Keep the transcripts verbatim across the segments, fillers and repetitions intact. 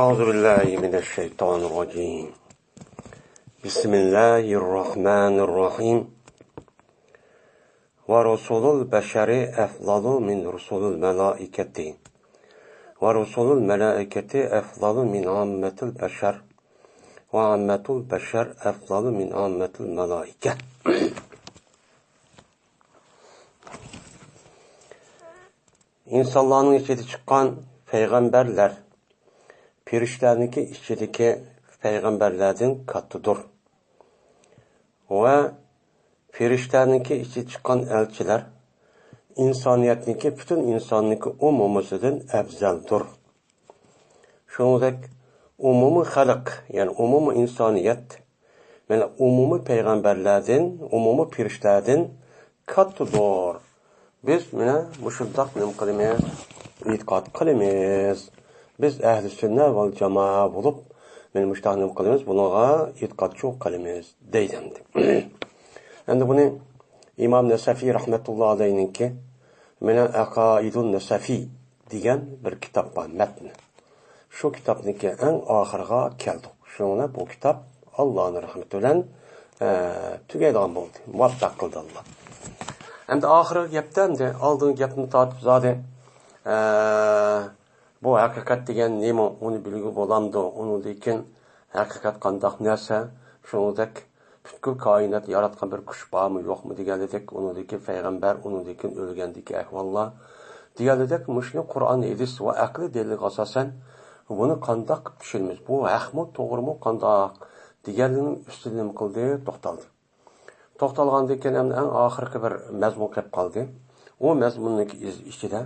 أعوذ بالله من الشيطان الرجيم. بسم الله الرحمن الرحيم. ورسل البشر أفضل من رسل الملائكة، ورسل الملائكة أفضل من عامة البشر، وعامة البشر أفضل من عامة الملائكة. ئىنسانلارنىڭ ئىچىدە چىققان پەيغەمبەرلەر پېرىشتىلەرنىڭكى ئىچىدىكى پەيغەمبەرلەردىن كاتتىدۇر. ۋە پېرىشتىلەرنىڭكى ئىچىدە چىققان ئەلچىلەر ئىنسانىيەتنىڭكى، پۈتۈن ئىنساننىڭكى ئومۇمىسىدىن ئەۋزەلدۇر. شۇنىڭدەك ئومۇمىي خەلق، يەنى ئومۇمىي ئىنسانىيەت، يەنى ئومۇمىي پەيغەمبەرلەردىن، ئومۇمىي پېرىشتىلەردىن كاتتىدۇر. بىز مانا مۇشۇنداق نېمە قىلىمىز؟ ئېتىقاد قىلىمىز. بىز ئەھلى سۈننە ۋەل جامائە بولۇپ، مانا مۇشۇنداق نېمە قىلىمىز؟ بۇنىڭغا ئېتىقادچى قىلىمىز، دەيدۇ ئەمدى. ئەمدى بۇنى ئىمام نەسەفىي رەھمەتۇللا ئەلەيھنىڭكى مانا ئەقائىدۇن نەسەفىي دېگەن بىر كىتاب بار، مەتنى. شۇ كىتابنىڭكى ئەڭ ئاخىرىغا كەلدۇق. شۇنىڭ بىلەن بۇ كىتاب ئاللانىڭ رەھمىتى بىلەن، ئە، تۈگەيدىغان بولدى. مۇۋەپپەق قىلدى ئاللا. ئەمدى ئاخىرقى گەپتە، ئەمدى ئالدىنقى گەپنى تارتىپ زادى، ئە، بۇ ھەقىقەت دېگەن نېمە، ئۇنى بىلگىلى بولامدۇ؟ ئۇنىڭدىن كېيىن ھەقىقەت قانداق نەرسە؟ شۇنىڭدەك پۈتكۈل كائىنات ياراتقان بىر كۈچ بارمۇ، يوقمۇ دېگەنلىدەك، ئۇنىڭدىن كېيىن پەيغەمبەر، ئۇنىڭدىن كېيىن ئۆلگەندىكى ئەھۋاللار دېگەنلىدەك، مۇشۇنى قۇرئان، ھەدىس ۋە ئەقلىي دەلىلگە ئاساسەن بۇنى قانداق چۈشىنىمىز؟ بۇ ھەقمۇ، توغرىمۇ، قانداق دېگەنلىكنىڭ ئۈستىدە نېمە قىلدى؟ توختالدى. توختالغاندىن كېيىن ئەمدى ئەڭ ئاخىرقى بىر مەزمۇن كەپ قالدى. ئۇ مەزمۇننىڭ ئىچىدە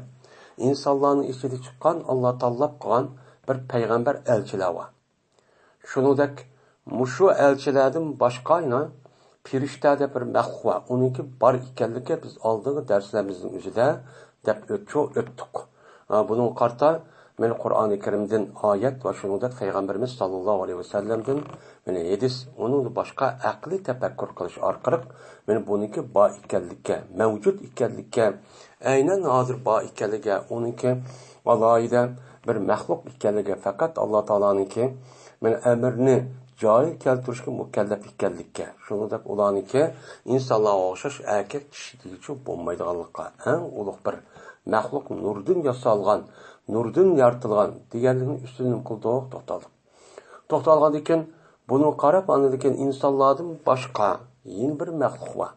ئىنسانلارنىڭ ئىچىدە چىققان، ئاللا تاللاپ قىلغان بىر پەيغەمبەر، ئەلچىلەر بار. شۇنىڭدەك مۇشۇ ئەلچىلەردىن باشقا يەنە پېرىشتە دەپ بىر مەخلۇق بار. ئۇنىڭكى بار ئىكەنلىكى بىز ئالدىنقى دەرسلىرىمىزنىڭ ئۆزىدە دەپ ئۆتچۇ ئۆتتۇق. ئا، بۇنىڭغا قارىتا مانا قۇرئانى كەرىمدىن ئايەت ۋە شۇنىڭدەك پەيغەمبىرىمىز ساللاللاھۇ ئەلەيھى ۋەسەللەمدىن مانا ھەدىس، ئۇنىڭدىن باشقا ئەقلىي تەپەككۇر قىلىش ئارقىلىق مانا بۇنىڭكى بار ئىكەنلىككە، مەۋجۇت ئىكەنلىككە، ئەينەن ھازىر بار ئىكەنلىكى، ئۇنىڭكى ئالاھىدە بىر مەخلۇق ئىكەنلىكى، پەقەت ئاللا تائالانىڭكى مانا ئەمرىنى جارى كەلتۈرۈشكە مۇكەللەپ ئىكەنلىككە، شۇنىڭدەك ئۇلارنىڭكى ئىنسانلارغا ئوخشاش ئەركەك چىشى دېگۈچى بولمايدىغانلىققا، ئەڭ ئۇلۇغ بىر مەخلۇق، نۇردىن ياسالغان، نۇردىن يارىتىلغان دېگەنلىكنىڭ ئۈستىدە نېمە قىلدۇق؟ توختالدۇق. توختالغاندىن كېيىن بۇنىڭغا قاراپ، ئاندىن كېيىن ئىنسانلاردىن باشقا يەنە بىر مەخلۇق بار.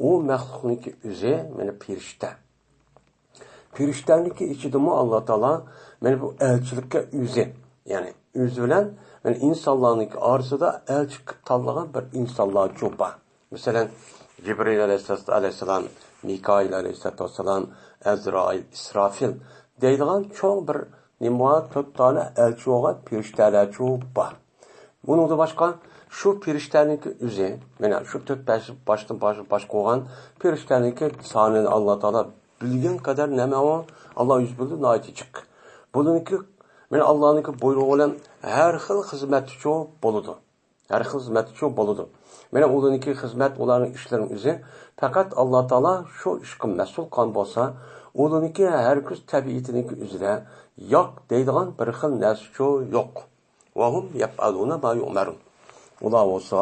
ئۇ مەخلۇقنىڭكى ئۆزى مانا پېرىشتە. پېرىشتەنىڭكى ئىچىدىمۇ ئاللا تائالا مانا بۇ ئەلچىلىككە ئۆزى، يەنى ئۆزى بىلەن مانا ئىنسانلارنىڭكى ئارىسىدا ئەلچى قىلىپ تاللىغان بىر ئىنسانلارچۇ بار. مەسىلەن، جىبرىل ئەلەيھىسسالام، مىكائىل ئەلەيھىسسالام، ئەزرائىل، ئىسرافىل دەيدىغان چوڭ بىر نېمە بار، تۆت دانە ئەلچى بولغان پېرىشتەلەرچۇ بار. بۇنىڭدىن باشقا شۇ پېرىشتەنىڭكى ئۆزى، مانا شۇ تۆت باش، باشتىن باش، باش قوغان پېرىشتەنىڭكى سانىنى ئاللا تائالا بىلگەن قەدەر نېمە ئۇ؟ ئاللا ئۆزى بىلىدۇ، ناھايىتى جىق. بۇنىڭكى، مانا ئاللانىڭكى بۇيرۇقى بىلەن ھەر خىل خىزمەتچۇ بولىدۇ. ھەر خىل خىزمەتچۇ بولىدۇ. مانا ئۇلارنىڭكى خىزمەت، ئۇلارنىڭ ئىشلىرىنىڭ ئۆزى پەقەت ئاللا تائالا شۇ ئىشقا مەسئۇل قىلغان بولسا، ئۇلارنىڭكى ھەرگىز تەبىئىتىنىڭكى ئۆزىدە ياق دەيدىغان بىر خىل نەرسىچۇ يوق. وهم يفعلون ما يؤمرون. ئۇلار بولسا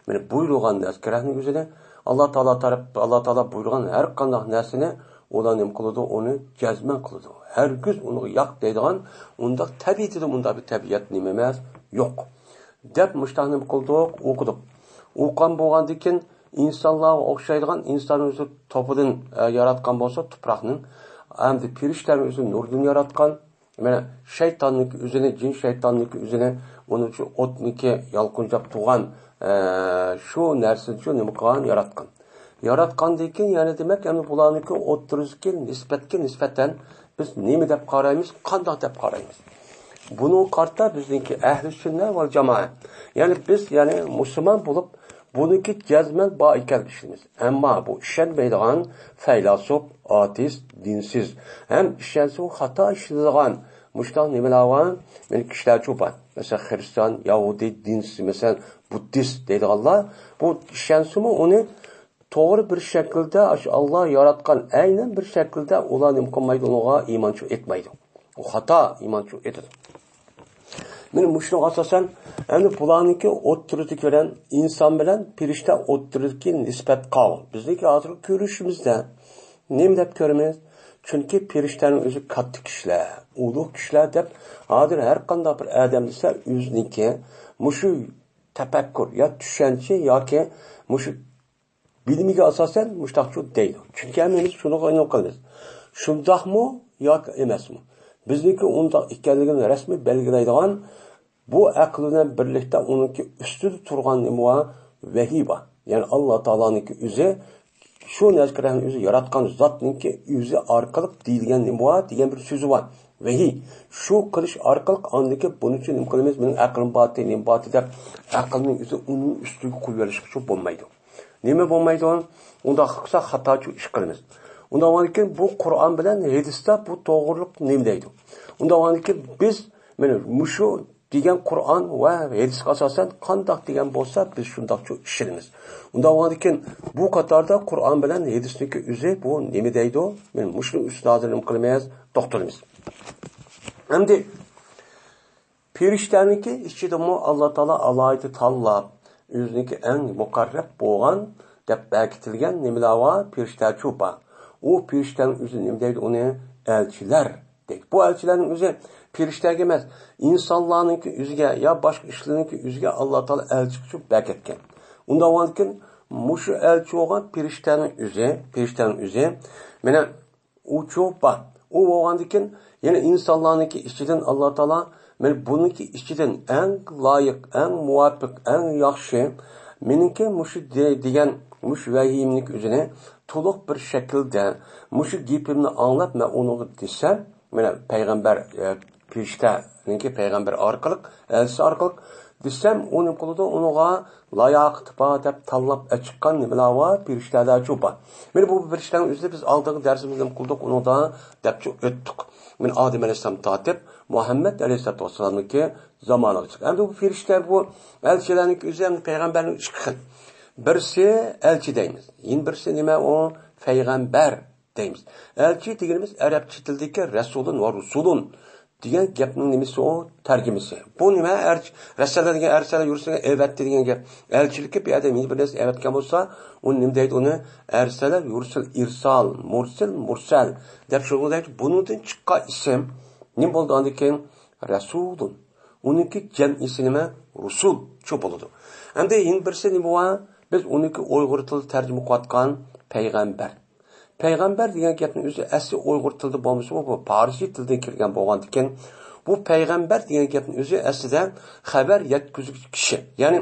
مانا بۇيرۇغان نەرسە كېرەكنىڭ ئۆزىنى، ئاللا تائالا تەرەپ، ئاللا تائالا بۇيرۇغان ھەر قانداق نەرسىنى ئۇلار نېمە قىلىدۇ؟ ئۇنى جەزمەن قىلىدۇ. ھەرگىز ئۇنىڭغا ياق دەيدىغان ئۇنداق تەبىئىتىدە ئۇنداق بىر تەبىئەت نېمە ئەمەس، يوق. دەپ مۇشتاق نېمە قىلدۇق؟ ئوقۇدۇق. ئوقۇغان بولغاندىن كېيىن ئىنسانلارغا ئوخشايدىغان، ئىنسان ئۆزى توپىدىن، ئە، ياراتقان بولسا تۇپراقنى، ئەمدى پېرىشتەنى ئۆزى نۇردىن ياراتقان، مانا شەيتاننىڭكى ئۆزىنى، جىن شەيتاننىڭكى ئۆزىنى، ئۇنىڭ ئۈچۈن ئوتنىڭكى يالقۇنجاپ تۇرغان، ئە، شۇ نەرسىنى نېمە قىلغان؟ ياراتقان. ياراتقاندىن كېيىن يەنە دېمەك، ئەمدى بۇلارنىڭكى ئوتتۇرىسىدىكى نىسبەتكە نىسبەتەن بىز نېمە دەپ قارايمىز، قانداق دەپ قارايمىز؟ بۇنىڭغا قارىتا بىزنىڭكى ئەھلى سۈننە ۋەل جامائە، يەنى بىز، يەنى مۇسۇلمان بولۇپ، بۇنىڭكى جەزمەن بار ئىكەنلىكىنى ئىشىنىمىز. ئەمما بۇ ئىشەنمەيدىغان پەيلاسوپ، ئاتېئىست، دىنسىز ھەم ئىشەنسىمۇ خاتا ئىشلىتىدىغان مۇشۇنداق نېمىلەر بار؟ مانا كىشىلەرچۇ بار. مەسىلەن، خىرىستىيان، يەھۇدىي، دىنسىز، مەسىلەن، بۇددىست دەيدىغانلار، بۇ ئىشەنسىمۇ ئۇنى توغرا بىر شەكىلدە، ئاشۇ ئاللا ياراتقان ئەينەن بىر شەكىلدە ئۇلار نېمە قىلمايدۇ، ئۇنىڭغا ئىمانچۇ ئېيتمايدۇ. ئۇ خاتا ئىمانچۇ ئېيتىدۇ. مانا مۇشۇنىڭغا ئاساسەن، ئەمدى بۇلارنىڭكى ئوتتۇرىدىكى بىلەن ئىنسان بىلەن پېرىشتە ئوتتۇرىدىكى نىسبەت قاۋۇل. بىزنىڭكى ھازىرقى كۆرۈشىمىزدە نېمە دەپ كۆرىمىز؟ چۈنكى پېرىشتەنىڭ ئۆزى كاتتا كىشىلەر، ئۇلۇغ كىشىلەر دەپ ھازىر ھەر قانداق بىر ئادەم دېسە، ئۆزىنىڭكى مۇشۇ تەپەككۇر يا چۈشەنچە ياكى مۇشۇ بىلىمىگە ئاساسەن مۇشۇنداقچۇ دەيدۇ. چۈنكى ھەممىمىز شۇنىڭغا ئىنان قىلىمىز. شۇنداقمۇ ياكى ئەمەسمۇ؟ بىزنىڭكى ئۇنداق ئىكەنلىكىنى رەسمىي بەلگىلەيدىغان بۇ ئەقىل بىلەن بىرلىكتە ئۇنىڭكى ئۈستىدە تۇرغان نېمە بار؟ ۋەھىي بار. يەنى ئاللا تائالانىڭكى ئۆزى شۇ نەزكىرەنىڭ ئۆزى ياراتقان زاتنىڭكى ئۆزى ئارقىلىق دېيىلگەن نېمە بار دېگەن بىر سۆزى بار. ۋەھىي. شۇ قىلىش ئارقىلىق ئاندىكى بۇنىڭ ئۈچۈن نېمە قىلىمىز؟ مېنىڭ ئەقلىم بارتى، نېمە بارتى دەپ ئەقىلنىڭ ئۆزى ئۇنىڭ ئۈستىگە قويۇۋېلىشقىچۇ بولمايدۇ. نېمە بولمايدۇ؟ ئۇنداق قىلسا خاتاچۇ ئىش قىلىمىز. ئۇنداق بولغاندىكىن بۇ قۇرئان بىلەن ھەدىستە بۇ توغرىلىق نېمە دەيدۇ؟ ئۇنداق بولغاندىكىن بىز مانا مۇشۇ دېگەن قۇرئان ۋە ھەدىسكە ئاساسەن قانداق دېگەن بولسا، بىز شۇنداقچۇ ئىشىنىمىز. ئۇنداق بولغاندىكىن بۇ قاتاردا قۇرئان بىلەن ھەدىسنىڭكى ئۆزى بۇ نېمە دەيدۇ؟ مانا مۇشۇنىڭ ئۈستىدە ھازىر نېمە قىلىمىز؟ توختىلىمىز. ئەمدى پېرىشتەنىڭكى ئىچىدىمۇ ئاللا تائالا ئالاھىدە تاللاپ، ئۆزىنىڭكى ئەڭ مۇقەررەب بولغان دەپ بەكىتىلگەن نېمىلەر بار؟ پېرىشتەچۇ بار. ئۇ پېرىشتەنىڭ ئۆزى نېمە دەيدۇ ئۇنى؟ ئەلچىلەر دەيدۇ. بۇ ئەلچىلەرنىڭ ئۆزى پېرىشتەگە ئەمەس، ئىنسانلارنىڭكى ئۆزىگە يا باشقا ئىشلارنىڭكى ئۆزىگە ئاللا تائالا ئەلچى قىلىپ بەكەتكەن. ئۇنداق بولغاندىكىن مۇشۇ ئەلچى بولغان پېرىشتەنىڭ ئۆزى، پېرىشتەنىڭ ئۆزى، مانا ئۇچۇ بار. ئۇ بولغاندىكىن يەنە ئىنسانلارنىڭكى ئىچىدىن ئاللا تائالا مانا بۇنىڭكى ئىچىدىن ئەڭ لايىق، ئەڭ مۇۋاپىق، ئەڭ ياخشى، مېنىڭكى مۇشۇ دې-، دېگەن مۇشۇ ۋەھىيىمنىڭكى ئۆزىنى تولۇق بىر شەكىلدە مۇشۇ گېپىمنى ئاڭلاپ مەن ئۇنىڭغا دېسەم، مانا پەيغەمبەر، ئە، پېرىشتەنىڭكى پەيغەمبەر ئارقىلىق، ئەلچىسى ئارقىلىق دېسەم، ئۇ نېمە قىلىدۇ؟ ئۇنىڭغا لاياقىتى بار دەپ تاللاپ ئەچىققان نېمىلەر بار؟ پېرىشتەلەرچۇ بار. مانا بۇ پېرىشتەنىڭ ئۆزىنى بىز ئالدىنقى دەرسىمىزدە نېمە قىلدۇق ئۇنىڭدا دەپچۇ ئۆتتۇق. مانا ئادەم ئەلەيھىسسالام تارتىپ مۇھەممەد ئەلەيھىسسالاتۇ ۋەسسالامنىڭكى زامانىغىچە. ئەمدى بۇ پېرىشتە بۇ ئەلچىلەرنىڭكى ئۆزى ئەمدى پەيغەمبەرنىڭ ئىككى خىل. بىرسى ئەلچى دەيمىز. يەنە بىرسى نېمە ئۇ؟ پەيغەمبەر دەيمىز. ئەلچى دېگىنىمىز ئەرەبچە تىلدىكى رەسۇلۇن ۋە رۇسۇلۇن دېگەن گەپنىڭ نېمىسى ئۇ؟ تەرجىمىسى. بۇ نېمە؟ ئەرچ-، رەسەلە دېگەن ئەرسەلە يۇرسەلگە ئەۋەتتى دېگەن گەپ. ئەلچىلىككە بىر ئادەم يەنە بىر نەرسە ئەۋەتكەن بولسا، ئۇنى نېمە دەيدۇ ئۇنى؟ ئەرسەلە يۇرسىل ئىرسال، مۇرسىل مۇرسەل دەپ شۇنىڭغا دەيدۇ. بۇنىڭدىن چىققان ئىسىم نېمە بولىدۇ ئاندىن كېيىن؟ رەسۇلۇن. ئۇنىڭكى جەمئىسى نېمە؟ رۇسۇل شۇ بولىدۇ. ئەمدى يەنە بىرسى نېمە بار؟ بىز ئۇنىڭكى ئۇيغۇر تىلىدا تەرجىمە قىلىۋاتقان پەيغەمبەر. پەيغەمبەر دېگەن گەپنىڭ ئۆزى ئەسلى ئۇيغۇر تىلىدا بولمىسىمۇ، بۇ پارسىي تىلدىن كەلگەن بولغاندىكىن، بۇ پەيغەمبەر دېگەن گەپنىڭ ئۆزى ئەسلىدە خەۋەر يەتكۈزگۈچى كىشى. يەنى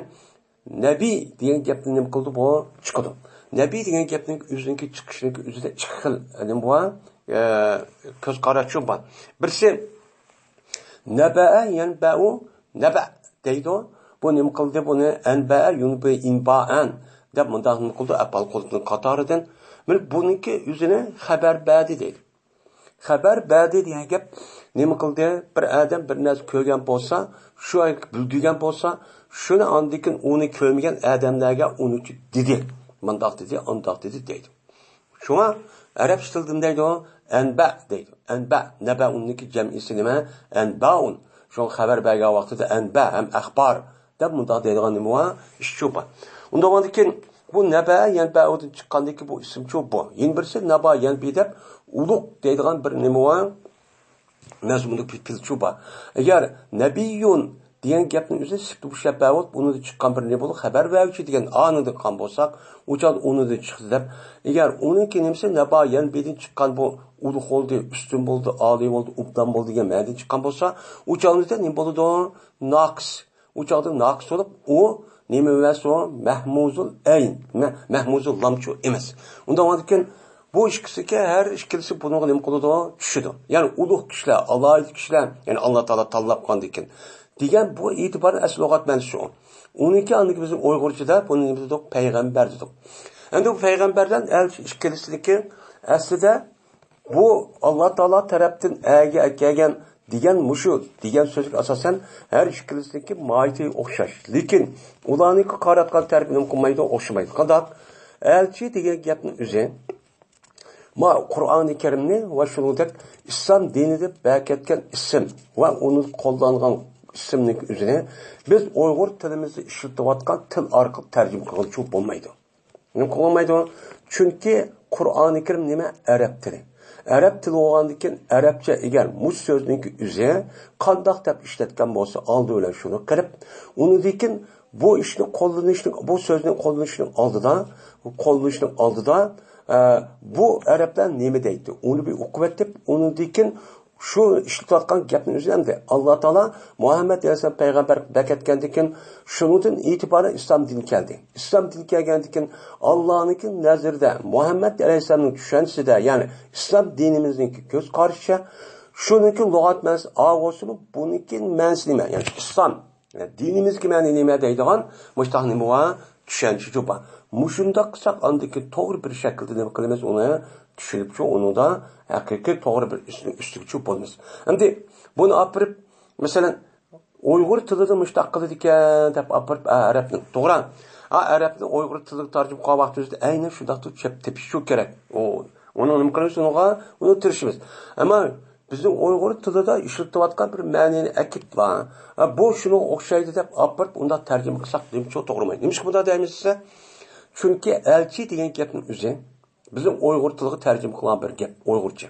نەبىي دېگەن گەپنى نېمە قىلىدۇ؟ بۇ چىقىدۇ. نەبىي دېگەن گەپنىڭ ئۆزىنىڭكى چىقىشىنىڭكى ئۆزىدە ئىككى خىل نېمە بار؟ ئە، كۆز قاراشچۇ بار. بىرسى نەبەئە يەنبەئۇ نەبە دەيدۇ. بۇ نېمە قىلدى؟ بۇنى ئەنبەئە يۇنبى ئىنبائەن دەپ مۇنداق نېمە قىلدى؟ ئەپئال قۇلۇپنىڭ قاتارىدىن. مانا بۇنىڭكى ئۆزىنى خەبەر بەردى دەيدۇ. خەبەر بەردى دېگەن گەپ نېمە قىلدى؟ بىر ئادەم بىر نەرسە كۆرگەن بولسا، شۇ بىلدۈرگەن بولسا، شۇنى ئاندىن كېيىن ئۇنى كۆرمىگەن ئادەملەرگە ئۇنى دېدى. مۇنداق دېدى، ئانداق دېدى دەيدۇ. شۇڭا ئەرەبچە تىلدا نېمە دەيدۇ؟ ئەنبە دەيدۇ. ئەنبە، نەبەئۇننىڭكى جەمئىسى نېمە؟ ئەنبائۇن. شۇڭا خەۋەر بەرگەن ۋاقتىدا ئەنبە ھەم ئەخبار دەپ مۇنداق دەيدىغان نېمە بار؟ ئىشچۇ بار. ئۇنداق بولغاندىكىن بۇ نەبە يەنبەئۇدىن چىققاندىكى بۇ ئىسىمچۇ بۇ. يەنە بىرسى نەبا يەنبى دەپ ئۇلۇغ دەيدىغان بىر نېمە بار؟ مەزمۇندا پىلچۇ بار. ئەگەر نەبىيۇن دېگەن گەپنىڭ ئۆزى سۈپتى مۇشەببە بولۇپ، ئۇنىڭدىن چىققان بىر نېمە بولۇپ، خەۋەر بەرگۈچى دېگەن ئانىدىن قىلغان بولساق، ئۇ چاغدا ئۇنىدىن چىقتى دەپ. ئەگەر ئۇنىڭكى نېمىسى نەبا يەنبىدىن چىققان بۇ ئۇلۇغ بولدى، ئۈستۈن بولدى، ئالىي بولدى، ئوبدان بولدى دېگەن مەنىدىن چىققان بولسا، ئۇ چاغدا نېمە بولىدۇ؟ ناقىس. ئۇ چاغدا ناقىس بولۇپ، ئۇ نېمە ئەمەس ئۇ؟ مەھمۇزۇل ئەين، مە-، مەھمۇزۇل لامچۇ ئەمەس. ئۇنداق بولغاندىكىن بۇ ئىككىسىكى ھەر ئىككىلىسى بۇنىڭغا نېمە قىلىدۇ؟ چۈشىدۇ. يەنى ئۇلۇغ كىشىلەر، ئالاھىدە كىشىلەر، يەنى ئاللا تائالا تاللاپ قالغاندىكىن دېگەن بۇ ئېتىبارەن ئەسلى لۇغەت مەنىسى شۇ. ئۇنىڭكى ئاندىكى بىزنىڭ ئۇيغۇرچىدا بۇنى نېمە دېدۇق؟ پەيغەمبەر دېدۇق. ئەمدى بۇ پەيغەمبەر بىلەن ئەلچى ئىككىلىسىنىڭكى ئەسلىدە بۇ ئاللا تائالا تەرەپتىن ئەگە ئەكەلگەن دېگەن مۇشۇ دېگەن سۆزگە ئاساسەن ھەر ئىككىلىسىنىڭكى ماھىيىتى ئوخشاش. لېكىن ئۇلارنىڭكى قاراتقان تەرىپى نېمە قىلمايدۇ؟ ئوخشىمايدۇ. قانداق؟ ئەلچى دېگەن گەپنىڭ ئۆزى ما قۇرئانى كەرىمنى ۋە شۇنىڭدەك ئىسلام دىنى دەپ بەكەتكەن ئىسىم ۋە ئۇنى قوللانغان ئىسىمنىڭ ئۆزىنى بىز ئۇيغۇر تىلىمىزدا ئىشلىتىۋاتقان تىل ئارقىلىق تەرجىمە قىلغىلى بولمايدۇ. نېمە قىلالمايدۇ؟ چۈنكى قۇرئانى كەرىم نېمە؟ ئەرەب تىلى. ئەرەب تىلى بولغاندىن كېيىن ئەرەبچە ئەگەر مۇشۇ سۆزنىڭكى ئۆزى قانداق دەپ ئىشلەتكەن بولسا، ئالدى بىلەن شۇنى قىلىپ، ئۇنىڭدىن كېيىن بۇ ئىشنى قوللىنىشنىڭ، بۇ سۆزنى قوللىنىشنىڭ ئالدىدا، قوللىنىشنىڭ ئالدىدا، ئە، بۇ ئەرەبلەر نېمە دەيدۇ؟ ئۇنى بىر ئوقۇۋېتىپ، ئۇنىڭدىن كېيىن شۇ ئىشلىتىۋاتقان گەپنىڭ ئۆزى ئەمدى ئاللا تائالا مۇھەممەد ئەلەيھىسسالام پەيغەمبەر بەكەتكەندىن كېيىن، شۇنىڭدىن ئېتىبارەن ئىسلام دىنى كەلدى. ئىسلام دىنى كەلگەندىن كېيىن، ئاللانىڭكى نەزىرىدە، مۇھەممەد ئەلەيھىسسالامنىڭ چۈشەنچىسىدە، يەنى ئىسلام دىنىمىزنىڭكى كۆز قارىشىچە، شۇنىڭكى لۇغەت مەنىسى ئا بولسىمۇ، بۇنىڭكى مەنىسى نېمە؟ يەنى ئىسلام، يەنى دىنىمىزنىڭكى مەنىسى نېمە دەيدىغان مۇشتاق نېمە بار؟ چۈشەنچە بار. مۇشۇنداق قىلساق، ئاندىكى توغرا بىر شەكىلدە نېمە قىلىمىز؟ ئۇنى چۈشىنىپچۇ، ئۇنىڭدا ھەقىقىي توغرا بىر ئىشنىڭ ئۈستىگىچۇ بولىمىز. ئەمدى بۇنى ئاپىرىپ، مەسىلەن، ئۇيغۇر تىلىدا مۇشتاق قىلىدىكەن دەپ ئاپىرىپ، ئە، ئەرەبنى، توغرا. ئا، ئەرەبنى ئۇيغۇر تىلىغا تەرجىمە قىلغان ۋاقتىمىزدا ئەينەن شۇنداق تېپىشۇ كېرەك. ئۇ، ئۇنىڭ نېمە قىلىمىز؟ ئۇنىڭغا، ئۇنى تىرىشىمىز. ئەمما بىزنىڭ ئۇيغۇر تىلىدا ئىشلىتىۋاتقان بىر مەنىنى ئەكىپ بار. ھە، بۇ شۇنىڭغا ئوخشايدۇ دەپ ئاپىرىپ، ئۇنداق تەرجىمە قىلساق نېمىشقا توغرىمايدۇ؟ نېمىشقا بۇنداق دەيمىز دېسە، چۈنكى ئەلچى دېگەن گەپنىڭ ئۆزى بىزنىڭ ئۇيغۇر تىلىغا تەرجىمە قىلغان بىر گەپ، ئۇيغۇرچە.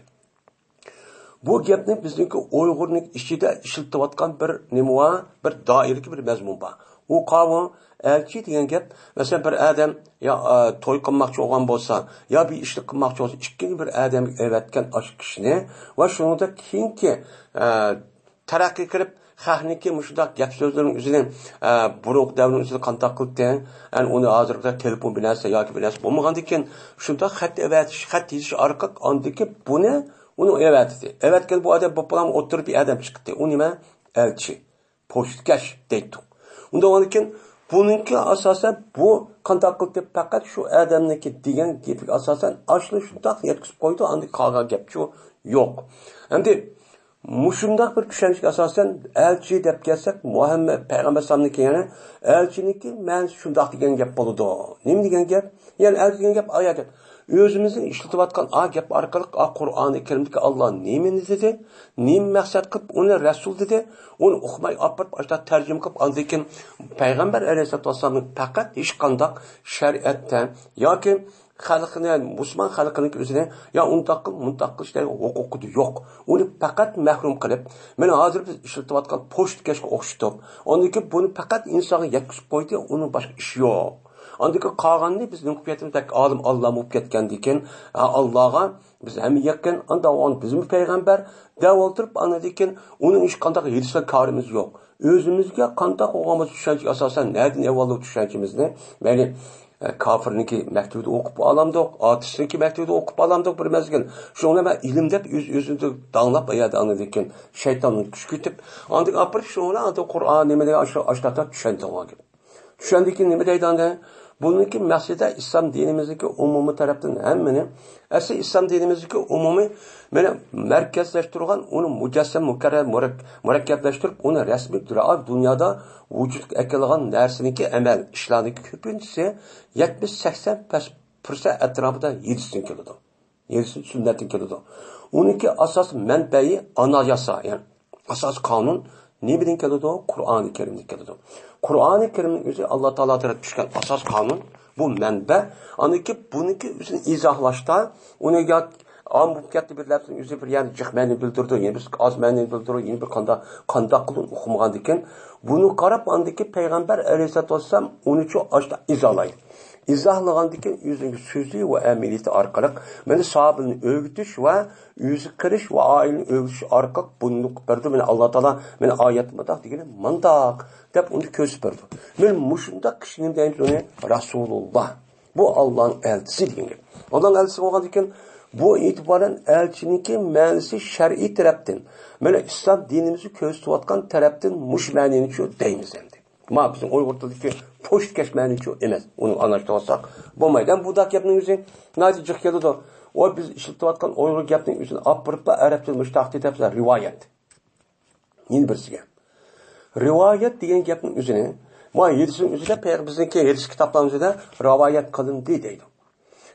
بۇ گەپنى بىزنىڭكى ئۇيغۇرنىڭ ئىچىدە ئىشلىتىۋاتقان بىر نېمە بار، بىر دائىرىدىكى بىر مەزمۇن بار. ئۇ قاۋۇ ئەلچى دېگەن گەپ، مەسىلەن، بىر ئادەم يا، ئە، توي قىلماقچى بولغان بولسا، يا بىر ئىشنى قىلماقچى بولسا، ئىككىنچى بىر ئادەمگە ئەۋەتكەن ئاشۇ كىشىنى ۋە شۇنىڭدەك كېيىنكى، ئە، تەرەققىي قىلىپ، خەقنىڭكى مۇشۇنداق گەپ سۆزلىرىنىڭ ئۆزىنى، ئە، بۇرۇنقى دەۋرنىڭ ئۆزىدە قانداق قىلدى؟ ئەنە ئۇنى ھازىرقىدەك تېلېفون بىر نەرسە ياكى بىر نەرسە بولمىغاندىكىن، شۇنداق خەت ئەۋەتىش، خەت يېزىش ئارقىلىق ئاندىكى بۇنى، ئۇنى ئەۋەتتى. ئەۋەتكەن بۇ ئادەم بولۇپلا ئوتتۇرىدا بىر ئادەم چىقتى. ئۇ نېمە؟ ئەلچى. پوچتىكەش دەيتتۇق. ئۇنداق بولغاندىكىن، بۇنىڭكى ئاساسەن بۇ قانداق قىلدى؟ پەقەت شۇ ئادەمنىڭكى دېگەن گېپىگە ئاساسەن ئاشۇنى شۇنداق يەتكۈزۈپ قويدى، ئاندىن قالغان گەپچۇ يوق. ئەمدى مۇشۇنداق بىر چۈشەنچىگە ئاساسەن ئەلچى دەپ كەلسەك، مۇھەممەد پەيغەمبەر ئەلەيھىسسالامنىڭكى، يەنى ئەلچىنىڭكى مەنىسى شۇنداق دېگەن گەپ بولىدۇ. نېمە دېگەن گەپ؟ يەنى ئەلچى دېگەن گەپ ئايا گەپ. ئۆزىمىزنىڭ ئىشلىتىۋاتقان ئا گەپ ئارقىلىق، ئا قۇرئانى كەرىمدىكى ئاللا نېمىنى دېدى، نېمە مەقسەت قىلىپ ئۇنى رەسۇل دېدى، ئۇنى ئۇقماي ئاپىرىپ، ئاشۇنداق تەرجىمە قىلىپ، ئاندىن كېيىن پەيغەمبەر ئەلەيھىسسالاتۇ ۋەسسالامنىڭ پەقەت ھېچقانداق شەرىئەتتە ياكى خەلقنى، مۇسۇلمان خەلقىنىڭ ئۆزىنى يا ئۇنداق قىل، مۇنداق قىل دەيدىغان ھوقۇقى يوق. ئۇنى پەقەت مەھرۇم قىلىپ، مانا ھازىر بىز ئىشلىتىۋاتقان پوچتىكەشكە ئوخشىتىپ، ئاندىن كېيىن بۇنى پەقەت ئىنسانغا يەتكۈزۈپ قويدى، ئۇنىڭ باشقا ئىشى يوق. ئاندىن كېيىن قالغاننى بىز نېمە قىلىپ كەتتۇق؟ بەك ئالىم ئاللامۇ بولۇپ كەتكەندىن كېيىن، ھە، ئاللاغا بىز ھەممە يېقىن، ئانداق بولغان بىزمۇ پەيغەمبەر دەپ ئولتۇرۇپ، ئاندىن كېيىن ئۇنىڭ ھېچقانداق ھېدىسىگە كارىمىز يوق. ئۆزىمىزگە قانداق بولغان بولسا چۈشەنچىگە ئاساسەن، نەدىن ئەۋۋالدۇر چۈشەنچىمىزنى، مەيلى، ئە، كافىرنىڭكى مەكتىۋىدە ئوقۇپ ئالامدۇق، ئاتىسىنىڭكى مەكتىۋىدە ئوقۇپ ئالامدۇق بىر مەزگىل. شۇنىڭ بىلەن مەن ئىلىم دەپ ئۆز-، ئۆزىنى داڭلاپ، ئايادا ئاندىن كېيىن شەيتاننىڭ كۈچى كېتىپ، ئاندىن ئاپىرىپ شۇنىڭ بىلەن ئاندىن قۇرئان نېمە دېگەن ئاشۇ، ئاشۇنداق چۈشەندى ئۇ گەپ. چۈشەندىكىن نېمە دەيدۇ ئاندىن؟ بۇنىڭكى مەقسىتى ئىسلام دىنىمىزدىكى ئومۇمىي تەرەپتىن ھەممىنى، ئەسلى ئىسلام دىنىمىزدىكى ئومۇمىي، مانا، مەركەزلەشتۈرگەن، ئۇنى مۇجەسسەم، مۇكەررەر، مۇرەك-، مۇرەككەپلەشتۈرۈپ، ئۇنى رەسمىي رېئال دۇنيادا ۋۇجۇدقا ئەكېلىدىغان نەرسىنىڭكى ئەمەل ئىشلارنىڭكى كۆپىنچىسى يەتمىش سەكسەن پىرسەنت ئەتراپىدا ھېدىستىن كېلىدۇ. ھېدىسى سۈننەتتىن كېلىدۇ. ئۇنىڭكى ئاساس مەنبەيى ئاناياسا، يەنى ئاساس قانۇن نېمىدىن كېلىدۇ؟ قۇرئانى كەرىمدىن كېلىدۇ. قۇرئانى كەرىمنىڭ ئۆزى ئاللا تائالا تەرەپ چۈشكەن ئاساس قانۇن. بۇ مەنبە. ئاندىن كېيىن بۇنىڭكى ئۆزىنى ئىزاھلاشتا، ئۇنى يا ئام بولۇپ كەتتى بىر لەپزنىڭ ئۆزى بىر يەرنى جىق مەنىنى بىلدۈرىدۇ، يەنە بىر ئاز مەنىنى بىلدۈرىدۇ، يەنە بىر قانداق، قانداق قىلدۇرۇپ ئۇقمىغاندىكىن، بۇنى قاراپ ئاندىكى پەيغەمبەر ئەلەيھىسسالاتۇ ۋەسسالام ئۇنى شۇ ئاشتا ئىزاھلايدۇ. ئىزاھلىغاندىن كېيىن ئۆزىنىڭ سۆزى ۋە ئەمەلىيىتى ئارقىلىق مانا ساھابىلەرنى ئۆگىتىش ۋە ئۆزى قىلىش ۋە ئائىلىنى ئۆگىتىش ئارقىلىق بۇنى قىلىپ بەردى. مانا ئاللا تائالا مانا ئايەت مۇنداق دېگىنى مۇنداق دەپ ئۇنى كۆرسىتىپ بەردى. مانا مۇشۇنداق كىشىنى دەيمىز ئۇنى رەسۇلۇللا. بۇ ئاللانىڭ ئەلچىسى دېگەن گەپ. ئاللانىڭ ئەلچىسى بولغاندىن كېيىن بۇ ئېتىبارەن ئەلچىنىڭكى مەنىسى شەرئىي تەرەپتىن، مانا ئىسلام دىنىمىزنى كۆرسىتىۋاتقان تەرەپتىن مۇشۇ مەنىنى شۇ دەيمىز ئەمدى. ما بىزنىڭ ئۇيغۇر تىلىدىكى پوچتىكەش مەنىچۇ ئەمەس. ئۇنى ئالماشتۇرۇۋالساق بولمايدۇ. ھەم بۇنداق گەپنىڭ ئۆزى ناھايىتى جىق كېلىدۇ. ئۇ بىز ئىشلىتىۋاتقان ئۇيغۇر گەپنىڭ ئۆزىنى ئاپىرىپلا ئەرەبچە مۇشتاق دەپ رىۋايەت. يەنە بىرسىگە. رىۋايەت دېگەن گەپنىڭ ئۆزىنى، ما ھېدىسنىڭ ئۆزىدە پەيغ-، بىزنىڭكى ھېدىس كىتابلىرىمىزدا رىۋايەت قىلىندى دەيدۇ.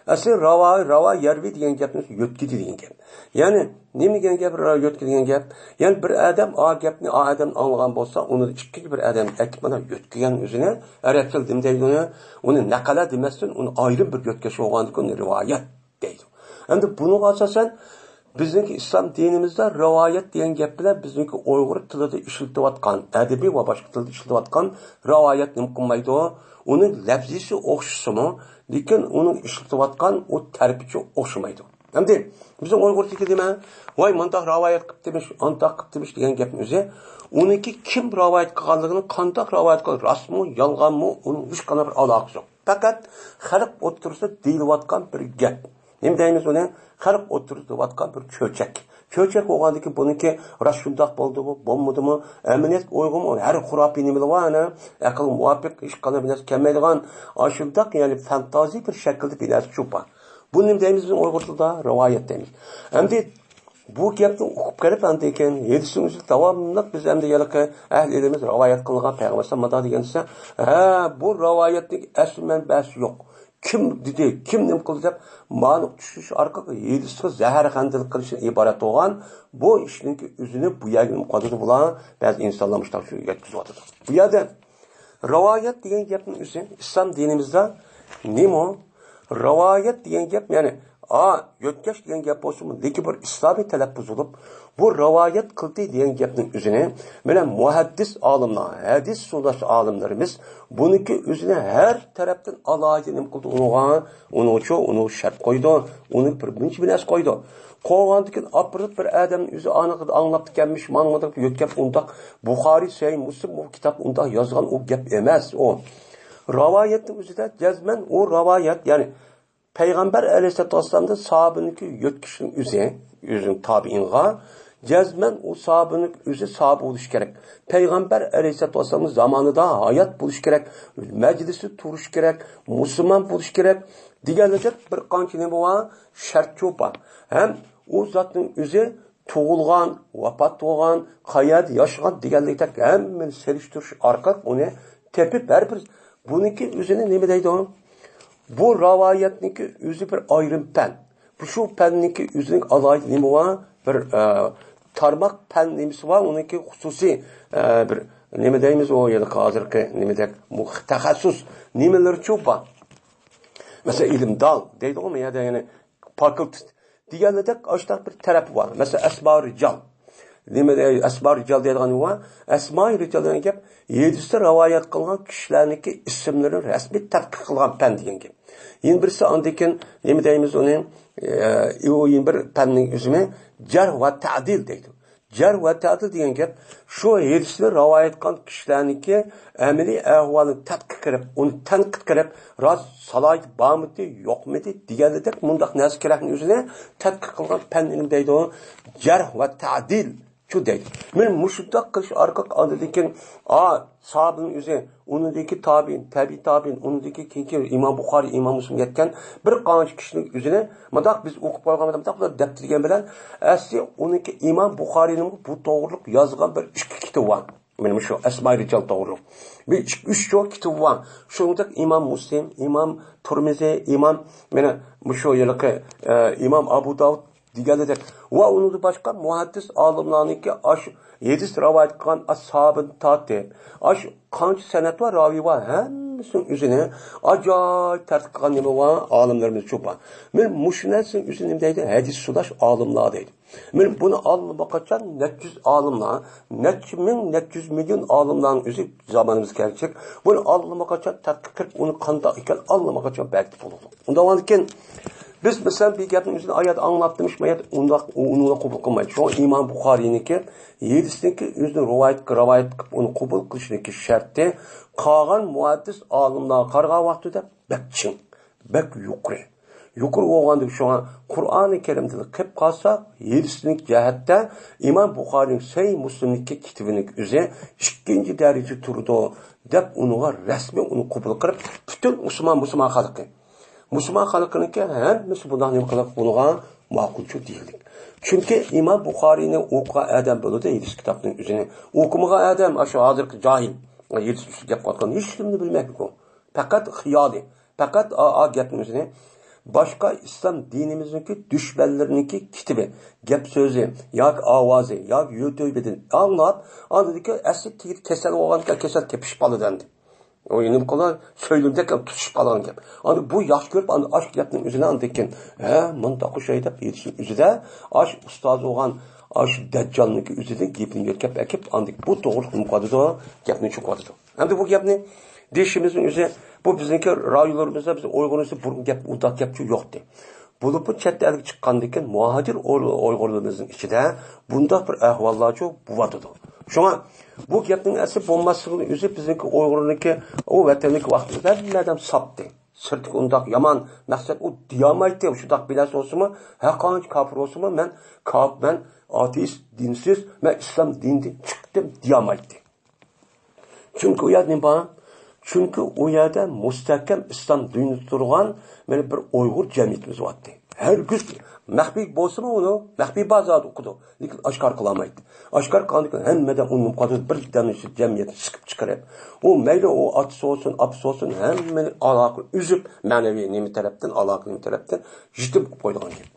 ئەسلى راۋا، راۋا يەرۋى دېگەن گەپنى يۆتكىدى دېگەن گەپ. يەنى نېمە دېگەن گەپ، راۋا يۆتكىدى دېگەن گەپ؟ يەنى بىر ئادەم ئا گەپنى ئا ئادەمدىن ئاڭلىغان بولسا، ئۇنى ئىككىنچى بىر ئادەم ئەكىپ مانا يۆتكىگەن ئۆزىنى، ئەرەب تىلىدا نېمە دەيدۇ ئۇنى؟ ئۇنى نەقەلە دېمەستىن، ئۇنى ئايرىم بىر يۆتكەش بولغاندىكىن ئۇنى رىۋايەت دەيدۇ. ئەمدى بۇنىڭغا ئاساسەن بىزنىڭكى ئىسلام دىنىمىزدا رىۋايەت دېگەن گەپ بىلەن بىزنىڭكى ئۇيغۇر تىلىدا ئىشلىتىۋاتقان، ئەدەبىي ۋە باشقا تىلدا ئىشلىتىۋاتقان رىۋايەت نېمە قىلمايدۇ؟ ئۇنىڭ لەپزىسى ئوخشىسىمۇ، لېكىن ئۇنىڭ ئىشلىتىۋاتقان ئۇ تەرىپىچە ئوخشىمايدۇ. ئەمدى بىزنىڭ ئۇيغۇرچىدىكى نېمە؟ ۋاي، مۇنداق رىۋايەت قىپتىمىش، ئانداق قىپتىمىش دېگەن گەپنىڭ ئۆزى، ئۇنىڭكى كىم رىۋايەت قىلغانلىقىنى، قانداق رىۋايەت قىلغان، راستمۇ، يالغانمۇ، ئۇنىڭ ھېچقانداق بىر ئالاقىسى يوق. پەقەت خەلق ئوتتۇرىسىدا دېيىلىۋاتقان بىر گەپ. نېمە دەيمىز ئۇنى؟ خەلق ئوتتۇرىسىدا دېيىلىۋاتقان بىر چۆچەك. چۆچەك بولغاندىكىن بۇنىڭكى راست شۇنداق بولدىمۇ، بولمىدىمۇ، ئەمەلىيەتكە ئۇيغۇنمۇ، ھەر خۇراپىي نېمىلا بار، ئەنە ئەقىلگە مۇۋاپىق ھېچقانداق بىر نەرسە كەلمەيدىغان، ئاشۇنداق، يەنى فانتازىيە بىر شەكىلدە بىر نەرسە چوپان. بۇ نېمە دەيمىز بىز ئۇيغۇر تىلىدا؟ رىۋايەت دەيمىز. ئەمدى بۇ گەپنى ئۇقۇپ قېلىپ، ئاندىن كېيىن ھەدىسنىڭ ئۆزى داۋاملىق بىز ئەمدى ھېلىقى ئەھلى ئىلمىمىز رىۋايەت قىلغان پەيغەمبەر ئەلەيھىسسالام مانا دېگەن دېسە، ھە، بۇ رىۋايەتنىڭ ئەسلى مەنبەسى يوق. كىم دېدى، كىم نېمە قىلدى دەپ مانىققا چۈشۈرۈش ئارقىلىق ھەدىسقا زەھەرخەندىلىك قىلىشتىن ئىبارەت بولغان بۇ ئىشنىڭكى ئۆزىنى بۇ يەرگە نېمە قىلىۋاتىدۇ بۇلار؟ بەزى ئىنسانلار مۇشۇنداق يەتكۈزۈۋاتىدۇ. بۇ يەردە رىۋايەت دېگەن گەپنىڭ ئۆزى ئىسلام دىنىمىزدا نېمە؟ رىۋايەت دېگەن گەپ، يەنى ئا، يۆتكەش دېگەن گەپ بولسىمۇ، لېكىن بىر ئىسلامىي تەلەپپۇز بولۇپ، بۇ رىۋايەت قىلدى دېگەن گەپنىڭ ئۆزىنى مانا مۇھەددىس ئالىملار، ھەدىس سوداش ئالىملىرىمىز بۇنىڭكى ئۆزىنى ھەر تەرەپتىن ئالاھىدە نېمە قىلدى ئۇنىڭغا، ئۇنىڭ ئۈچۈن ئۇنىڭ شەرت قويىدۇ، ئۇنىڭ بىر مۇنچە بىر نەرسە قويىدۇ. قويغاندىن كېيىن ئاپىرىپ بىر ئادەم ئۆزى ئاڭلاپتىكەنمىش، ماڭا يۆتكەپ ئۇنداق بۇخارىي، سەھىھ مۇسلىم بۇ كىتاب ئۇنداق يازغان ئۇ گەپ ئەمەس ئۇ. رىۋايەتنىڭ ئۆزىدە جەزمەن ئۇ رىۋايەت، يەنى پەيغەمبەر ئەلەيھىسسالاتۇ ۋەسسالامدىن ساھابىنىڭكى يۆتكىشىنىڭ ئۆزى، ئۆزىنىڭ تابىئىنغا جەزمەن ئۇ ساھابىنىڭ ئۆزى ساھابە بولۇشى كېرەك. پەيغەمبەر ئەلەيھىسسالاتۇ ۋەسسالامنىڭ زامانىدا ھايات بولۇشى كېرەك، مەجلىسىدە تۇرۇشى كېرەك، مۇسۇلمان بولۇشى كېرەك دېگەنلىكتەك بىر قانچە نېمە بار، شەرت شۇ بار. ھەم ئۇ زاتنىڭ ئۆزى تۇغۇلغان، ۋاپات بولغان، قەيەردە ياشىغان دېگەنلىكتەك ھەممىنى سېلىشتۇرۇش ئارقىلىق ئۇنى تېپىپ، ھەر بىر بۇنىڭكى ئۆزىنى نېمە دەيدۇ؟ بۇ رىۋايەتنىڭكى ئۆزى بىر ئايرىم پەن. بۇ شۇ پەننىڭكى ئۆزىنىڭ ئالاھىدە نېمە بار؟ بىر، ئە، تارماق پەن نېمىسى بار، ئۇنىڭكى خۇسۇسىي، ئە، بىر نېمە دەيمىز، ئۇ يەنە ھازىرقى نېمىدەك، مۇ-، تەخەسسۇس نېمىلىرىچۇ بار. مەسىلەن، ئىلىم دال دەيدىغۇ، يەنە، يەنى فاكۇلتېت دېگەنلىكتەك ئاشۇنداق بىر تەرەپى بار. مەسىلەن، ئەسما رىجال. نېمە دەي-، ئەسما رىجال دەيدىغان نېمە بار؟ ئەسما رىجال دېگەن گەپ ھەدىستە رىۋايەت قىلغان كىشىلەرنىڭكى ئىسىملىرىنى رەسمىي تەتقىق قىلغان پەن دېگەن گەپ. يەنە بىرسى ئاندىن كېيىن نېمە دەيمىز ئۇنى؟ ئە، ئۇ يەنە بىر پەننىڭ ئىسمى جەرھ ۋە تەدىل دەيدۇ. جەرھ ۋە تەدىل دېگەن گەپ شۇ ھەدىسنى رىۋايەت قىلغان كىشىلەرنىڭكى ئەمەلىي ئەھۋالىنى تەتقىق قىلىپ، ئۇنى تەنقىد قىلىپ، راست سالاھىيىتى بارمىدى، يوقمىدى دېگەنلىكتەك مۇنداق نەرسە كېرەكنى ئۆزىنى تەتقىق قىلغان پەن نېمە دەيدۇ؟ جەرھ ۋە تەدىل شۇ دەيدۇ. مانا مۇشۇنداق قىلىش ئارقىلىق ئاندىن كېيىن، ئا، ساھابىنىڭ ئۆزى، ئۇنىڭدىكى تابىئىن، تەبىئىي تابىئىن، ئۇنىڭدىكى كېيىنكى ئىمام بۇخارىي، ئىمام مۇسلىم يەتكەن بىر قانچە كىشىنىڭ ئۆزىنى مۇنداق بىز ئوقۇپ قويغان مۇنداق بۇلار دەپتۇ دېگەن بىلەن، ئەسلى ئۇنىڭكى ئىمام بۇخارىينىڭ بۇ توغرۇلۇق يازغان بىر ئىككى كىتابى بار. مانا مۇشۇ ئەسمائى رىجال توغرۇلۇق. بىر ئىككى، ئۈچ چوڭ كىتابى بار. شۇنىڭدەك ئىمام مۇسلىم، ئىمام تۇرمىزى، ئىمام، مانا مۇشۇ ھېلىقى، ئە، ئىمام ئابۇ داۋۇد دېگەنلىكتەك. ۋە ئۇنىڭدىن باشقا مۇھەددىس ئالىملارنىڭكى ئاشۇ ھەدىس رىۋايەت قىلغان ئەسھابىدىن تارتىپ، ئاشۇ قانچە سەنەد بار، راۋىي بار، ھەممىسىنىڭ ئۆزىنى ئاجايىپ تەتقىق قىلغان نېمە بار، ئالىملىرىمىز چوپان. مانا مۇشۇ نەرسىنىڭ ئۆزىنى نېمە دەيدۇ؟ ھەدىس سوداش ئالىملار دەيدۇ. مانا بۇنى ئاللىماقاچان نەچچە يۈز ئالىملار، نەچچە مىڭ، نەچچە يۈز مىليون ئالىملارنىڭ ئۆزى زامانىمىزغا كەلگۈچىلىك بۇنى ئاللىماقاچان تەتقىق قىلىپ، ئۇنى قانداق ئىكەن ئاللىماقاچان بەرگىلى بولىدۇ. ئۇنداق بولغاندىكىن بىز، مەسىلەن، بىر گەپنى ئۆزىنى ئايەت ئاڭلاپتىمىش، مايەت ئۇنداق، ئۇ-، ئۇنى قوبۇل قىلمايدۇ. شۇڭا ئىمام بۇخارىينىڭكى ھەدىسنىڭكى ئۆزىنى رىۋايەت، رىۋايەت قىلىپ، ئۇنى قوبۇل قىلىشنىڭكى شەرتى قالغان مۇھەددىس ئالىملارغا قارىغان ۋاقتىدا بەك چىڭ، بەك يۇقىرى. يۇقىرى بولغاندىكىن شۇڭا قۇرئانى كەرىمدىن قىلىپ قالسا، ھەدىسلىك جەھەتتە ئىمام بۇخارىنىڭ سەھىھ مۇسلىمنىڭكى كىتابىنىڭ ئۆزى ئىككىنچى دەرىجىدە تۇرىدۇ، دەپ ئۇنىڭغا رەسمىي ئۇنى قوبۇل قىلىپ، پۈتۈن مۇسۇلمان، مۇسۇلمان خەلقى، مۇسۇلمان خەلقىنىڭكى ھەممىسى بۇنداق نېمە قىلىپ بۇنىڭغا ماقۇلچۇ دېيىلدى. چۈنكى ئىمام بۇخارىنى ئوقۇغان ئادەم بولىدۇ، ھەدىس كىتابنىڭ ئۆزىنى ئوقۇمىغان ئادەم، ئاشۇ ھازىرقى جاھىل، ھەدىس ئۈستىدە گەپ قىلىۋاتقان ھېچ نېمىنى بىلمەيدۇ. پەقەت خىيالى، پەقەت ئا، ئا گەپنىڭ ئۆزىنى باشقا ئىسلام دىنىمىزنىڭكى دۈشمەنلىرىنىڭكى كىتابى، گەپ سۆزى ياكى ئاۋازى ياكى يۇتۇبىدىن ئاڭلاپ، ئاندىن كېيىن ئەسلى تېگىدە كېسەل بولغاندىكىن كېسەل تېپىشىپ قالىدۇ ئەمدى. ئۇ نېمە قىلار؟ سۆيلۈمدەك تۇتۇشۇپ قالغان گەپ. ئاندىن بۇ ياخشى كۆرۈپ، ئاندىن ئاشۇ گەپنىڭ ئۆزىنى ئاندىن كېيىن، ھە، مۇنداق ئوخشايدۇ دەپ يېتىشنىڭ ئۆزىدە ئاشۇ ئۇستاز بولغان، ئاشۇ دەججالنىڭكى ئۆزىدىن گېپىنى يۆتكەپ ئەكىپ، ئاندىن بۇ توغرىلىق نېمە قىلىۋاتىدۇ؟ گەپنى چوقۇۋاتىدۇ. ئەمدى بۇ گەپنى دېيىشىمىزنىڭ ئۆزى، بۇ بىزنىڭكى رايونلىرىمىزدا بىز ئۇيغۇرلاردا بۇرۇن گەپ، ئۇنداق گەپچۇ يوقتى. بولۇپمۇ چەت ئەلگە چىققاندىن كېيىن مۇھاجىر ئۇيغۇرلىرىمىزنىڭ ئىچىدە بۇنداق بىر ئەھۋاللارچۇ بولۇۋاتىدۇ. شۇڭا بۇ گەپنىڭ ئەسلى بولماسلىقىنىڭ ئۆزى بىزنىڭكى ئۇيغۇرنىڭكى ئۇ ۋەتەندىكى ۋاقتىمىزدا ھەممە ئادەم ساپتى. سىرتتىكى ئۇنداق يامان مەقسەت ئۇ دېيالمايتتى. شۇنداق بىلەرسى بولسىمۇ، ھەر قانچە كاپىر بولسىمۇ، مەن كاپ-، مەن ئاتېئىست، دىنسىز، مەن ئىسلام دىنىدىن چىقتىم دېيالمايتتى. چۈنكى ئۇ يەردە نېمە بار؟ چۈنكى ئۇ يەردە مۇستەھكەم ئىسلام دىنىدا تۇرغان مانا بىر ئۇيغۇر جەمئىيىتىمىز بارتتى. ھەرگىز مەخپىي بولسىمۇ ئۇنى، مەخپىي بار زادى ئۇقىدۇ، لېكىن ئاشكارا قىلالمايتتى. ئاشكارا قىلغاندىكىن ھەممىدە ئۇنى قاتتىق بىر دەملىشىپ جەمئىيەتنى سىقىپ چىقىرىپ، ئۇ مەيلى ئۇ ئاتىسى بولسۇن، ئاپىسى بولسۇن، ھەممىنى ئالاقە ئۈزۈپ، مەنىۋى نېمە تەرەپتىن، ئالاقە نېمە تەرەپتىن يېتىم قىلىپ قويىدىغان گەپ.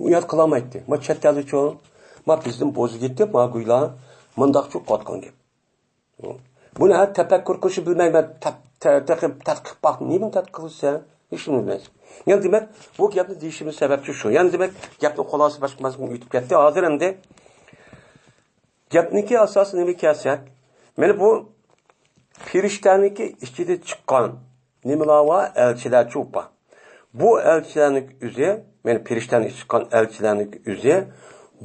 ئۇ يەردە قىلالمايتتى. ما چەت ئەلدىچۇ؟ ما بىزدىن بوزۇپ كېتىپ، ما گويلا مۇنداقچۇ قىلىۋاتقان گەپ. بۇنى ھە تەپەككۇر قىلىشنى بىلمەيمەن. تەپ-، تە-، تەقىب-، تەتقىق باق، نېمىنى تەتقىق قىلىسەن؟ ھېچنېمە بىلمەيسەن. يەنە دېمەك، بۇ گەپنى دېيىشىمىز سەۋەبچى شۇ. يەنە دېمەك، گەپنىڭ خۇلاسىسى باشقا مەزمۇنغا ئۆتۈپ كەتتى. ھازىر ئەمدى گەپنىڭكى ئاساسى نېمە كەلسەك، مانا بۇ پىرىشتەنىڭكى ئىچىدە چىققان نېمىلەر بار؟ ئەلچىلەر چوپا. بۇ ئەلچىلەرنىڭ ئۆزى، مانا پىرىشتەنىڭ ئىچىدە چىققان ئەلچىلەرنىڭ ئۆزى،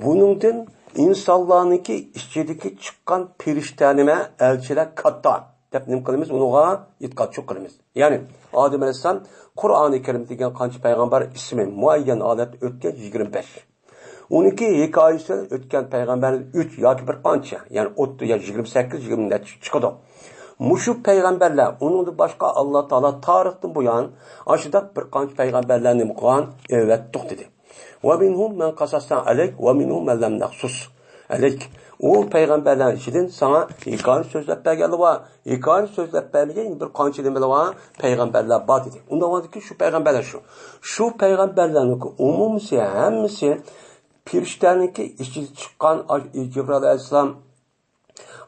بۇنىڭدىن ئىنسانلارنىڭكى ئىچىدىكى چىققان پىرىشتە نېمە؟ ئەلچىلەر كاتتا دەپ نېمە قىلىمىز؟ ئۇنىڭغا ئېتىقادچىلىق قىلىمىز. يەنى ئادەم ئەلەيھىسسالام قۇرئانى كەرىمدە كەلگەن قانچە پەيغەمبەر ئىسمى مۇئەييەن ھالەتتە ئۆتكەن؟ يىگىرمە بەش. ئۇنىڭكى ھېكايىسى ئۆتكەن پەيغەمبەر ئۈچ ياكى بىر قانچە، يەنى ئوتتۇز يا يىگىرمە سەككىز، يىگىرمە نەچچە چىقىدۇ. مۇشۇ پەيغەمبەرلەر، ئۇنىڭدىن باشقا ئاللا تائالا تارىختىن بۇيان ئاشۇنداق بىر قانچە پەيغەمبەرلەرنى نېمە قىلغان؟ ئەۋەتتۇق دېدى. ومنهم من قصصنا عليك ومنهم من لم نقصص عليك. ئۇ پەيغەمبەرلەرنىڭ ئىچىدىن ساڭا ھېكايىنى سۆزلەپ بەرگەنلەر بار، ھېكايىنى سۆزلەپ بەرمىگەن بىر قانچە نېمىلەر بار؟ پەيغەمبەرلەر بار دېدى. ئۇنداق بولغاندىكىن شۇ پەيغەمبەرلەر شۇ. شۇ پەيغەمبەرلەرنىڭكى ئومۇمىسى، ھەممىسى پىرىشتەنىڭكى ئىچىدە چىققان ئاش-، جىبرىئىل ئەلەيھىسسالام،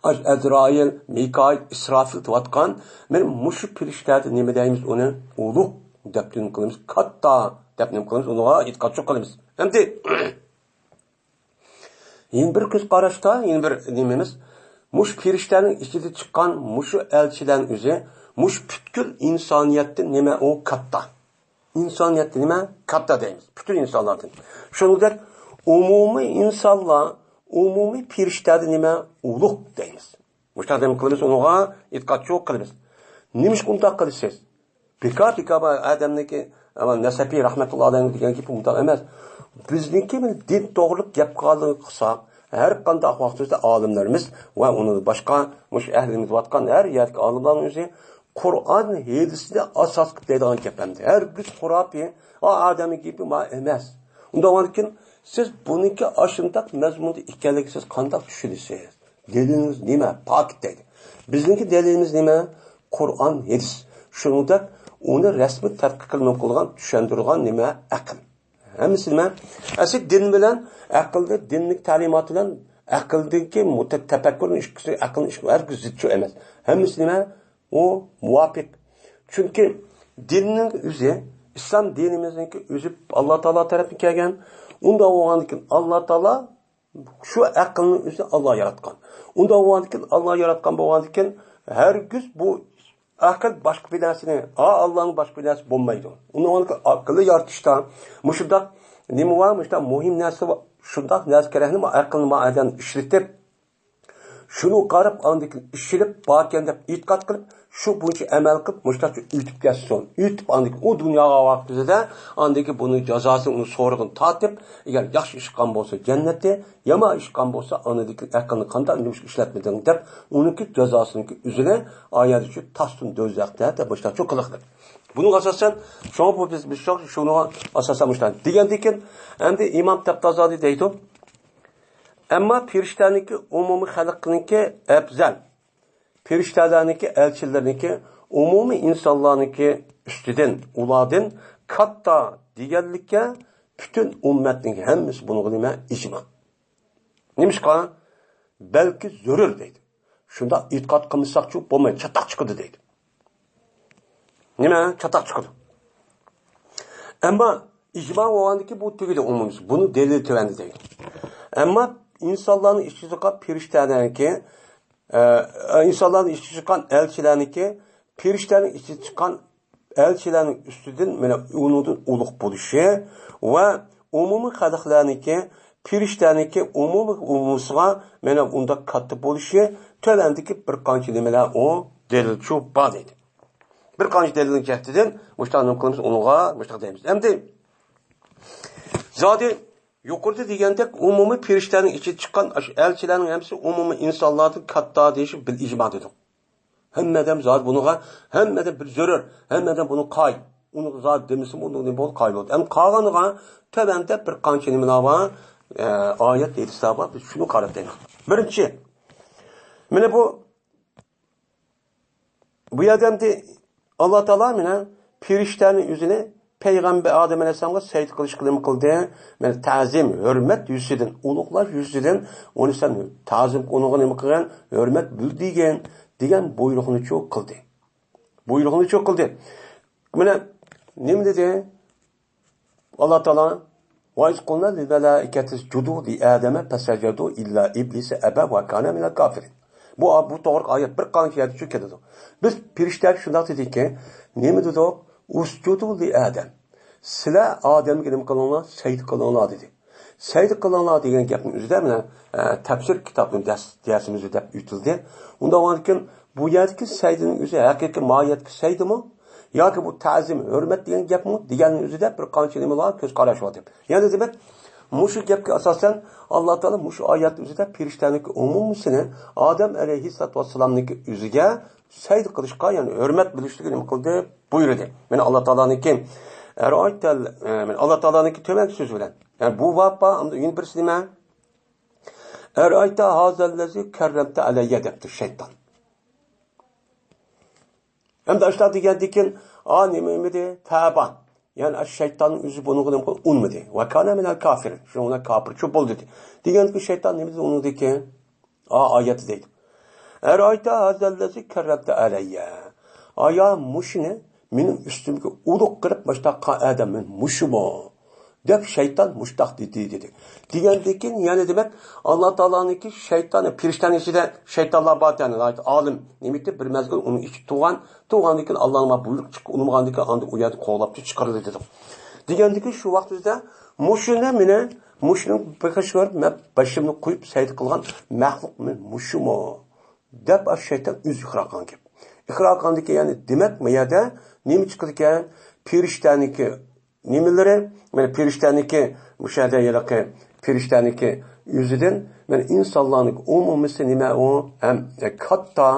ئاش-، ئەزرائىل، مىكائىل، ئىسرافىل دەۋاتقان، مانا مۇشۇ پىرىشتەدە نېمە دەيمىز ئۇنى؟ ئۇلۇغ دەپ نېمە قىلىمىز؟ كاتتا دەپ نېمە قىلىمىز؟ ئۇنىڭغا ئېتىقادچىلىق قىلىمىز. ئەمدى يەنە بىر كۆز قاراشتا، يەنە بىر نېمىمىز، مۇشۇ پىرىشتەنىڭ ئىچىدە چىققان مۇشۇ ئەلچىلەرنىڭ ئۆزى، مۇشۇ پۈتكۈل ئىنسانىيەتتىن نېمە ئۇ كاتتا. ئىنسانىيەتتە نېمە؟ كاتتا دەيمىز. پۈتۈن ئىنسانلاردىن. شۇنىڭدەك ئومۇمىي ئىنسانلار، ئومۇمىي پىرىشتەدە نېمە؟ ئۇلۇغ دەيمىز. مۇشۇنداق نېمە قىلىمىز؟ ئۇنىڭغا ئېتىقادچىلىق قىلىمىز. نېمىشقا ئۇنداق قىلىسىز؟ بىكار، بىكار ئادەمنىڭكى، ئەمما نەسەپى رەھمەتۇللا ئەلەيھىڭ دېگەن گېپى ئۇنداق ئەمەس. بىزنىڭكى دىن توغرىلىق گەپ قىلىدىغان قىلساق، ھەر قانداق ۋاقتىمىزدا ئالىملىرىمىز ۋە ئۇنىڭدىن باشقا مۇشۇ ئەھلىمىز دەۋاتقان ھەر يەردىكى ئالىملارنىڭ ئۆزى قۇرئان ھەدىسنى ئاساس قىلىپ دەيدىغان گەپ ئەمدى. ھەرگىز خۇراپىي، ئا، ئادەمنىڭ گېپى ما ئەمەس. ئۇنداق بولغاندىكىن سىز بۇنىڭكى ئاشۇنداق مەزمۇندا ئىكەنلىكىنى سىز قانداق چۈشىنىسىز؟ دەلىلىڭىز نېمە؟ پاكىت دەيدۇ. بىزنىڭكى دەلىلىمىز نېمە؟ قۇرئان، ھەدىس. شۇنىڭدەك ئۇنى رەسمىي تەتقىق قىلماي قىلغان، چۈشەندۈرگەن نېمە؟ ئەقىل. ھەممىسى نېمە؟ ئەسلى دىن بىلەن ئەقىلدە، دىننىڭ تەلىماتى بىلەن ئەقىلدىكى مۇت-، تەپەككۇرنىڭ ئىككىسى، ئەقىلنىڭ ئىككىسى ھەرگىز زىتچۇ ئەمەس. ھەممىسى نېمە؟ ئۇ مۇۋاپىق. چۈنكى دىننىڭ ئۆزى، ئىسلام دىنىمىزنىڭكى ئۆزى ئاللا تائالا تەرەپتىن كەلگەن. ئۇنداق بولغاندىكىن ئاللا تائالا شۇ ئەقىلنىڭ ئۆزىنى ئاللا ياراتقان. ئۇنداق بولغاندىكىن، ئاللا ياراتقان بولغاندىكىن، ھەرگىز بۇ ئەقىل باشقا بىر نەرسىنى، ھا، ئاللانىڭ باشقا بىر نەرسە بولمايدۇ. ئۇنىڭ ئەقىلى يارىتىشتا مۇشۇنداق نېمە بار، مۇشۇنداق مۇھىم نەرسە بار، شۇنداق نەرسە كېرەكنى ئەقىلنى ئادەم ئىشلىتىپ، شۇنى قاراپ، ئاندىن كېيىن ئىشلىنىپ باركەن دەپ ئېتىقاد قىلىپ، شۇ بويىچە ئەمەل قىلىپ، مۇشۇنداق ئۆتۈپ كەتسۇن. ئۆتۈپ، ئاندىن كېيىن ئۇ دۇنياغا ۋاقتىدا، ئاندىن كېيىن بۇنىڭ جازاسىنى، ئۇنىڭ سورىقىنى تارتىپ، ئەگەر ياخشى ئىش قىلغان بولسا جەننەتتە، يامان ئىش قىلغان بولسا، ئاندىن كېيىن ئەقىلنى قانداق نېمە ئىشقا ئىشلەتمىدىڭ دەپ، ئۇنىڭكى جازاسىنىڭكى ئۆزىنى ئايەتچۇ تاستۇن دوزاختا دەپ مۇشۇنداق قىلىقلىق. بۇنىڭغا ئاساسەن، شۇڭا بۇ بىز، بىز شۇ-، شۇنىڭغا ئاساسەن مۇشۇنداق دېگەندىن كېيىن، ئەمدى ئىمام تەپتازانى دەيدۇ، ئەمما پىرىشتەنىڭكى ئومۇمىي خەلقنىڭكى ئەپزەل، پىرىشتەلەرنىڭكى، ئەلچىلەرنىڭكى ئومۇمىي ئىنسانلارنىڭكى ئۈستىدىن، ئۇلاردىن كاتتا دېگەنلىككە پۈتۈن ئۈممەتنىڭ ھەممىسى بۇنىڭغا نېمە؟ ئىجما. نېمىشقا؟ بەلكى زۆرۈر دەيدۇ. شۇنداق ئېتىقاد قىلمىساقچۇ بولمايدۇ، چاتاق چىقىدۇ دەيدۇ. نېمە؟ چاتاق چىقىدۇ. ئەمما ئىجما بولغاندىكى بۇ تۈگىدى ئومۇمىي. بۇنىڭ دەلىلى تۆۋەندە دەيدۇ. ئەمما ئىنسانلارنىڭ ئىچىدە چىققان پېرىشتەلەرنىڭكى، ئە، ئىنسانلارنىڭ ئىچىدە چىققان ئەلچىلەرنىڭكى، پېرىشتەلەرنىڭ ئىچىدە چىققان ئەلچىلەرنىڭ ئۈستىدىن، مانا، ئۇنىڭدىن ئۇلۇغ بولۇشى ۋە ئومۇمىي خەلقلەرنىڭكى، پېرىشتەنىڭكى ئومۇمىي ئومۇمىسىغا، مانا، ئۇنداق كاتتا بولۇشى تۆۋەندىكى بىر قانچە نېمىلەر ئۇ دەلىلچۇ بار دەيدۇ. بىر قانچە دەلىلنىڭ جەھىتىدىن مۇشۇنداق نېمە قىلىمىز، ئۇنىڭغا مۇشۇنداق دەيمىز. ئەمدى زادى يۇقىرىدا دېگەندەك ئومۇمىي پېرىشتەنىڭ ئىچىدە چىققان ئاشۇ ئەلچىلەرنىڭ ھەممىسى ئومۇمىي ئىنسانلاردىن كاتتا دېيىشىپ بىل ئىجما دېدۇق. ھەممە ئادەم زادى بۇنىڭغا، ھەممە ئادەم بىر زۆرۈر، ھەممە ئادەم بۇنىڭغا قايىل. ئۇنى زادى دېمىسىمۇ ئۇنىڭ نېمە بولدى؟ قايىل بولدى. ئەمما قالغانىغا تۆۋەندە بىر قانچە نېمىلەر بار، ئە، ئايەت، ھەدىسلەر بار. بىز شۇنى قاراپ دەيمىز. بىرىنچى، مانا بۇ، بۇ يەردە ئەمدى ئاللا تائالا مانا پېرىشتەنى ئۆزىنى پەيغەمبەر ئادەم ئەلەيھىسسالامغا سەجدە قىلىشقا نېمە قىلدى؟ مانا تەزىم، ھۆرمەت يۈزىسىدىن، ئۇلۇغلاش يۈزىسىدىن ئۇنى سەن تەزىم، ئۇنىڭغا نېمە قىلغان؟ ھۆرمەت بىلدۈرگىن دېگەن بۇيرۇقنىچۇ قىلدى. بۇيرۇقنىچۇ قىلدى. مانا نېمە دېدى؟ ئاللا تائالا، «ۋە ئىز قۇلنا لىل مەلائىكەتى ئۇسجۇدۇ لىئادەمە فەسەجەدۇ ئىللا ئىبلىسە ئەبا ۋە كانە مىنەل كافىرىن.» بۇ، بۇ توغرىلىق ئايەت بىر قانچە يەردە چۈشۈپ كېتىدۇ. بىز پېرىشتەگە شۇنداق دېدىكى، نېمە دېدۇق؟ «ئۇسجۇدۇ لىئادەم.» سىلەر ئادەمگە نېمە قىلىڭلار؟ سەجدە قىلىڭلار دېدى. سەجدە قىلىڭلار دېگەن گەپنىڭ ئۆزىدە مانا، ئە، تەپسىر كىتابىنىڭ دەرس، دەرسىمىزدە دەپ ئۆتۈلدى. ئۇنداق بولغاندىكىن بۇ يەردىكى سەجدىنىڭ ئۆزى ھەقىقىي ماھىيەتتىكى سەجدىمۇ؟ ياكى بۇ تەزىم، ھۆرمەت دېگەن گەپمۇ دېگەننىڭ ئۆزىدە بىر قانچە نېمىلەر، كۆز قاراش بار دەپ. يەنى دېمەك، مۇشۇ گەپكە ئاساسەن، ئاللا تائالا مۇشۇ ئايەتنىڭ ئۆزىدە پېرىشتەنىڭكى ئومۇمىسىنى ئادەم ئەلەيھىسسالاتۇ ۋەسسالامنىڭكى ئۆزىگە سەجدە قىلىشقا، يەنى ھۆرمەت بىلىشلىكى نېمە قىلدى؟ بۇيرۇدى. مانا ئاللا تائالانىڭكى، ئەرئايتەل، ئە، مانا ئاللا تائالانىڭكى تۆۋەنكى سۆزى بىلەن. يەنى بۇ باب بار، ئەمدى يەنە بىرسى نېمە؟ «ئەرئايتە ھازەللەزى كەررەمتە ئەلەييە» دەپتۇ شەيتان. ئەمدى ئاشۇنداق دېگەندىكىن، ئا، نېمە، نېمىدى؟ تەبا. يەنى ئاشۇ شەيتاننىڭ ئۆزى بۇنىڭغا نېمە قىلدى؟ ئۇنىمىدى. «ۋە كانە مىنەل كافىرىن.» شۇنىڭ بىلەن كاپىرچۇ بولدى دېدى. دېگەندىكىن شەيتان نېمە دېدى ئۇنىڭدىكى؟ ئا، ئايەتتە دەيدۇ. «ئەرئايتە ھازەللەزى كەررەمتە ئەلەييە.» ئايا مۇشۇنى مېنىڭ ئۈستۈمگە ئۇلۇغ قىلىپ مۇشتاق قىلغان ئادەم مەن مۇشۇمۇ؟ دەپ شەيتان مۇشتاق دېدى، دېدى. دېگەندىكىن، يەنى دېمەك، ئاللا تائالانىڭكى شەيتان، پېرىشتەنىڭ ئىچىدە شەيتانلار بار ئىكەن، ناھايىتى ئالىم. نېمىتى بىر مەزگىل ئۇنىڭ ئىچىدە تۇرغان، تۇرغاندىن كېيىن ئاللانىڭ بۇيرۇق چىققا ئۇنىمىغاندىن كېيىن ئاندىن ئۇ يەردىن قوغلاپ چىقىرىلدى دېدۇق. دېگەندىكىن شۇ ۋاقتىمىزدا مۇشۇنى مېنى، مۇشۇنىڭ بېقىشى كۆرۈپ مەن بېشىمنى قويۇپ سەجدە قىلغان مەخلۇق مەن مۇشۇمۇ؟ دەپ ئاشۇ شەيتان ئۆزى ئىقرار قىلغان گەپ. ئىقرار قىلغاندىن كېيىن، يەنى دېمەك، ما يەردە نېمە چىقىدىكەن؟ پېرىشتەنىڭكى نېمىلىرى؟ مانا پېرىشتەنىڭكى، مۇشۇ يەردە ھېلىقى پېرىشتەنىڭكى ئۆزىدىن، مانا ئىنسانلارنىڭ ئومۇمىسى نېمە ئۇ؟ ھەم كاتتا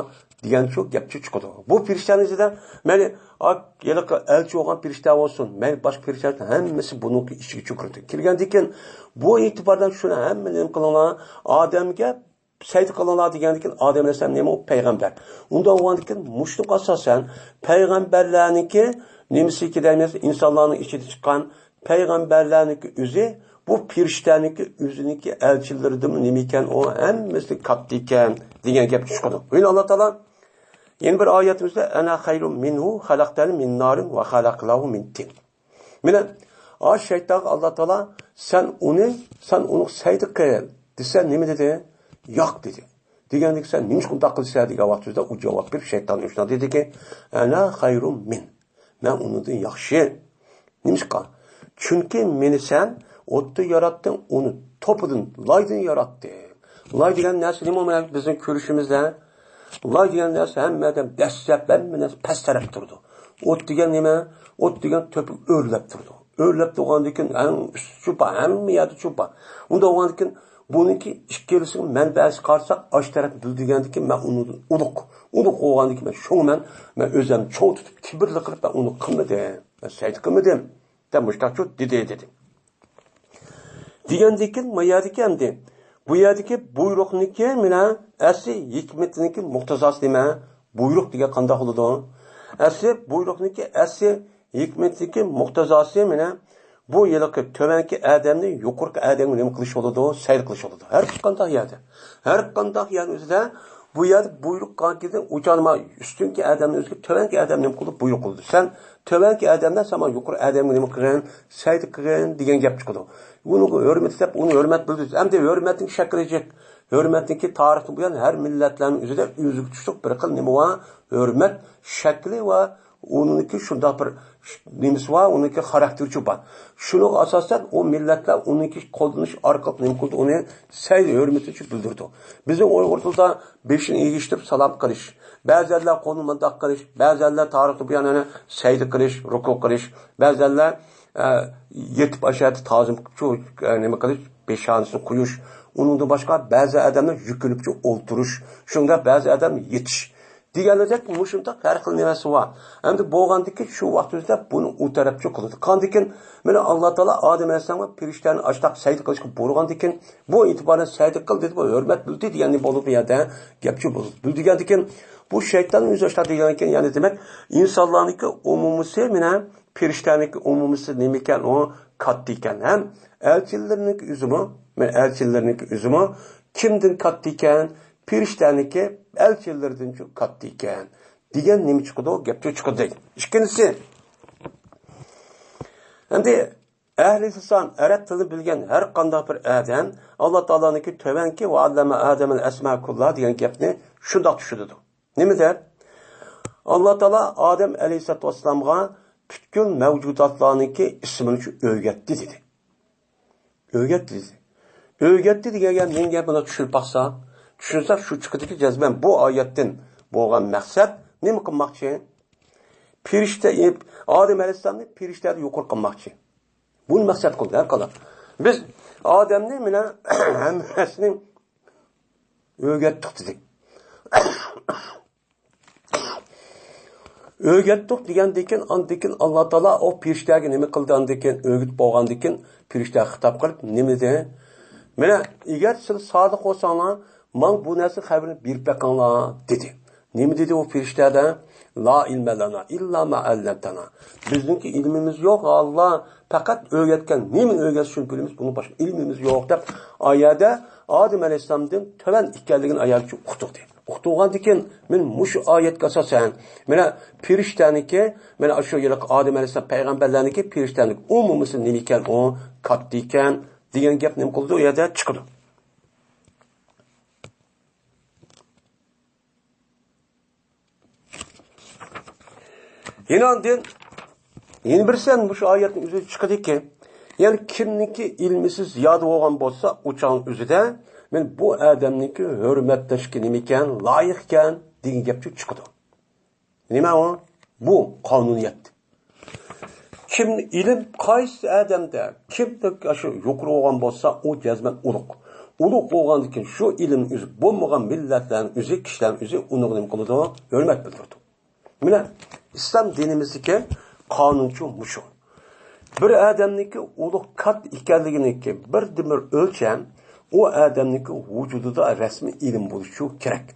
دېگەن شۇ گەپچۇ چىقىدۇ. بۇ پېرىشتەنىڭ ئۆزىدە، مەيلى، ئا، ھېلىقى ئەلچى بولغان پېرىشتە بولسۇن، مەيلى باشقا پېرىشتە، ھەممىسى بۇنىڭكى ئىچىگە چۈكۈرىدۇ. كىرگەندىن كېيىن، بۇ ئېتىباردىن شۇنى ھەممە نېمە قىلىڭلار، ئادەمگە سەجدە قىلىڭلار دېگەندىكىن ئادەم ئەلەيھىسسالام نېمە؟ ئۇ پەيغەمبەر. ئۇنداق بولغاندىكىن مۇشۇنىڭغا ئاساسەن پەيغەمبەرلەرنىڭكى نېمىسى دەيمىز؟ ئىنسانلارنىڭ ئىچىدە چىققان پەيغەمبەرلەرنىڭكى ئۆزى بۇ پېرىشتەنىڭكى ئۆزىنىڭكى ئەلچىلىرىدىنمۇ نېمە ئىكەن؟ ئۇ ھەممىسى كاتتا ئىكەن دېگەن گەپ چىقىدۇ. يەنە ئاللا تائالا يەنە بىر ئايەتىمىزدە، «ئەنە خەيرۇم مىنھۇ خەلەقتەنى مىن نارىن ۋە خەلەقنەھۇ مىن تىن.» مانا، ئا شەيتانغا ئاللا تائالا، «سەن ئۇنى، سەن ئۇنى سەجدە قىل» دېسە، نېمە دېدى؟ «ياق» دېدى. دېگەندىكىن، «سەن نېمىشقا ئۇنداق قىلىسەن؟» دېگەن ۋاقتىمىزدا ئۇ جاۋاب بېرىپ، شەيتان شۇنداق دېدىكى، «ئەنە خەيرۇم مىن.» مەن ئۇنىڭدىن ياخشى. نېمىشقا؟ چۈنكى مېنى سەن ئوتتا ياراتتىڭ، ئۇنى توپىدىن، لايدىن ياراتتىڭ. لاي دېگەن نەرسە نېمە؟ مانا بىزنىڭ كۆرۈشىمىزدە لاي دېگەن نەرسە ھەممە ئادەم دەسسەپ، ھەممە نەرسە پەس تەرەپ تۇرىدۇ. ئوت دېگەن نېمە؟ ئوت دېگەن تۆپە ئۆرلەپ تۇرىدۇ. ئۆرلەپ تۇرغاندىن كېيىن ھەم ئۈستى چوپان، ھەممە يەردە چوپان. ئۇنداق بولغاندىن كېيىن بۇنىڭكى ئىككىلىسىنىڭ مەنبەسىگە قارىساق، ئاشۇ تەرەپ بىلدۈرگەندىن كېيىن مەن ئۇنىڭدىن ئۇلۇغ، ئۇلۇغ بولغاندىن كېيىن مەن شۇڭا مەن، مەن ئۆزۈمنى چوڭ تۇتۇپ، كىبىرلىك قىلىپ مەن ئۇنى قىلمىدىم. مەن سەجدە قىلمىدىم. دەپ مۇشتاقچۇ دېدى، دېدى. دېگەندىن كېيىن، ما يەردىكى ئەمدى، بۇ يەردىكى بۇيرۇقنىڭكى مانا ئەسلى ھېكمىتىنىڭكى مۇقتىزاسى نېمە؟ بۇيرۇق دېگەن قانداق بولىدۇ؟ ئەسلى بۇيرۇقنىڭكى ئەسلى ھېكمىتىدىكى مۇقتەزاسى مانا بۇ ھېلىقى تۆۋەنكى ئادەمنى يۇقىرىقى ئادەمگە نېمە قىلىش بولىدۇ؟ سەجدە قىلىش بولىدۇ. ھەر قانداق يەردە. ھەر قانداق يەرنىڭ ئۆزىدە بۇ يەردە بۇيرۇق قىلغان كېيىن ئۇچانما ئۈستۈنكى ئادەمنىڭ ئۆزىگە تۆۋەنكى ئادەم نېمە قىلىدۇ؟ بۇيرۇق قىلىدۇ. سەن تۆۋەنكى ئادەمدە سەن مانا يۇقىرى ئادەمگە نېمە قىلغىن؟ سەجدە قىلغىن دېگەن گەپ چىقىدۇ. ئۇنىڭغا ھۆرمەت دەپ، ئۇنى ھۆرمەت بىلدۈرىسىز. ئەمدى ھۆرمەتنىڭ شەكلى جىق. ھۆرمەتنىڭكى تارىختىن بۇيان ھەر مىللەتلەرنىڭ ئۆزىدە ئۆزىگە تۇشلۇق بىر خىل نېمە بار؟ ھۆرمەت شەكلى ۋە ئۇنىڭكى شۇنداق بىر ش-، نېمىسى بار، ئۇنىڭكى خاراكتېرى بار. شۇنىڭغا ئاساسەن ئۇ مىللەتلەر ئۇنىڭكى قوللىنىش ئارقىلىق نېمە قىلىدۇ؟ ئۇنى سەل ھۆرمىتىنى بىلدۈرىدۇ. بىزنىڭ ئۇيغۇر تىلىدا بېشىنى ئېگىشتۈرۈپ سالام قىلىش، بەزەنلەر قولىنى مۇنداق قىلىش، بەزەنلەر تارىختىن بۇيان يەنە سەجدە قىلىش، رۇكۇ قىلىش، بەزەنلەر، ئە، يېتىپ ئاشۇ يەردە تازىم قىلىپ، شۇ، ئە، نېمە قىلىش، پېشانىسىنى قويۇش، ئۇنىڭدىن باشقا بەزى ئادەملەر يۈكۈنۈپ شۇ ئولتۇرۇش، شۇنىڭدا بەزى ئادەم يېتىش دېگەندەك مۇشۇنداق ھەر خىل نېمىسى بار. ئەمدى بولغاندىكىن شۇ ۋاقىت ئۆزىدە بۇنى ئۇ تەرەپچە قىلىدۇ. قاندىكىن مانا ئاللا تائالا ئادەم ئەلەيھىسسالامغا پېرىشتەنى ئاشتاق سەجدە قىلىشقا بۇيرۇغاندىكىن، بۇ ئېتىبارەن سەجدە قىل دېدى، بۇ ھۆرمەت بىلدى دېگەن نېمە بولىدۇ بۇ يەردە؟ گەپچە بولىدۇ. بىلدى دېگەندىكىن بۇ شەيتان ئۆزى ئاشتاق دېگەنكەن، يەنى دېمەك ئىنسانلارنىڭكى ئومۇمىسى مانا پېرىشتەنىڭكى ئومۇمىسى نېمە ئىكەن؟ ئۇ كاتتا ئىكەن. ھەم ئەلچىلىرىنىڭكى ئۆزىمۇ، مانا ئەلچىلىرىنىڭكى ئۆزىمۇ كىمدىن كاتتا ئىكەن؟ پېرىشتەنىكى ئەلچىلىرىدىنچۇ كاتتا ئىكەن دېگەن نېمە چىقىدۇ؟ گەپچۇ چىقىدۇ دەيدۇ. ئىككىنچىسى، ئەمدى ئەھلى لىسان، ئەرەب تىلىنى بىلگەن ھەر قانداق بىر ئادەم ئاللا تائالانىڭكى تۆۋەنكى ۋە ئەللەمە ئادەمەل ئەسما كۇللا دېگەن گەپنى شۇنداق چۈشىنىدۇ. نېمە دەپ؟ ئاللا تائالا ئادەم ئەلەيھىسسالاتۇ ۋەسسالامغا پۈتكۈل مەۋجۇداتلارنىڭكى ئىسمىنى شۇ ئۆگەتتى دېدى. ئۆگەتتى دېدى. ئۆگەتتى دېگەن گەپ نېمە گەپ؟ بۇنى چۈشىنىپ باقسا، چۈشىنسەك شۇ چىقىدىكى جەزمەن بۇ ئايەتتىن بولغان مەقسەت نېمە قىلماقچى؟ پېرىشتە، ئادەم ئەلەيھىسسالامنى پېرىشتەدىن يۇقىرى قىلماقچى. بۇنى مەقسەت قىلدى ھەر قانداق. بىز ئادەمنى مانا ھەممىسىنى ئۆگەتتۇق دېدى. ئۆگەتتۇق دېگەندىن كېيىن، ئاندىن كېيىن ئاللا تائالا ئۇ پېرىشتەگە نېمە قىلدى؟ ئاندىن كېيىن ئۆگىتىپ بولغاندىن كېيىن پېرىشتەگە خىتاب قىلىپ نېمە دېدى؟ مانا، ئەگەر سىلەر سادىق بولساڭلار، ماڭا بۇ نەرسە خەۋىرىنى بېرىپ بېقىڭلار دېدى. نېمە دېدى ئۇ پېرىشتە دە؟ لا ئىلمە لەنا ئىللا ما ئەللەمتەنا. بىزنىڭكى ئىلمىمىز يوق، ئاللا پەقەت ئۆگەتكەن، نېمىنى ئۆگەتسە شۇنى بىلىمىز، بۇنىڭ باشقا ئىلمىمىز يوق دەپ، ئايەدە ئادەم ئەلەيھىسسالامدىن تۆۋەن ئىكەنلىكىنى ئايەتچە ئۇقتۇردى. ئۇقتۇرغاندىن كېيىن، مەن مۇشۇ ئايەتكە ئاساسەن، مانا پېرىشتەنىكى، مانا شۇ ھېلىقى ئادەم ئەلەيھىسسالام پەيغەمبەرلەرنىكى پېرىشتەنىكى ئومۇمىسى نېمە ئىكەن، ئۇ كاتتا ئىكەن دېگەن گەپ نېمە قىلىدۇ؟ ئۇ يەردە چىقىدۇ. يەنە ئاندىن يەنە بىرسى مۇشۇ ئايەتنىڭ ئۆزىدە چىقىدىكى، يەنى كىمنىڭكى ئىلمىسى زىيادە بولغان بولسا، ئۇ چاغنىڭ ئۆزىدە مەن بۇ ئادەمنىڭكى ھۆرمەتلەشكە نېمە ئىكەن، لايىق ئىكەن دېگەن گەپ چىقىدۇ. نېمە ئۇ؟ بۇ قانۇنىيەت. كىم ئىلىم قايسى ئادەمدە كىم شۇ يۇقىرى بولغان بولسا، ئۇ جەزمەن ئۇلۇغ. ئۇلۇغ بولغاندىن كېيىن شۇ ئىلىم ئۆزى بولمىغان مىللەتلەرنىڭ ئۆزى، كىشىلەرنىڭ ئۆزى ئۇنىڭغا نېمە قىلىدۇ؟ ھۆرمەت بىلدۈرىدۇ. مانا ئىسلام دىنىمىزدىكى قانۇنچۇ مۇشۇ. بىر ئادەمنىڭكى ئۇلۇغ كاتتا ئىكەنلىكىنىڭكى بىردىنبىر ئۆلچەم ئۇ ئادەمنىڭكى ۋۇجۇدىدا رەسمىي ئىلىم بولۇشى كېرەك.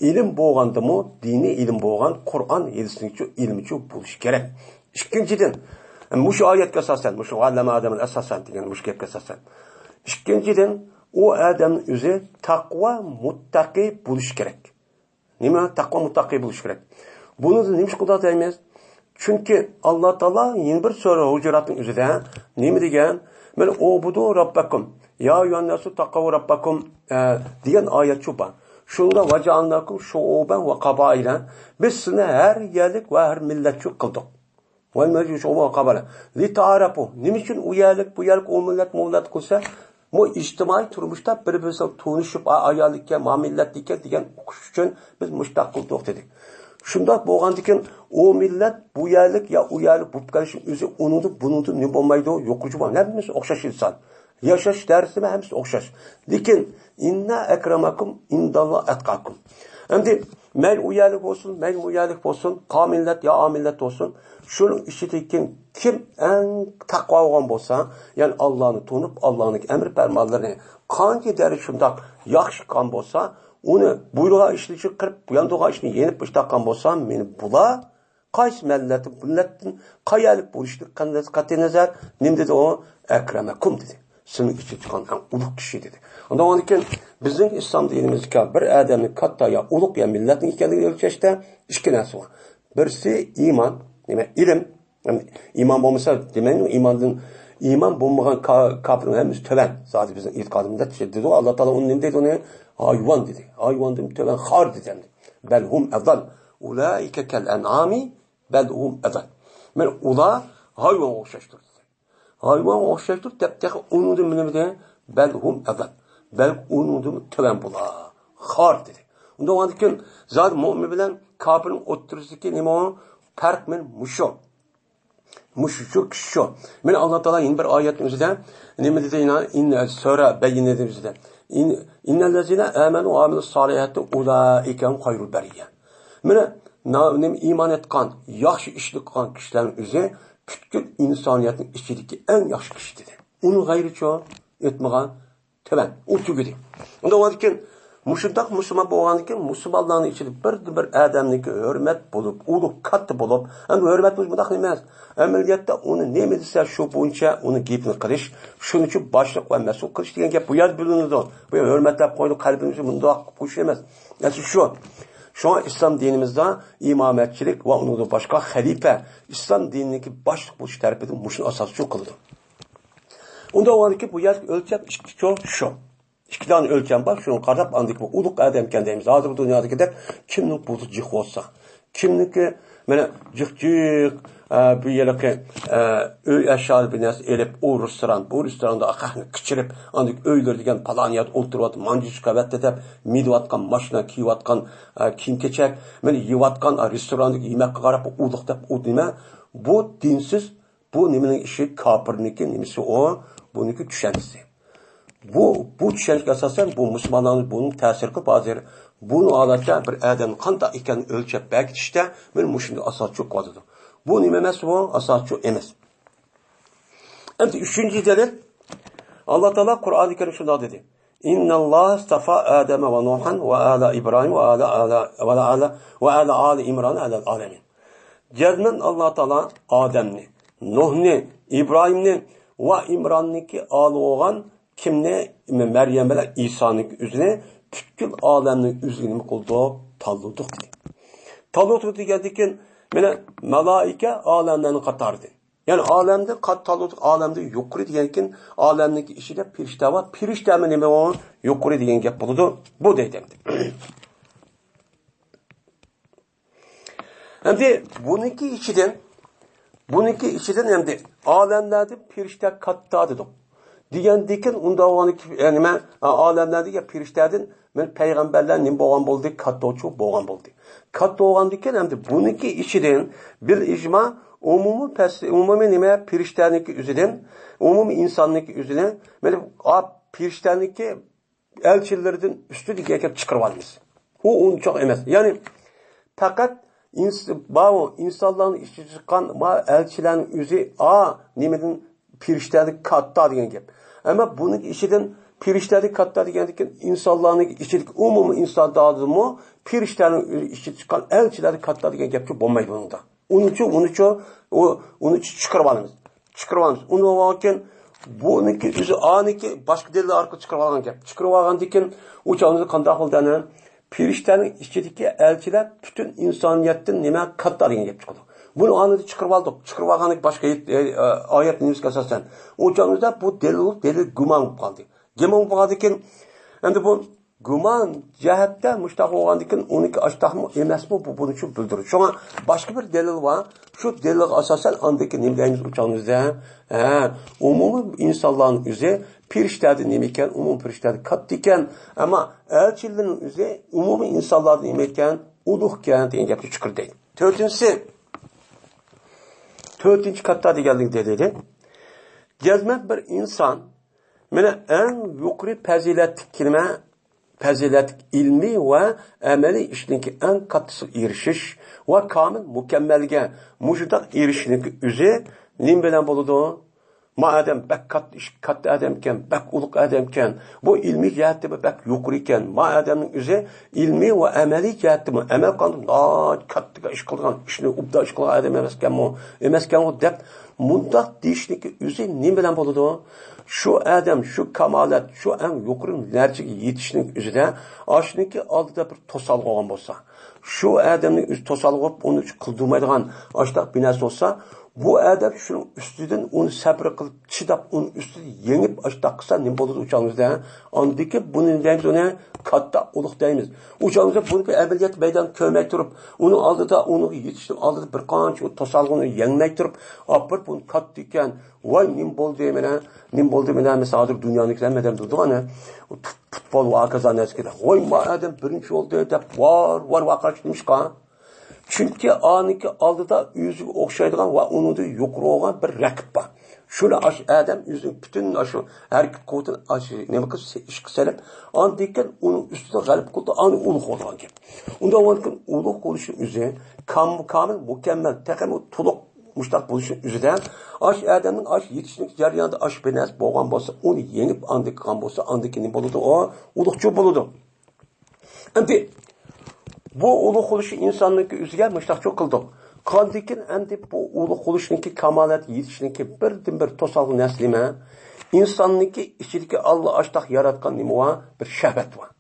ئىلىم بولغاندىمۇ دىنىي ئىلىم بولغان قۇرئان ھەدىسنىڭچۇ ئىلمىچۇ بولۇشى كېرەك. ئىككىنچىدىن، مۇشۇ ئايەتكە ئاساسەن، مۇشۇ ئەللەمە ئادەمەل ئەساسەن دېگەن مۇشۇ گەپكە ئاساسەن. ئىككىنچىدىن، ئۇ ئادەم ئۆزى تەقۋا مۇتتەقى بولۇشى كېرەك. نېمە؟ تەقۋا مۇتتەقى بولۇش كېرەك. بۇنى نېمە ئىش قىلدى دەيمىز؟ چۈنكى ئاللا تائالا يەنە بىر سۈرە ھۇجراتنىڭ ئۆزىدە نېمە دېگەن؟ مانا ئۇبۇدۇ رەببەكۇم، يا ئەييۇھەنناسۇ تەققۇ رەببەكۇم، ئە، دېگەن ئايەت شۇ بار. شۇنىڭدا ۋەجەئەلناكۇم شۇئۇبەن ۋە قەبائىلە. بىز سىلەرنى ھەر يەرلىك ۋە ھەر مىللەتچۇ قىلدۇق. ۋەلمەجۇشۇ قابىلە. لىتەئارەپۇ. نېمە ئۈچۈن ئۇ يەرلىك، بۇ يەرلىك، ئۇ مىللەت، بۇ مىللەت قىلسا، بۇ ئىجتىمائىي تۇرمۇشتا بىر-بىرسىگە تونۇشۇپ، ئا، ئاياللىككەن، ما مىللەتلىككەن دېگەن ئۇقۇش ئۈچۈن بىز مۇشۇنداق قىلدۇق دېدى. شۇنداق بولغاندىكىن، ئۇ مىللەت بۇ يەرلىك يا ئۇ يەرلىك بولۇپ قېلىشنىڭ ئۆزى ئۇنىڭدىن، بۇنىڭدىن نېمە بولمايدۇ، يۇقىرى بولمايدۇ. ھەممىسى ئوخشاش ئىنسان. ياشاش تەرزىمۇ ھەممىسى ئوخشاش. لېكىن، ئىننا ئەكرەمەكۇم ئىنداللا ئەتقاكۇم. ئەمدى مەيلى ئۇ يەرلىك بولسۇن، مەيلى بۇ يەرلىك بولسۇن، قا مىللەت يا ئا مىللەت بولسۇن، شۇنىڭ ئىچىدىكى كىم ئەڭ تەقۋا بولغان بولسا، يەنى ئاللانى تونۇپ، ئاللانىڭ ئەمر پەرمانلىرىنى قانچە دەرىجە شۇنداق ياخشى قىلغان بولسا، ئۇنى بۇيرۇغان ئىشنى چىقىرىپ، ياندۇرغان ئىشنى يېنىپ ئىشتاققان بولسا، مېنى بۇلار قايسى مىللەت، مىللەتتىن قايەرلىك بولۇشىدىن قەتئىي نەزەر، نېمە دېدى ئۇ؟ «ئەكرەمەكۇم» دېدى. سىلىنىڭ ئىچىدە چىققان ئەڭ ئۇلۇغ كىشى دېدى. ئۇنداق بولغاندىكىن بىزنىڭ ئىسلام دىنىمىزدىكى بىر ئادەمنى كاتتا يا ئۇلۇغ يا مىللەتنىڭ ئىكەنلىكىنى ئۆلچەشتە ئىككى نەرسە بار. بىرسى ئىمان، نېمە، ئىلىم. ئىمان بولمىسا، دېمەيمەن، ئىماندىن، ئىمان بولمىغان کا-، كاپىرنىڭ ھەممىسى تۆۋەن. زادى بىزنىڭ ئېتىقادىمىزدا دېدى، ئاللا تائالا ئۇنى نېمە دەيدۇ ئۇنى؟ ھايۋان دېدى. ھايۋاندىن تۆۋەن خار دېدى ئەمدى. بەل ھۇم ئەزەل. ئۇلائىكە كەل ئەنئامى بەل ھۇم ئەزەل. مانا ئۇلار ھايۋانغا ئوخشاشتۇر دېدى. ھايۋانغا ئوخشاشتۇر دەپ تېخى ئۇنىڭدىن نېمە دېدى؟ بەل ھۇم ئەزەل. بەلكى ئۇنىڭدىن تۆۋەن بۇلار. خار دېدى. ئۇنداق بولغاندىكىن زادى مۆمىن بىلەن كاپىرنىڭ ئوتتۇرىسىدىكى نېمە ئۇ؟ پەرق مانا مۇشۇ. مۇشۇ، شۇ كىشى شۇ. مانا ئاللا تائالا يەنە بىر ئايەتنىڭ ئۆزىدە نېمە دېدى يەنە؟ ئىن-، سۈرە بەييىنە ئۆزىدە. ئىن-، ئىننەللەزىنە ئامەنۇ ۋە ئامىلۇس سالىھاتى ئۇلائىكە ھۇم خەيرۇل بەرىيە. مانا، نا-، نېمە، ئىمان ئېيتقان، ياخشى ئىشنى قىلغان كىشىلەرنىڭ ئۆزى پۈتكۈل ئىنسانىيەتنىڭ ئىچىدىكى ئەڭ ياخشى كىشى دېدى. ئۇنىڭ غەيرىچۇ ئېيتمىغان. تۆۋەن. ئۇ تۈگىدى. ئۇنداق بولغاندىكىن، مۇشۇنداق مۇسۇلمان بولغاندىكىن، مۇسۇلمانلارنىڭ ئىچىدە بىردىن بىر ئادەمنىڭكى ھۆرمەت بولۇپ، ئۇلۇغ، كاتتا بولۇپ، ئەمدى ھۆرمەت بولۇش مۇنداق ئەمەس. ئەمەلىيەتتە ئۇنى نېمە دېسە، شۇ بويىچە ئۇنى گېپىنى قىلىش، شۇنىڭ ئۈچۈن باشلىق ۋە مەسئۇل قىلىش دېگەن گەپ بۇ يەردە بىلىنىدۇ. بۇ يەردە ھۆرمەتلەپ قويۇپ، قەلبىمىزنى مۇنداق قويۇش ئەمەس. ئەسلى شۇ. شۇڭا ئىسلام دىنىمىزدا ئىمامەتچىلىك ۋە ئۇنىڭدىن باشقا خەلىپە ئىسلام دىنىنىڭكى باشلىق بولۇش تەرىپىدىن مۇشۇنى ئاساس قىلىدۇ. ئۇنداق بولغاندىكىن بۇ يەردىكى ئۆلچەم ئىككى چوڭ شۇ. ئىككى دانە ئۆلچەم بار، شۇنىڭغا قاراپ ئاندىن كېيىن بۇ ئۇلۇغ ئادەمكەن دەيمىز. ھازىر بۇ دۇنيادىكىدەك كىمنىڭ بۇرۇتى جىق بولسا، كىمنىڭكى مانا جىق جىق، ئە، بۇ يەرلىكى، ئە، ئۆي ئەشيالىرى بىر نەرسە ئېلىپ، ئۇ رېستوران، بۇ رېستوراندا قەھۋىنى ئىچىرىپ، ئاندىن ئۆيلىرى دېگەن پالان يەردە ئولتۇرۇۋاتىپ، مانجۇش قەۋەتتە دەپ، مىنىۋاتقان ماشىنا، كىيىۋاتقان، ئە، كىيىم-كېچەك، مانا يەۋاتقان، ئە، رېستوراندىكى يېمەككە قاراپ، بۇ ئۇلۇغ دەپ، ئۇ نېمە؟ بۇ دىنسىز، بۇ نېمىنىڭ ئىشى؟ كاپىرنىڭكى نېمىسى ئۇ؟ بۇنىڭكى چۈشەنچىسى. بۇ، بۇ چۈشەنچىگە ئاساسەن بۇ مۇسۇلمانلارنى بۇنىڭ تەسىر قىلىپ ھازىر بۇنى ھالەتتە بىر ئادەمنىڭ قانداق ئىكەننى ئۆلچەپ بەركىتىشتە مانا مۇشۇنداق ئاساسچۇ قىلىۋاتىدۇ. بۇ نېمە ئەمەس بۇ؟ ئاساسچۇ ئەمەس. ئەمدى ئۈچىنچى دەلىل، ئاللا تائالا قۇرئانى كەرىم شۇنداق دېدى. إن الله اصطفى آدم ونوحا وآل إبراهيم وآل، آل، وآل، وآل، وآل آل عمران على العالمين. جەزمەن ئاللا تائالا ئادەمنى، نۇھنى، ئىبراھىمنى ۋە ئىمراننىڭكى ئالى بولغان كىمنى؟ مەريەم بىلەن ئىسانىڭكى ئۆزىنى پۈتكۈل ئالەمنىڭ ئۆزىگە نېمە قىلدۇق؟ تاللىدۇق دېدى. تاللىدۇق دېگەندىن كېيىن مانا مالائىكە ئالەملەرنىڭ قاتارىدىن. يەنى ئالەمدە قات-، تاللىدۇق، ئالەمدە يۇقىرى دېگەندىن كېيىن ئالەمنىڭكى ئىچىدە پىرىشتە بار. پىرىشتەمۇ نېمە ئۇ؟ يۇقىرى دېگەن گەپ بولىدۇ. بۇ دەيدۇ ئەمدى. ئەمدى بۇنىڭكى ئىچىدىن، بۇنىڭكى ئىچىدىن ئەمدى ئالەملەردىن پىرىشتە كاتتا دېدۇق. دېگەندىكىن ئۇنداق بولغاندىكىن، يەنى نېمە، ئالەملەردىن يا پىرىشتەدىن مانا پەيغەمبەرلەر نېمە بولغان بولدى؟ كاتتىچۇ بولغان بولدى. كاتتا بولغاندىكىن ئەمدى بۇنىڭكى ئىچىدىن بىل ئىجما ئومۇمىي پەس-، ئومۇمىي نېمە، پىرىشتەنىڭكى ئۆزىدىن، ئومۇمىي ئىنساننىڭكى ئۆزىدىن، مانا، ئا، پىرىشتەنىڭكى ئەلچىلىرىدىن ئۈستۈن دېگەن گەپ چىقىرىۋالىمىز. ئۇ ئۇنچىلىك ئەمەس. يەنى پەقەت ئىنس-، باۋۇ، ئىنسانلارنىڭ ئىچىدىن چىققان ما ئەلچىلەرنىڭ ئۆزى، ئا، نېمىدىن، پىرىشتەدىن كاتتا دېگەن گەپ. ئەمما بۇنىڭ ئىچىدىن پىرىشتەدىن كاتتا دېگەندىكىن ئىنسانلارنىڭ ئىچىدىكى ئومۇمىي ئىنسانلاردىنمۇ پىرىشتەنىڭ ئۆزى ئىچىدىن چىققان ئەلچىلەردىن كاتتا دېگەن گەپچۇ بولمايدۇ بۇنىڭدا. ئۇنىچۇ، ئۇنىچۇ، ئۇ، ئۇنىچۇ چىقىرىۋالىمىز. چىقىرىۋالىمىز. ئۇنىڭدىن كېيىن بۇنىڭكى ئۆزى ئانىكى باشقا دەلىل ئارقىلىق چىقىرىۋالغان گەپ. چىقىرىۋالغاندىن كېيىن ئۇ چاغدا قانداق بولدى ئەنە؟ پىرىشتەنىڭ ئىچىدىكى ئەلچىلەر پۈتۈن ئىنسانىيەتتىن نېمە كاتتا دېگەن گەپ چىقىدۇ. بۇنى ئانىدا چىقىرىۋالدۇق. چىقىرىۋالغاندىكىن باشقا ئايەت، ئايەت نېمىسىگە ئاساسەن؟ ئۇ چاغدا بۇ دەلىل، دەلىل گۇمان بولۇپ قالدى. گۇمان بولۇپ قالغاندىن كېيىن ئەمدى بۇ گۇمان جەھەتتە مۇشتاق بولغاندىكىن ئۇنىڭكى ئاشتاقمۇ ئەمەسمۇ بۇ بۇنى شۇ بىلدۈرىدۇ. شۇڭا باشقا بىر دەلىل بار. شۇ دەلىلگە ئاساسەن ئاندىكى نېمە دەيمىز ئۇ چاغدا؟ ھە، ئومۇمىي ئىنسانلارنىڭ ئۆزى پىرىشتەدىن نېمە ئىكەن؟ ئومۇمىي پىرىشتەدىن كاتتا ئىكەن. ئەمما ئەلچىلەرنىڭ ئۆزى ئومۇمىي ئىنسانلاردىن نېمە ئىكەن؟ ئۇلۇغ ئىكەن دېگەن گەپنى چىقىردى. تۆتىنچىسى، تۆتىنچى كاتتا دېگەنلىك دېدى. جەزمەن بىر ئىنسان مانا ئەڭ يۇقىرى پەزىلەتلىك كېلىمە، پەزىلەتلىك ئىلمىي ۋە ئەمەلىي ئىشنىڭكى ئەڭ كاتتىسىغا ئېرىشىش ۋە كامىل مۇكەممەلگە مۇشۇنداق ئېرىشىشنىڭكى ئۆزى نېمە بىلەن بولىدۇ؟ ما ئادەم بەك كاتتا ئىش، كاتتا ئادەمكەن، بەك ئۇلۇغ ئادەمكەن. بۇ ئىلمىي جەھەتتىمۇ بەك يۇقىرى ئىكەن. ما ئادەمنىڭ ئۆزى ئىلمىي ۋە ئەمەلىي جەھەتتىمۇ ئەمەل قىلغاندا ناھايىتى كاتتا ئىش قىلىدىغان، ئىشنى ئوبدان ئىش قىلغان ئادەم ئەمەسكەنمۇ، ئەمەسكەنغۇ دەپ مۇنداق دېيىشنىڭكى ئۆزى نېمە بىلەن بولىدۇ؟ شۇ ئادەم، شۇ كامالەت، شۇ ئەڭ يۇقىرى دەرىجىگە يېتىشنىڭ ئۆزىدە ئاشۇنىڭكى ئالدىدا بىر توسالغۇ بولغان بولسا، شۇ ئادەمنى ئۆزى توسالغۇ بولۇپ، ئۇنى ھېچ قىلدۇرمايدىغان ئاشۇنداق بىر نەرسە بولسا، بۇ ئادەم شۇنىڭ ئۈستىدىن ئۇنى سەبرى قىلىپ، چىداپ، ئۇنىڭ ئۈستىدىن يېڭىپ، ئاشۇنداق قىلسا نېمە بولىدۇ ئۇ چاغىمىزدا؟ ئاندىكىن بۇنى نېمە دەيمىز؟ ئۇنى كاتتا ئۇلۇغ دەيمىز. ئۇ چاغىمىزدا بۇنى ئەمەلىيەت مەيدانىدا كۆرمەي تۇرۇپ، ئۇنىڭ ئالدىدا، ئۇنىڭغا يېتىشنىڭ ئالدىدا بىر قانچە ئۇ توسالغۇنى يەڭمەي تۇرۇپ، ئاپىرىپ ئۇنى كاتتا ئىكەن، ۋاي، نېمە بولدى مانا، نېمە بولدى مانا، مەسىلەن، ھازىر دۇنيانىڭكىلەر مەدەم بىلىدىغان، ئۇ پۇت-، پۇتبول ۋە ھاكازا نەرسىگە، ۋاي، ما ئادەم بىرىنچى بولدى دەپ، ۋار، ۋار، ۋارقىراش نېمىشقا؟ چۈنكى ئانىڭكى ئالدىدا ئۆزىگە ئوخشايدىغان ۋە ئۇنىڭدىن يۇقىرى بولغان بىر رەقىب بار. شۇنى ئاشۇ ئادەم ئۆزىنىڭ پۈتۈن ئاشۇ ھەرىكەت قۇۋۋىتىنى ئاشۇ نېمە قىلىپ، ئىشقا سېلىپ، ئاندىن كېيىن ئۇنىڭ ئۈستىدە غەلىبە قىلىدۇ، ئاندىن ئۇلۇغ بولىدىغان گەپ. ئۇنداق بولغاندىكىن ئۇلۇغ بولۇشنىڭ ئۆزى، كام-، كامىل، مۇكەممەل، تېخىمۇ تولۇق مۇشتاق بولۇشنىڭ ئۆزىدە، ئاشۇ ئادەمنىڭ ئاشۇ يېتىشلىك جەريانىدا ئاشۇ بىر نەرسە بولغان بولسا، ئۇنى يېڭىپ ئاندىن قىلغان بولسا، ئاندىن كېيىن نېمە بولىدۇ؟ ئۇ ئۇلۇغچۇ بولىدۇ. ئەمدى بۇ ئۇلۇغ بولۇشى ئىنساننىڭكى ئۆزىگە مۇشتاقچۇ قىلدۇق. قاندىكىن ئەمدى بۇ ئۇلۇغ بولۇشنىڭكى، كامالەتكە يېتىشنىڭكى بىردىن بىر توسالغۇ نەرسە نېمە؟ ئىنساننىڭكى ئىچىدىكى ئاللا ئاشتاق ياراتقان نېمە بار؟ بىر شەھۋەت بار.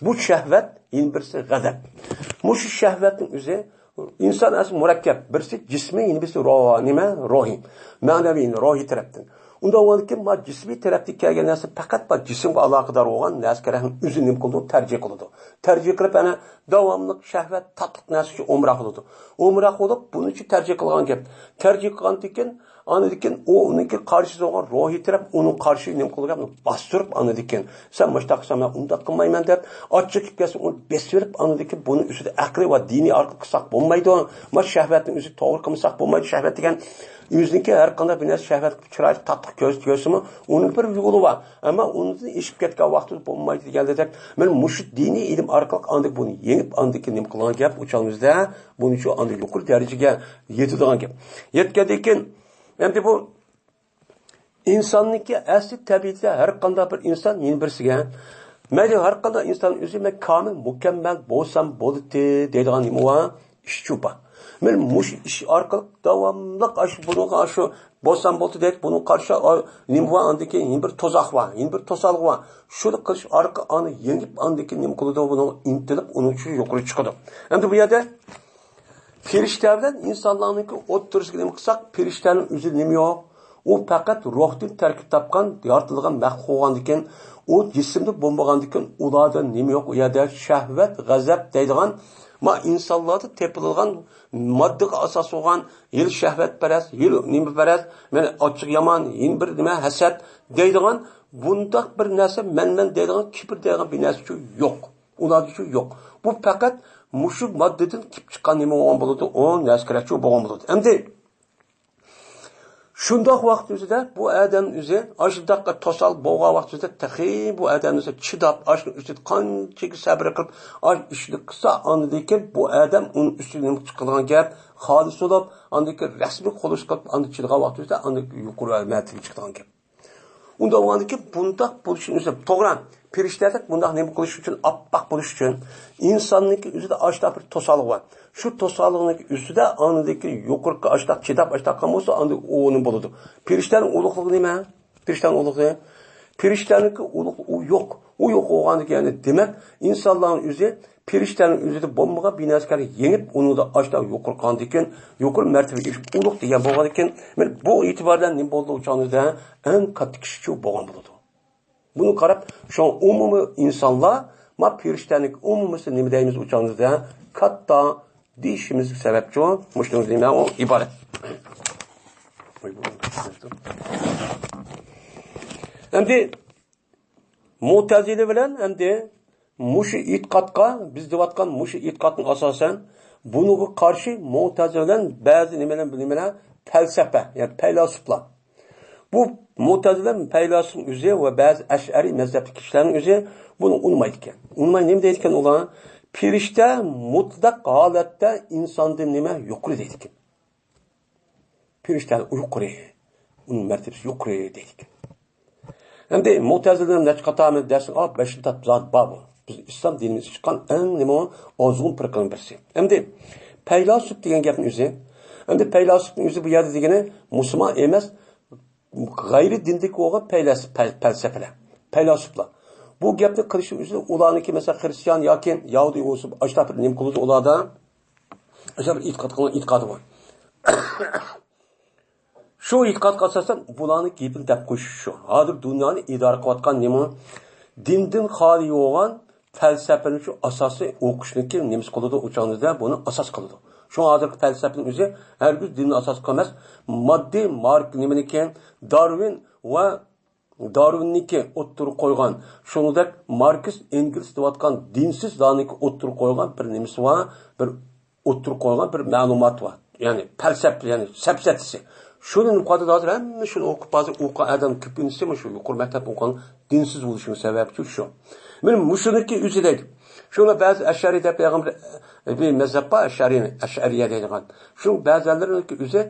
بۇ شەھۋەت، يەنە بىرسى غەزەپ. مۇشۇ شەھۋەتنىڭ ئۆزى، ئىنسان ئەسلى مۇرەككەپ، بىرسى جىسمى، يەنە بىرسى روھ، نېمە؟ روھىي. مەنىۋى، يەنى روھىي تەرەپتىن. ئۇنداق بولغاندىكىن، ما جىسمىي تەرەپتىن كەلگەن نەرسە پەقەت ما جىسىمغا ئالاقىدار بولغان نەرسە كەرەكنىڭ ئۆزىنى نېمە قىلىدۇ؟ تەرجىھ قىلىدۇ. تەرجىھ قىلىپ، ئەنە داۋاملىق شەھۋەت، تاتلىق نەرسە ئۈچۈن ئومراق بولىدۇ. ئومراق بولۇپ، بۇنىڭ ئۈچۈن تەرجىھ قىلغان گەپ. تەرجىھ قىلغاندىكىن، ئاندىن كېيىن ئۇ ئۇنىڭكى قارشىسى بولغان روھىي تەرەپ ئۇنىڭ قارشى نېمە قىلىدۇ گەپنى باستۇرۇپ، ئاندىن كېيىن، سەن مۇشۇنداق قىلساڭ، مەن ئۇنداق قىلمايمەن دەپ، ئاچچىق كېلىپ كەلسە، ئۇنى بېسىۋېلىپ، ئاندىن كېيىن بۇنى ئۈستىدە ئەقلىي ۋە دىنىي ئارقىلىق قىلساق بولمايدۇ. ما شەھۋەتنى ئۆزى توغرا قىلمىساق بولمايدۇ. شەھۋەت دېگەن ئۆزىنىڭكى ھەر قانداق بىر نەرسە شەھۋەت چىرايلىق، تاتلىق كۆز-، كۆرسىمۇ، ئۇنىڭ بىر يولى بار. ئەمما ئۇنىڭدىن ئېشىپ كەتكەن ۋاقتىدا بولمايدۇ دېگەندەك، مانا مۇشۇ دىنىي ئىلىم ئارقىلىق ئاندىن بۇنى يېڭىپ، ئاندىن كېيىن نېمە قىلغان گەپ ئۇ چاغىمىزدا، بۇنىڭ ئۈچۈن ئاندىن يۇقىرى دەرىجىگە يېتىدىغان گەپ. يەتكەندىن كېيىن، ئەمدى بۇ ئىنساننىڭكى ئەسلى تەبىئىتىدە ھەر قانداق بىر ئىنسان يەنە بىرسىگە، مەيلى ھەر قانداق ئىنسان ئۆزى مەن كامىل، مۇكەممەل بولسام بولدى دەيدىغان نېمە بار؟ ئىشچۇ بار. مەن مۇشۇ ئىش ئارقىلىق داۋاملىق ئاشۇ بۇنىڭغا ئاشۇ بولسام بولدى دەيدۇ، بۇنىڭغا قارشى، ئا، نېمە بار؟ ئاندىن كېيىن يەنە بىر تۇزاق بار، يەنە بىر توسالغۇ بار. شۇنى قىلىش ئارقىلىق ئانى يېڭىپ، ئاندىن كېيىن نېمە قىلىدۇ؟ بۇنىڭ ئىنتىلىپ، ئۇنىڭ ئۈچۈن يۇقىرى چىقىدۇ. ئەمدى بۇ يەردە پېرىشتە بىلەن ئىنسانلارنىڭكى ئوتتۇرىسىغا نېمە قىلساق، پېرىشتەنىڭ ئۆزى نېمە يوق؟ ئۇ پەقەت روھتىن تەركىب تاپقان، يارىتىلغان مەخلۇق بولغاندىكىن، ئۇ جىسىمدا بولمىغاندىكىن، ئۇلاردا نېمە يوق؟ ئۇ يەردە شەھۋەت، غەزەپ دەيدىغان، ما ئىنسانلاردا تېپىلىدىغان ماددىغا ئاساس بولغان، ھېلى شەھۋەتپەرەس، ھېلى نېمىپەرەس، مانا ئاچچىق يامان، يەنە بىر نېمە ھەسەت دەيدىغان، بۇنداق بىر نەرسە مەن-مەن دەيدىغان، كىبىر دەيدىغان بىر نەرسىچۇ يوق. ئۇلاردىچۇ يوق. بۇ پەقەت مۇشۇ ماددىدىن كېلىپ چىققان نېمە بولغان بولىدۇ، ئۇ نەرسە كېرەكچۇ بولغان بولىدۇ. ئەمدى شۇنداق ۋاقىت ئۆزىدە بۇ ئادەم ئۆزى ئاشۇنداق توسال بولغان ۋاقىت ئۆزىدە تېخى بۇ ئادەم ئۆزى چىداپ، ئاشۇنىڭ ئۈستىدە قانچىلىك سەبرى قىلىپ، ئاش ئىشنى قىلسا، ئاندىن كېيىن بۇ ئادەم ئۇنىڭ ئۈستىدىن چىقىدىغان گەپ خالىس بولۇپ، ئاندىن كېيىن رەسمىي قولۇش قىلىپ، ئاندىن چىدىغان ۋاقىت ئۆزىدە ئاندىن يۇقىرى مەرتىبىگە چىقىدىغان گەپ. ئۇنداق بولغاندىكىن بۇنداق بولۇشىنى ئۆزى توغرا. پېرىشتەدەك بۇنداق نېمە قىلىش ئۈچۈن، ئاپئاق بولۇش ئۈچۈن ئىنساننىڭكى ئۆزىدە ئاشتاق بىر توسالغۇ بار. شۇ توسالغۇنىڭكى ئۈستىدە ئاندىكى يۇقىرىقى ئاشتاق چىداپ، ئاشتاق قىلغان بولسا، ئاندىن ئۇ نېمە بولىدۇ؟ پېرىشتەنىڭ ئۇلۇغلۇقى نېمە؟ پېرىشتەنىڭ ئۇلۇغلۇقى. پېرىشتەنىڭكى ئۇلۇغ-، ئۇ يوق. ئۇ يوق بولغاندىكىن، يەنى دېمەك، ئىنسانلارنىڭ ئۆزى پېرىشتەنىڭ ئۆزىدە بولمىغان بىر نەرسىگە يېڭىپ، ئۇنىڭدا ئاشتاق يۇقىرى قاندىكىن، يۇقىرى مەرتىبىگە ئېرىشىپ، ئۇلۇغ دېگەن بولغاندىكىن، مانا بۇ ئېتىبار بىلەن نېمە بولدى ئۇ چاغدا؟ ئەڭ كاتتا كىشىچۇ بولغان بولىدۇ. بۇنى قاراپ، شۇڭا ئومۇمىي ئىنسانلار، ما پېرىشتەنىڭ ئومۇمىيسى نېمە دەيمىز ئۇ چاغدا؟ كاتتا دېيىشىمىزگە سەۋەبچۇ، مۇشۇنىڭ نېمە ئۇ ئىبارەت. ئەمدى مۇتەزىلە بىلەن ئەمدى مۇشۇ ئېتىقادقا، بىز دەۋاتقان مۇشۇ ئېتىقادنىڭ ئاساسەن بۇنىڭغا قارشى مۇتەزىلە بىلەن بەزى نېمىلەر، نېمىلەر، پەلسەپە، يەنى پەيلاسوپلار. بۇ مۇتەزىلە پەيلاسوپنىڭ ئۆزى ۋە بەزى ئەشئەرىي مەزھەپتىكى كىشىلەرنىڭ ئۆزى بۇنى ئۇنىمايدىكەن. ئۇنىماي نېمە دەيدىكەن ئۇلار؟ پېرىشتە مۇتلەق ھالەتتە ئىنساندىن نېمە يۇقىرى دەيدىكەن. پېرىشتە يۇقىرى. ئۇنىڭ مەرتىۋىسى يۇقىرى دەيدىكەن. ئەمدى مۇتەزىلىنىڭ نەچچە قاتارى دەرسىنى ئاپ، بەش تاپ زات بار بۇ. بىز ئىسلام دىنىمىزدا چىققان ئەڭ نېمە ئازغۇن پىرقىنىڭ بىرسى. ئەمدى پەيلاسوپ دېگەن گەپنىڭ ئۆزى، ئەمدى پەيلاسوپنىڭ ئۆزى بۇ يەردە دېگىنى مۇسۇلمان ئەمەس، غەيرىي دىندىكى بولغان پەيلەس-، پەل-، پەلسەپىلەر، پەيلاسوپلار. بۇ گەپنى قىلىشنىڭ ئۆزى ئۇلارنىڭكى، مەسىلەن، خرىستىيان ياكى يەھۇدىي بولسا، ئاشۇنداق بىر نېمە قىلىدۇ ئۇلاردا؟ ئاشۇنداق بىر ئېتىقاد قىلغان ئېتىقادى بار. شۇ ئېتىقادقا ئاساسەن بۇلارنىڭ گېپىنى دەپ قويۇش شۇ. ھازىر دۇنيانى ئىدارە قىلىۋاتقان نېمە؟ دىندىن خالىي بولغان پەلسەپىنى شۇ ئاساسىي ئوقۇشنىڭكى نېمىسى قىلىدۇ، ئۇ چاغدا بۇنى ئاساس قىلىدۇ. شۇڭا ھازىرقى پەلسەپىنىڭ ئۆزى ھەرگىز دىننى ئاساس قىلماس. ماددىي مارك نېمىنىڭكى، دارۋىن ۋە دارۋىننىڭكى ئوتتۇرىغا قويغان، شۇنىڭدەك ماركس ئېنگلس دەۋاتقان دىنسىزلارنىڭكى ئوتتۇرىغا قويغان بىر نېمىسى بار، بىر ئوتتۇرىغا قويغان بىر مەلۇمات بار. يەنى پەلسەپە، يەنى سەپسەتىسى. شۇنى نېمە قىلىۋاتىدۇ ھازىر؟ ھەممە شۇنى ئوقۇپ، ھازىر ئوقۇغان ئادەم كۆپىنچىسى مۇشۇ يۇقىرى مەكتەپ ئوقۇغان دىنسىز بولۇشىنىڭ سەۋەبى شۇ. مانا مۇشۇنىڭكى ئۆزى دەيدۇ. شۇڭا بەزى ئەشئەرىي دەپ بىر، بىر مەزھەپ بار، ئەشئەرىي، ئەشئەرىيە دەيدىغان. شۇ بەزىلەرنىڭكى ئۆزى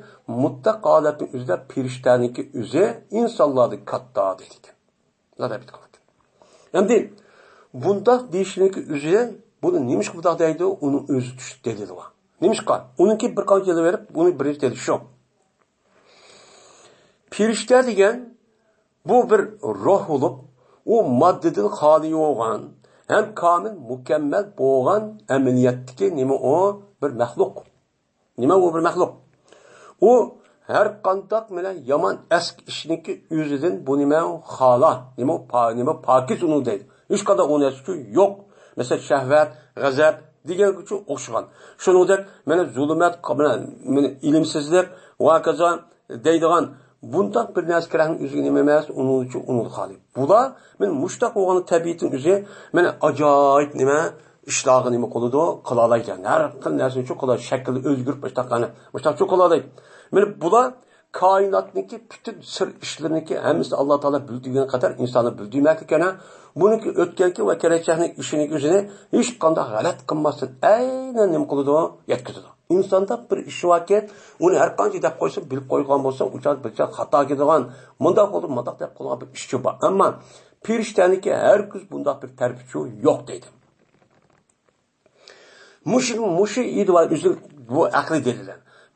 مۇتلەق ھالەتنىڭ ئۆزىدە پەرىشتەنىڭكى ئۆزى ئىنسانلاردىن كاتتا دەيدىكەن. ئەمدى بۇنداق دېيىشنىڭكى ئۆزى، بۇنى نېمىشقا بۇنداق دەيدۇ؟ ئۇنىڭ ئۆزى تۈشتى دەيدۇ. نېمىشقا؟ ئۇنىڭكى بىر قانچە يىل بېرىپ، بۇنى بىرىنچى دەيدۇ شۇ. پەرىشتە دېگەن بۇ بىر روھ بولۇپ، ئۇ ماددىدىن خالىي بولغان ھەم كامىل مۇكەممەل بولغان ئەمەلىيەتتىكى نېمە ئۇ؟ بىر مەخلۇق. نېمە ئۇ بىر مەخلۇق؟ ئۇ ھەر قانداق بىلەن يامان ئەسكى ئىشنىڭكى ئۆزىدىن بۇ نېمە خالا، نېمە پا-، نېمە پاكىز ئۇنىڭ دەيدۇ. ھېچقانداق ئۇ نەرسە ئۈچۈن يوق. مەسىلەن، شەھۋەت، غەزەپ دېگەنگە ئوخشىغان. شۇنىڭدەك مانا زۇلۇمەت، مانا، مانا ئىلىمسىزلىك ۋە ھاكازا دەيدىغان بۇنداق بىر نەرسە كېرەكنىڭ ئۆزىگە نېمە ئەمەس، ئۇنىڭ ئۈچۈن ئۇنىڭ خالىي. بۇلار مانا مۇشتاق بولغان تەبىئىتىنىڭ ئۆزى مانا ئاجايىپ نېمە ئىشلارغا نېمە قىلىدۇ، قىلالايدىكەن. ھەر خىل نەرسىنى شۇ قىلالايدۇ، شەكىلنى ئۆزگۈرۈپ مۇشتاق قىلىپ، مۇشتاق شۇ قىلالايدۇ. مانا بۇلار كائىناتنىڭكى پۈتۈن سىر ئىشلىرىنىڭكى ھەممىسىنى ئاللا تائالا بىلدۈرگەن قەدەر ئىنساننى بىلدۈرمەكتىكەن. بۇنىڭكى ئۆتكەنكى ۋە كېلەچەكنىڭ ئىشىنىڭ ئۆزىنى ھېچقانداق غەلەت قىلماستىن ئەينەن نېمە قىلىدۇ؟ يەتكۈزىدۇ. ئىنساندا بىر ئىش باركەن، ئۇنى ھەر قانچە دەپ قويسا، بىلىپ قويغان بولسا، ئۇچار بىرچە خاتا كېتىدىغان، مۇنداق بولدى، مۇنداق دەپ قويغان بىر ئىشچۇ بار. ئەمما پەرىشتەنىڭكى ھەرگىز بۇنداق بىر تەرىپىچۇ يوق دەيدۇ. مۇشۇ، مۇشۇ ئىدىۋار ئۆزى بۇ ئەقلىي دەلىل.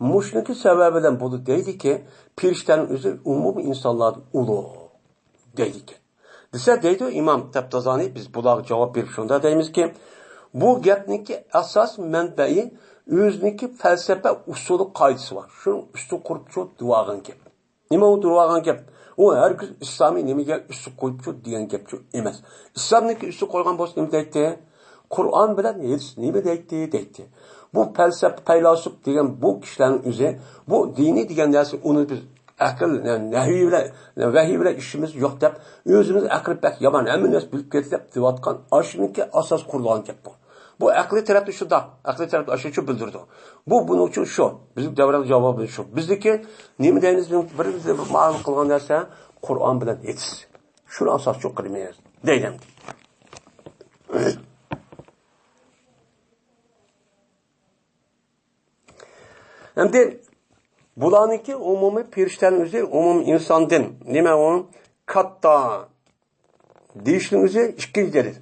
مۇشۇنىڭكى سەۋەبى بىلەن بۇ دەيدىكى، پەرىشتەنىڭ ئۆزى ئومۇمىي ئىنسانلاردىن ئۇلۇغ دەيدىكەن. دېسە دەيدۇ ئىمام تەپتازانى، بىز بۇلارغا جاۋاب بېرىپ شۇنداق دەيمىزكى، بۇ گەپنىڭكى ئاساس مەنبەيى ئۆزىنىڭكى پەلسەپە ئۇسۇلى قائىدىسى بار. شۇنىڭ ئۈستىدە قۇرۇپ شۇ دېۋالغان گەپ. نېمە ئۇ دېۋالغان گەپ؟ ئۇ ھەرگىز ئىسلامنى نېمىگە ئۈستىگە قويۇپچۇ دېگەن گەپچۇ ئەمەس. ئىسلامنىڭكى ئۈستىگە قويغان بولسا نېمە دەيتتى؟ قۇرئان بىلەن ھەدىس نېمە دەيتتى؟ دەيتتى. بۇ پەلسەپە، پەيلاسوپ دېگەن بۇ كىشىلەرنىڭ ئۆزى، بۇ دىنىي دېگەن نەرسە، ئۇنى بىز ئەقىل، نەھۋى بىلەن، ۋەھىي بىلەن ئىشىمىز يوق دەپ، ئۆزىمىز ئەقىل بەك يامان، ھەممە نەرسە بىلىپ كەتتى دەپ دېۋاتقان، ئاشۇنىڭكى ئاساس قۇرۇلغان گەپ بۇ. بۇ ئەقلىي تەرەپتە شۇنداق، ئەقلىي تەرەپتە ئاشۇنچە بىلدۈرىدۇ. بۇ بۇنىڭ ئۈچۈن شۇ، بىزنىڭ دەۋرىمىز جاۋابى شۇ. بىزدىكى نېمە دەيمىز، بىر، بىر مەلۇم قىلغان نەرسە قۇرئان بىلەن ھەدىس. شۇنى ئاساس قىلىمىز دەيدۇ. ئەمدى بۇلارنىڭكى ئومۇمىي پەرىشتەنىڭ ئۆزى ئومۇمىي ئىنساندىن نېمە ئۇ كاتتا دېيىشنىڭ ئۆزى ئىككىنچى دەلىل.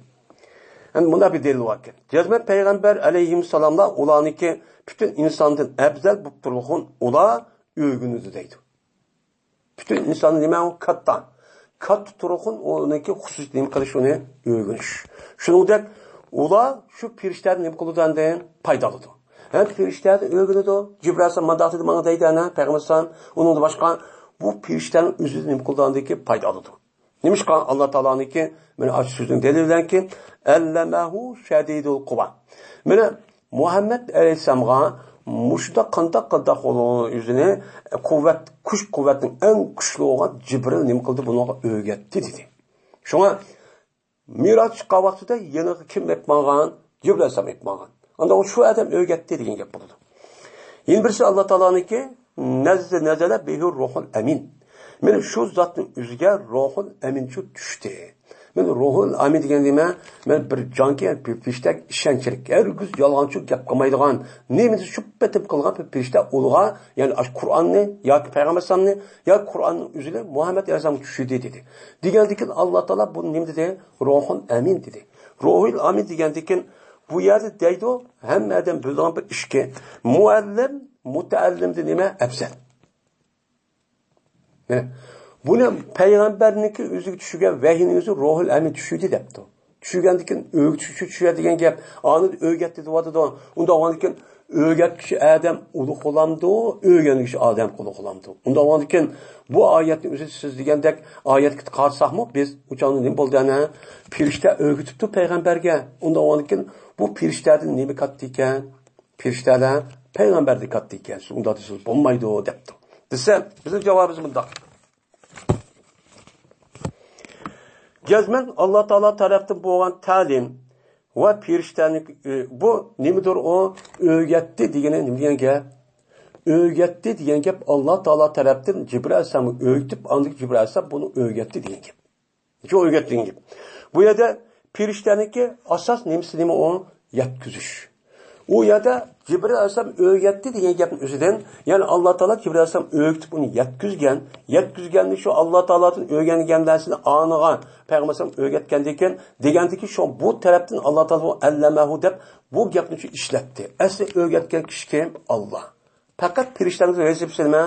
ئەمدى مۇنداق بىر دەلىل باركەن. جەزمەن پەيغەمبەر ئەلەيھىمسالاملار ئۇلارنىڭكى پۈتۈن ئىنساندىن ئەپزەل بوپ تۇرغۇن ئۇلار ئۆگىنىدۇ دەيدۇ. پۈتۈن ئىنسان نېمە ئۇ؟ كاتتا. كاتتا تۇرغۇن ئۇنىڭكى خۇسۇسىي نېمە قىلىش، ئۇنى ئۆگىنىش. شۇنىڭدەك ئۇلار شۇ پەرىشتەدىن نېمە قىلىدۇ ئەمدى؟ پايدا ئالىدۇ. ھەم پەرىشتەدىن ئۆگىنىدۇ. جىبرىل ئەلەيھىسسالام مانداق دېدى ماڭا دەيدۇ ئەنە، پەيغەمبەر ئەلەيھىسسالام. ئۇنىڭدىن باشقا بۇ پەرىشتەنىڭ ئۆزىدىن نېمە قىلىدۇ ئاندىكى؟ پايدا ئالىدۇ. نېمىشقا؟ ئاللا تائالانىڭكى مانا ئاشۇ سۆزىنىڭ دەلىلى بىلەنكى، ئەللەمەھۇ شەدىدۇل قۇۋا. مانا مۇھەممەد ئەلەيھىسسالامغا مۇشۇنداق قانداق قانداق ئۆزىنى قۇۋۋەت، كۈچ قۇۋۋەتنىڭ ئەڭ كۈچلۈك بولغان جىبرىل نېمە قىلدى؟ بۇنىڭغا ئۆگەتتى دېدى. شۇڭا مىراج چىققان ۋاقتىدا يېنىغا كىم ئېلىپ ماڭغان؟ جىبرىل ئەلەيھىسسالام ئېلىپ ماڭغان. ئاندىن شۇ ئادەم ئۆگەتتى دېگەن گەپ بولىدۇ. يەنە بىرسى ئاللا تائالانىڭكى نەززە نەزەلە بىھىر روھۇل ئەمىن. مانا شۇ زاتنىڭ ئۆزىگە روھۇل ئەمىنچۇ چۈشتى. مەن روھۇل ئامىن دېگەن نېمە؟ مەن بىر جانكى، بىر پىرىشتە ئىشەنچلىك، ھەرگىز يالغانچىلىق گەپ قىلمايدىغان، نېمىدە شۈبھە تېپىپ قىلغان بىر پىرىشتە ئۇلىغا، يەنى ئاشۇ قۇرئاننى ياكى پەيغەمبەر ئەلەيھىسسالامنى ياكى قۇرئاننىڭ ئۆزىنى مۇھەممەد ئەلەيھىسسالامغا چۈشۈردى دېدى. دېگەندىكىن ئاللا تائالا بۇنى نېمە دېدى؟ روھۇل ئامىن دېدى. روھۇل ئامىن دېگەندىكىن بۇ يەردە دەيدۇ، ھەممە ئادەم بىلىدىغان بىر ئىشكى، مۇئەللىم مۇتەئەللىمدىن نېمە ئەپزەل. مانا، بۇنى پەيغەمبەرنىڭكى ئۆزىگە چۈشۈرگەن ۋەھىينىڭ ئۆزى روھۇل ئەمىن چۈشۈردى دەپتۇ. چۈشۈرگەندىكىن ئۆگىتىش چۈشۈر دېگەن گەپ. ئاندىن ئۆگەتتى دەۋاتىدۇ. ئۇنداق بولغاندىكىن ئۆگەتكۈچى ئادەم ئۇلۇغ بولامدۇ، ئۆگەنگۈچى ئادەم ئۇلۇغ بولامدۇ؟ ئۇنداق بولغاندىكىن بۇ ئايەتنى ئۆزى سىز دېگەندەك ئايەتكە قارىساقمۇ بىز ئۇ چاغدا نېمە بولدى ئەنە؟ پىرىشتە ئۆگىتىپتۇ پەيغەمبەرگە. ئۇنداق بولغاندىكىن بۇ پىرىشتەدىن نېمە كاتتا ئىكەن؟ پىرىشتەلەر پەيغەمبەردىن كاتتا ئىكەن، سىز ئۇنداق دېسىڭىز بولمايدۇ دەپتۇ. دېسە، بىزنىڭ جاۋابىمىز مۇنداق. جەزمەن ئاللا تائالا تەرەپتىن بولغان تەلىم ۋە پىرىشتەنىڭ، ئى، بۇ نېمىدۇر ئۇ؟ ئۆگەتتى دېگىنى نېمە دېگەن گەپ؟ ئۆگەتتى دېگەن گەپ ئاللا تائالا تەرەپتىن جىبرىل ئەلەيھىسسالامغا ئۆگىتىپ، ئاندىن جىبرىل ئەلەيھىسسالام بۇنى ئۆگەتتى دېگەن گەپ. شۇ ئۆگەتتى دېگەن گەپ. بۇ يەردە پىرىشتەنىڭكى ئاساس نېمىسى نېمە ئۇ؟ يەتكۈزۈش. ئۇ يەردە جىبرىل ئەلەيھىسسالام ئۆگەتتى دېگەن گەپنىڭ ئۆزىدىن، يەنى ئاللا تائالا جىبرىل ئەلەيھىسسالام ئۆگىتىپ ئۇنى يەتكۈزگەن، يەتكۈزگەننى شۇ ئاللا تائالادىن ئۆگەنگەن نەرسىنى ئاڭلىغان، پەيغەمبەر ئەلەيھىسسالام ئۆگەتكەندىكىن، دېگەندىكى شۇ بۇ تەرەپتىن ئاللا تائالا ئەللەمەھۇ دەپ بۇ گەپنى شۇ ئىشلەتتى. ئەسلى ئۆگەتكەن كىشى كىم؟ ئاللا. پەقەت پىرىشتىلەرنىڭ ۋەزىپىسى نېمە؟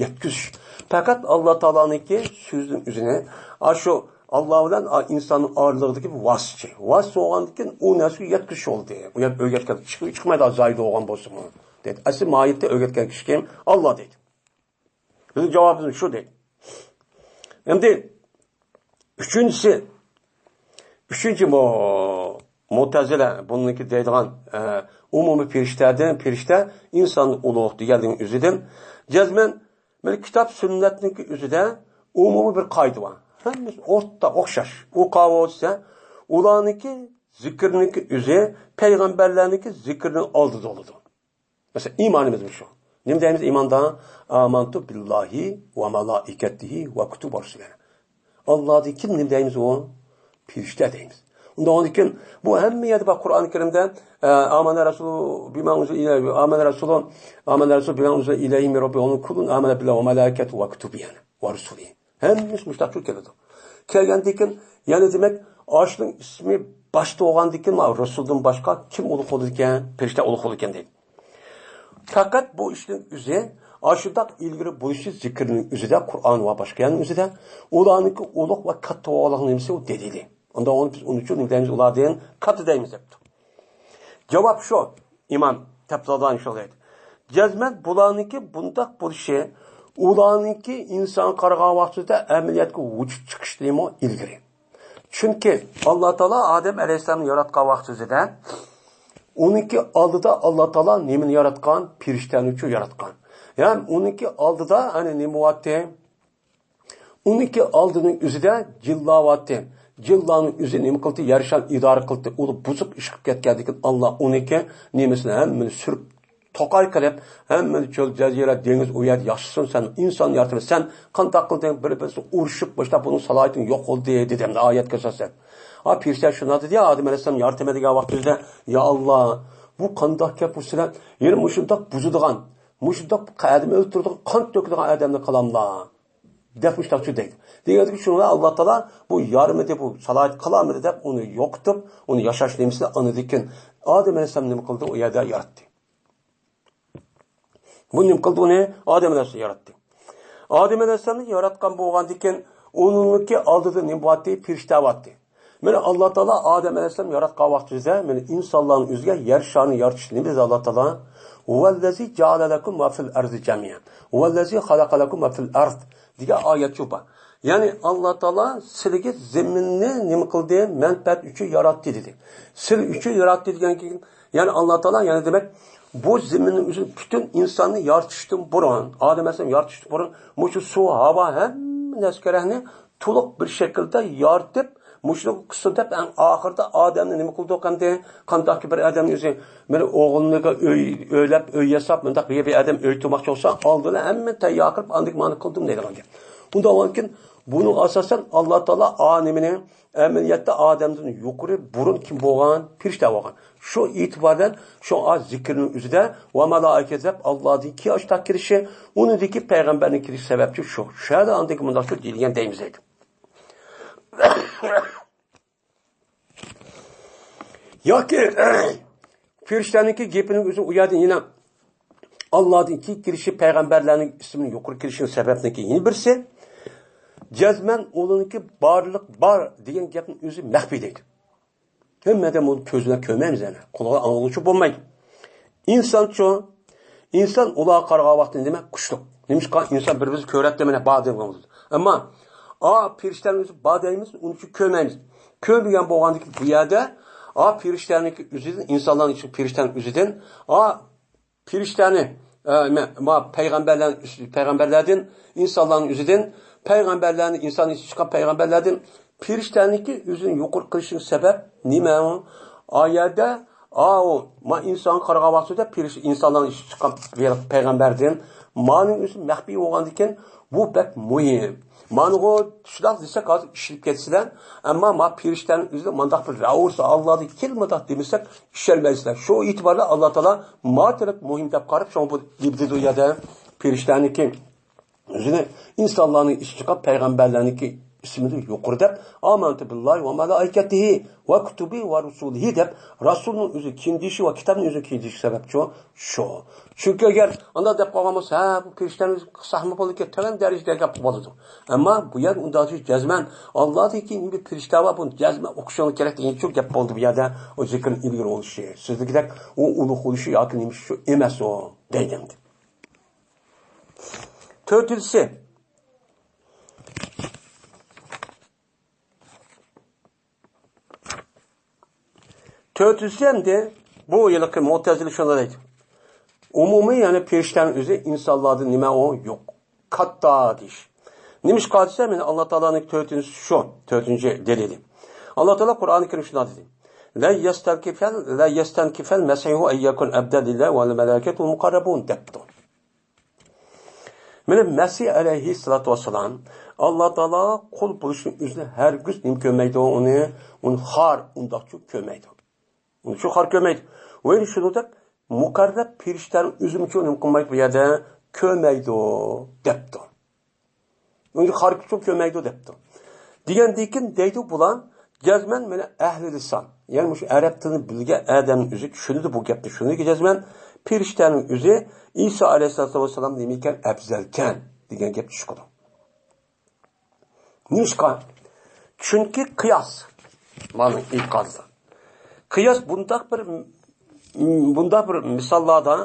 يەتكۈزۈش. پەقەت ئاللا تائالانىڭكى سۆزىنىڭ ئۆزىنى، ئاشۇ ئاللا بىلەن ئا-، ئىنساننىڭ ئارىلىقىدىكى بىر ۋاسىتىچى. ۋاسىتە بولغاندىكىن ئۇ نەرسىگە يەتكۈزۈش بولدى. ئۇ يەردە ئۆگەتكەن چىق-، چىقمايدۇ، زايىدە بولغان بولسىمۇ. دەيدۇ. ئەسلى ماھىيەتتە ئۆگەتكەن كىشى كىم؟ ئاللا دەيدۇ. بىزنىڭ جاۋابىمىز شۇ دەيدۇ. ئەمدى ئۈچىنچىسى، ئۈچىنچى مۇ-، مۇتەزىلە بۇنىڭكى دەيدىغان، ئە، ئومۇمىي پىرىشتەدىن، پىرىشتە ئىنسان ئۇلۇغ دېگەننىڭ ئۆزىدىن جەزمەن مانا كىتاب سۈننەتنىڭكى ئۆزىدە ئومۇمىي بىر قائىدە بار. ھەممىسى ئورتاق، ئوخشاش. ئۇ قاۋا دېسە، ئۇلارنىڭكى زىكىرنىڭكى ئۆزى پەيغەمبەرلەرنىڭكى زىكىرىنىڭ ئالدىدا بولىدۇ. مەسىلەن، ئىمانىمىز شۇ. نېمە دەيمىز ئىماندا؟ ئامانتۇ بىللاھى ۋە مالائىكەتىھى ۋە كۇتۇبى ۋە رۇسۇلىھى. ئاللادىن كىم نېمە دەيمىز ئۇ؟ پىرىشتە دەيمىز. ئۇنداق بولغاندىكىن بۇ ھەممە يەردە بار قۇرئان كەرىمدە، ئە، ئامانە رەسۇلۇ بىما ئۇنزىلە ئىلەيھى، ئامانە رەسۇلۇ، ئامانە رەسۇلۇ بىما ئۇنزىلە ئىلەيھى مىن رەببىھى ۋە كۇللۇن ئامانە بىللاھى ۋە مالائىكەتىھى ۋە كۇتۇبىھى ۋە رۇسۇلىھى. ھەممىسى مۇشۇنداق كېلىدۇ. كەلگەندىكىن يەنە دېمەك، ئاشۇنىڭ ئىسمى باشتا بولغاندىكىن، ما رەسۇلدىن باشقا كىم ئۇلۇغ بولىدىكەن؟ پىرىشتە ئۇلۇغ بولىدىكەن دەيدۇ. پەقەت بۇ ئىشنىڭ ئۆزى، ئاشۇنداق ئىلگىرى بولۇشى زىكىرنىڭ ئۆزىدە، قۇرئان ۋە باشقا يەرنىڭ ئۆزىدە، ئۇلارنىڭكى ئۇلۇغ ۋە كاتتا بولغانلىقىنىڭ نېمىسى ئۇ دەلىلى. ئۇنداق بولۇپ بىز ئۇنىڭ ئۈچۈن نېمە دەيمىز؟ ئۇلاردىن كاتتا دەيمىز دەپتۇ. جاۋاب شۇ، ئىمام تەپزادان شۇ دەيدۇ. جەزمەن بۇلارنىڭكى بۇنداق بولۇشى، ئۇلارنىڭكى ئىنسان قارىغان ۋاقتىدا ئەمەلىيەتكە ۋۇجۇد چىقىشتىنمۇ ئىلگىرى. چۈنكى ئاللا تائالا ئادەم ئەلەيھىسسالامنى ياراتقان ۋاقتىدا ئۇنىڭكى ئالدىدا ئاللا تائالا نېمىنى ياراتقان؟ پىرىشتەنىچۇ ياراتقان. يەنى ئۇنىڭكى ئالدىدا ئەنە نېمە بولاتتى؟ ئۇنىڭكى ئالدىنىڭ ئۆزىدە جىنلار بارتتى. جىنلارنىڭ ئۆزى نېمە قىلدى؟ يەر شارنى ئىدارە قىلدى. ئۇ بۇزۇق ئىش قىلىپ كەتكەندىكىن، ئاللا ئۇنىڭكى نېمىسىنى ھەممىنى سۈرۈپ، توقاي قىلىپ، ھەممىنى چۆل، جەزىرە، دېڭىز، ئۇ يەردە ياشىسۇن، سەن ئىنسان يارىتىمەن، سەن قانداق قىلدىڭ؟ بىر-بىرسى ئۇرۇشۇپ، باشلاپ، بۇنىڭ سالاھىيىتىڭ يوق بولدى، دېدى ئەمدى ئايەتكە ئاساسەن. ھا، پىرىشتە شۇنداق دېدى، يا ئادەم ئەلەيھىسسالام يارىتىمەن دېگەن ۋاقتىمىزدا، يا ئاللا، بۇ قانداق گەپ بۇ سىلەر؟ يەنە مۇشۇنداق بۇزىدىغان، مۇشۇنداق ئادەم ئۆلتۈرىدىغان، قان تۆكىدىغان ئادەمنى قىلاملا؟ دەپ مۇشۇنداق دەيدۇ. دېگەندىكىن شۇڭا ئاللا تائالا بۇ يارىمىدى، بۇ سالاھىيەت قىلالمىدى دەپ ئۇنى يوقىتىپ، ئۇنى ياشاش نېمىسىنى ئاندىن كېيىن ئادەم ئەلەيھىسسالام نېمە قىلدى؟ ئۇ يەردە ياراتتى. بۇ نېمە قىلدى ئۇنى؟ ئادەم ئەلەيھىسسالام ياراتتى. ئادەم ئەلەيھىسسالامنى ياراتقان بولغاندىن كېيىن ئۇنىڭكى ئالدىدا نېمە بارتتى؟ پىرىشتە بارتتى. مانا ئاللا تائالا ئادەم ئەلەيھىسسالام ياراتقان ۋاقتىدا، مانا ئىنسانلارنىڭ ئۆزىگە يەر شارنى يارىتىشنى بىز ئاللا تائالا، ھۇۋەللەزى جەئەلە لەكۇم ما فىل ئەرزى جەمىئەن، ھۇۋەللەزى خەلەقە لەكۇم ما فىل ئەرز دېگەن ئايەت شۇ بار. يەنى ئاللا تائالا سىلىگە زېمىننى نېمە قىلدى؟ مەنپەئەت ئۈچۈن ياراتتى دېدى. سىل ئۈچۈن ياراتتى دېگەن كېيىن، يەنى ئاللا تائالا، يەنى دېمەك، بۇ زېمىننىڭ ئۆزىنى پۈتۈن ئىنساننى يارىتىشتىن بۇرۇن، ئادەم ئەلەيھىسسالام يارىتىشتىن بۇرۇن، مۇشۇ سۇ، ھاۋا، ھەممە نەرسە كېرەكنى تولۇق بىر شەكىلدە يارىتىپ، مۇشۇنى قىلسۇن دەپ، ئەڭ ئاخىرىدا ئادەمنى نېمە قىلدۇق ئەمدى؟ قانداقكى بىر ئادەمنىڭ ئۆزى، مانا ئوغلىنىڭ ئۆي، ئۆيلەپ، ئۆي ياساپ، مۇنداق بىر، بىر ئادەم ئۆي تۇرماقچى بولسا، ئالدىدا ھەممە تەييار قىلىپ، ئاندىن مانا قىلدىم دەيدىغان گەپ. ئۇنداق بولغاندىكىن، بۇنىڭغا ئاساسەن، ئاللا تائالا ئا نېمىنى ئەمەلىيەتتە ئادەمدىن يۇقىرى بۇرۇن كىم بولغان؟ پېرىشتە بولغان. شۇ ئېتىباردىن شۇ ئا زىكىرنىڭ ئۆزىدە ۋە مالائىكە دەپ ئاللادىن كېيىن ئاشتا كىرىشى، ئۇنىڭدىكى پەيغەمبەرنىڭ كىرىش سەۋەبچى شۇ. شۇ يەردە ئاندىن كېيىن مۇنداق شۇ دېيىلگەن دەيمىز دەيدۇ. ياكى پېرىشتەنىڭكى گېپىنىڭ ئۆزى ئۇ يەردە يەنە ئاللادىن كېيىن كېلىشى، پەيغەمبەرلەرنىڭ ئىسمىنى يۇقىرى كېلىشىنىڭ سەۋەبىنىڭكى يەنە بىرسى، جەزمەن ئۇنىڭكى بارلىق بار دېگەن گەپنىڭ ئۆزى مەخپىي دەيدۇ. ھەممە ئادەم ئۇنى كۆزى بىلەن كۆرمەيمىز يەنە. قۇلىقى ئاڭلىغۇچى بولمايدۇ. ئىنسانچۇ؟ ئىنسان ئۇلارغا قارىغان ۋاقتىدا نېمە؟ قۇشلۇق. نېمىشقا؟ ئىنسان بىر-بىرىمىزنى كۆرەتتى، مانا بار دەيدۇ. ئەمما ئا پېرىشتەنىڭ ئۆزى بار دەيمىز، ئۇنىڭ ئۈچۈن كۆرمەيمىز. كۆرمىگەن بولغاندىكىن بۇ يەردە ئا پېرىشتەنىڭكى ئۆزىدىن، ئىنسانلارنىڭ ئىچىدە پېرىشتەنىڭ ئۆزىدىن، ئا پېرىشتەنى، ئە، مە-، ما پەيغەمبەرلەرنىڭ ئۈستى-، پەيغەمبەرلەردىن، ئىنسانلارنىڭ ئۆزىدىن، پەيغەمبەرلەرنى، ئىنسان ئىچىدىن چىققان پەيغەمبەرلەردىن پېرىشتەنىڭكى ئۆزىنى يۇقىرى قىلىشىنىڭ سەۋەب نېمە؟ ئا يەردە، ئاۋۇ، ما ئىنسانغا قارىغان ۋاقتىدا پېرىش-، ئىنسانلارنىڭ ئىچىدىن چىققان پەيغەمبەردىن مانىڭ ئۆزى مەخپىي بولغاندىكىن، بۇ بەك مۇھىم. مانىغۇ شۇنداق دېسەك، ھازىر ئىشىنىپ كەتسىلەر. ئەمما ما پېرىشتەنىڭ ئۆزىدە مانداق بىر رەئۇس ئاللادىن كېلىپ مانداق دېمىسەك، ئىشەنمەيسىلەر. شۇ ئېتىباردا ئاللا تائالا ما تەرەپ مۇھىم دەپ قاراپ، شۇڭا بۇ دېدى يەردە پېرىشتەنىڭكى ئۆزىنى ئىنسانلارنىڭ ئىچىدىن چىققان پەيغەمبەرلەرنىڭكى ئىسمىدا يۇقىرى دەپ، ئامەنتۇ بىللاھى ۋە مالائىكەتىھى ۋە كۇتۇبى ۋە رۇسۇلىھى دەپ، رەسۇلنىڭ ئۆزى كېيىن دېيىشى ۋە كىتابنىڭ ئۆزى كېيىن دېيىشى سەۋەبچۇ؟ شۇ. چۈنكى ئەگەر ئانداق دەپ قالغان بولسا، ھە، بۇ پېرىشتەنى ساقمۇ بولىدىكەن، تۆۋەن دەرىجىدە گەپ بولىدۇ. ئەمما بۇ يەردە ئۇنداق دېيىش جەزمەن، ئاللادىن كېيىن بىر پېرىشتە بار، بۇنى جەزمەن ئوقۇشۇڭ كېرەك دېگەن شۇ گەپ بولدى بۇ يەردە. ئۇ زىكىرنىڭ ئىلگىرى بولۇشى، سىزدىكىدەك ئۇ ئۇلۇغ بولۇشى ياكى نېمە شۇ ئەمەس ئۇ، دەيدۇ ئەمدى. تۆتىنچىسى، تۆتىنچىسى ئەمدى بۇ ھېلىقى مۇتەزىلە شۇنداق دەيدۇ. ئومۇمىي، يەنى پېرىشتەنىڭ ئۆزى ئىنسانلاردىن نېمە ئۇ؟ يوق. كاتتا دېيىش. نېمىشقا دېسە، مانا ئاللا تائالانىڭ تۆتىنچىسى شۇ، تۆتىنچى دەلىلى. ئاللا تائالا قۇرئانى كەرىم شۇنداق دېدى. لن يستنكف، لن يستنكف المسيح أن يكون عبدا لله والملائكة والمقربون دەپتۇ. مانا مەسىھ ئەلەيھىسسالاتۇ ۋەسسالام ئاللا تائالا قۇل بولۇشنى ئۆزىنى ھەرگىز نېمە كۆرمەيدۇ، ئۇنى، ئۇنى خار، ئۇنداقچۇ كۆرمەيدۇ. ئۇنى شۇ خار كۆرمەيدۇ. ۋە شۇنىڭدەك مۇقەررەب پېرىشتەنىڭ ئۆزىمۇچۇ نېمە قىلمايدۇ بۇ يەردە؟ كۆرمەيدۇ دەپتۇ. ئۇنى خار كۆرمەيدۇ دەپتۇ. دېگەندىكىن دەيدۇ بۇلار، جەزمەن مانا ئەھلى لىسان، يەنى مۇشۇ ئەرەب تىلىنى بىلگەن ئادەمنىڭ ئۆزى چۈشىنىدۇ بۇ گەپنى. شۇنىڭكى جەزمەن پېرىشتەنىڭ ئۆزى ئىسا ئەلەيھىسسالاتۇ ۋەسسالام نېمىكەن؟ ئەپزەلكەن دېگەن گەپ چىقىدۇ. نېمىشقا؟ چۈنكى قىياس، مانا ئېيتقاندا، قىياس بۇنداق بىر، بۇنداق بىر مىساللاردا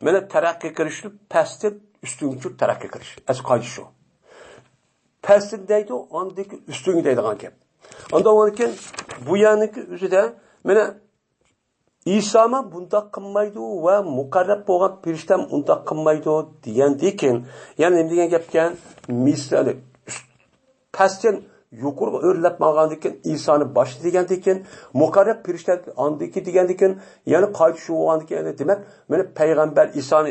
مانا تەرەققىي قىلىشنى پەستىن ئۈستۈنگىچە تەرەققىي قىلىش. ئەسلى قائىدە شۇ. پەستىن دەيدۇ، ئاندىن كېيىن ئۈستۈنگە دەيدىغان گەپ. ئاندىن كېيىن بۇ يەرنىڭكى ئۆزىدە مانا ئىسامۇ بۇنداق قىلمايدۇ ۋە مۇقەررەب بولغان پېرىشتەم ئۇنداق قىلمايدۇ دېگەندىكىن، يەنى نېمە دېگەن گەپكەن؟ مىسالى، پەستىن يۇقىرىغا ئۆرلەپ ماڭغاندىكىن، ئىسانى باشتا دېگەندىكىن، مۇقەررەب پېرىشتە ئاندىكى دېگەندىكىن، يەنى قايتا شۇ بولغاندىكىن، دېمەك، مانا پەيغەمبەر ئىسانى،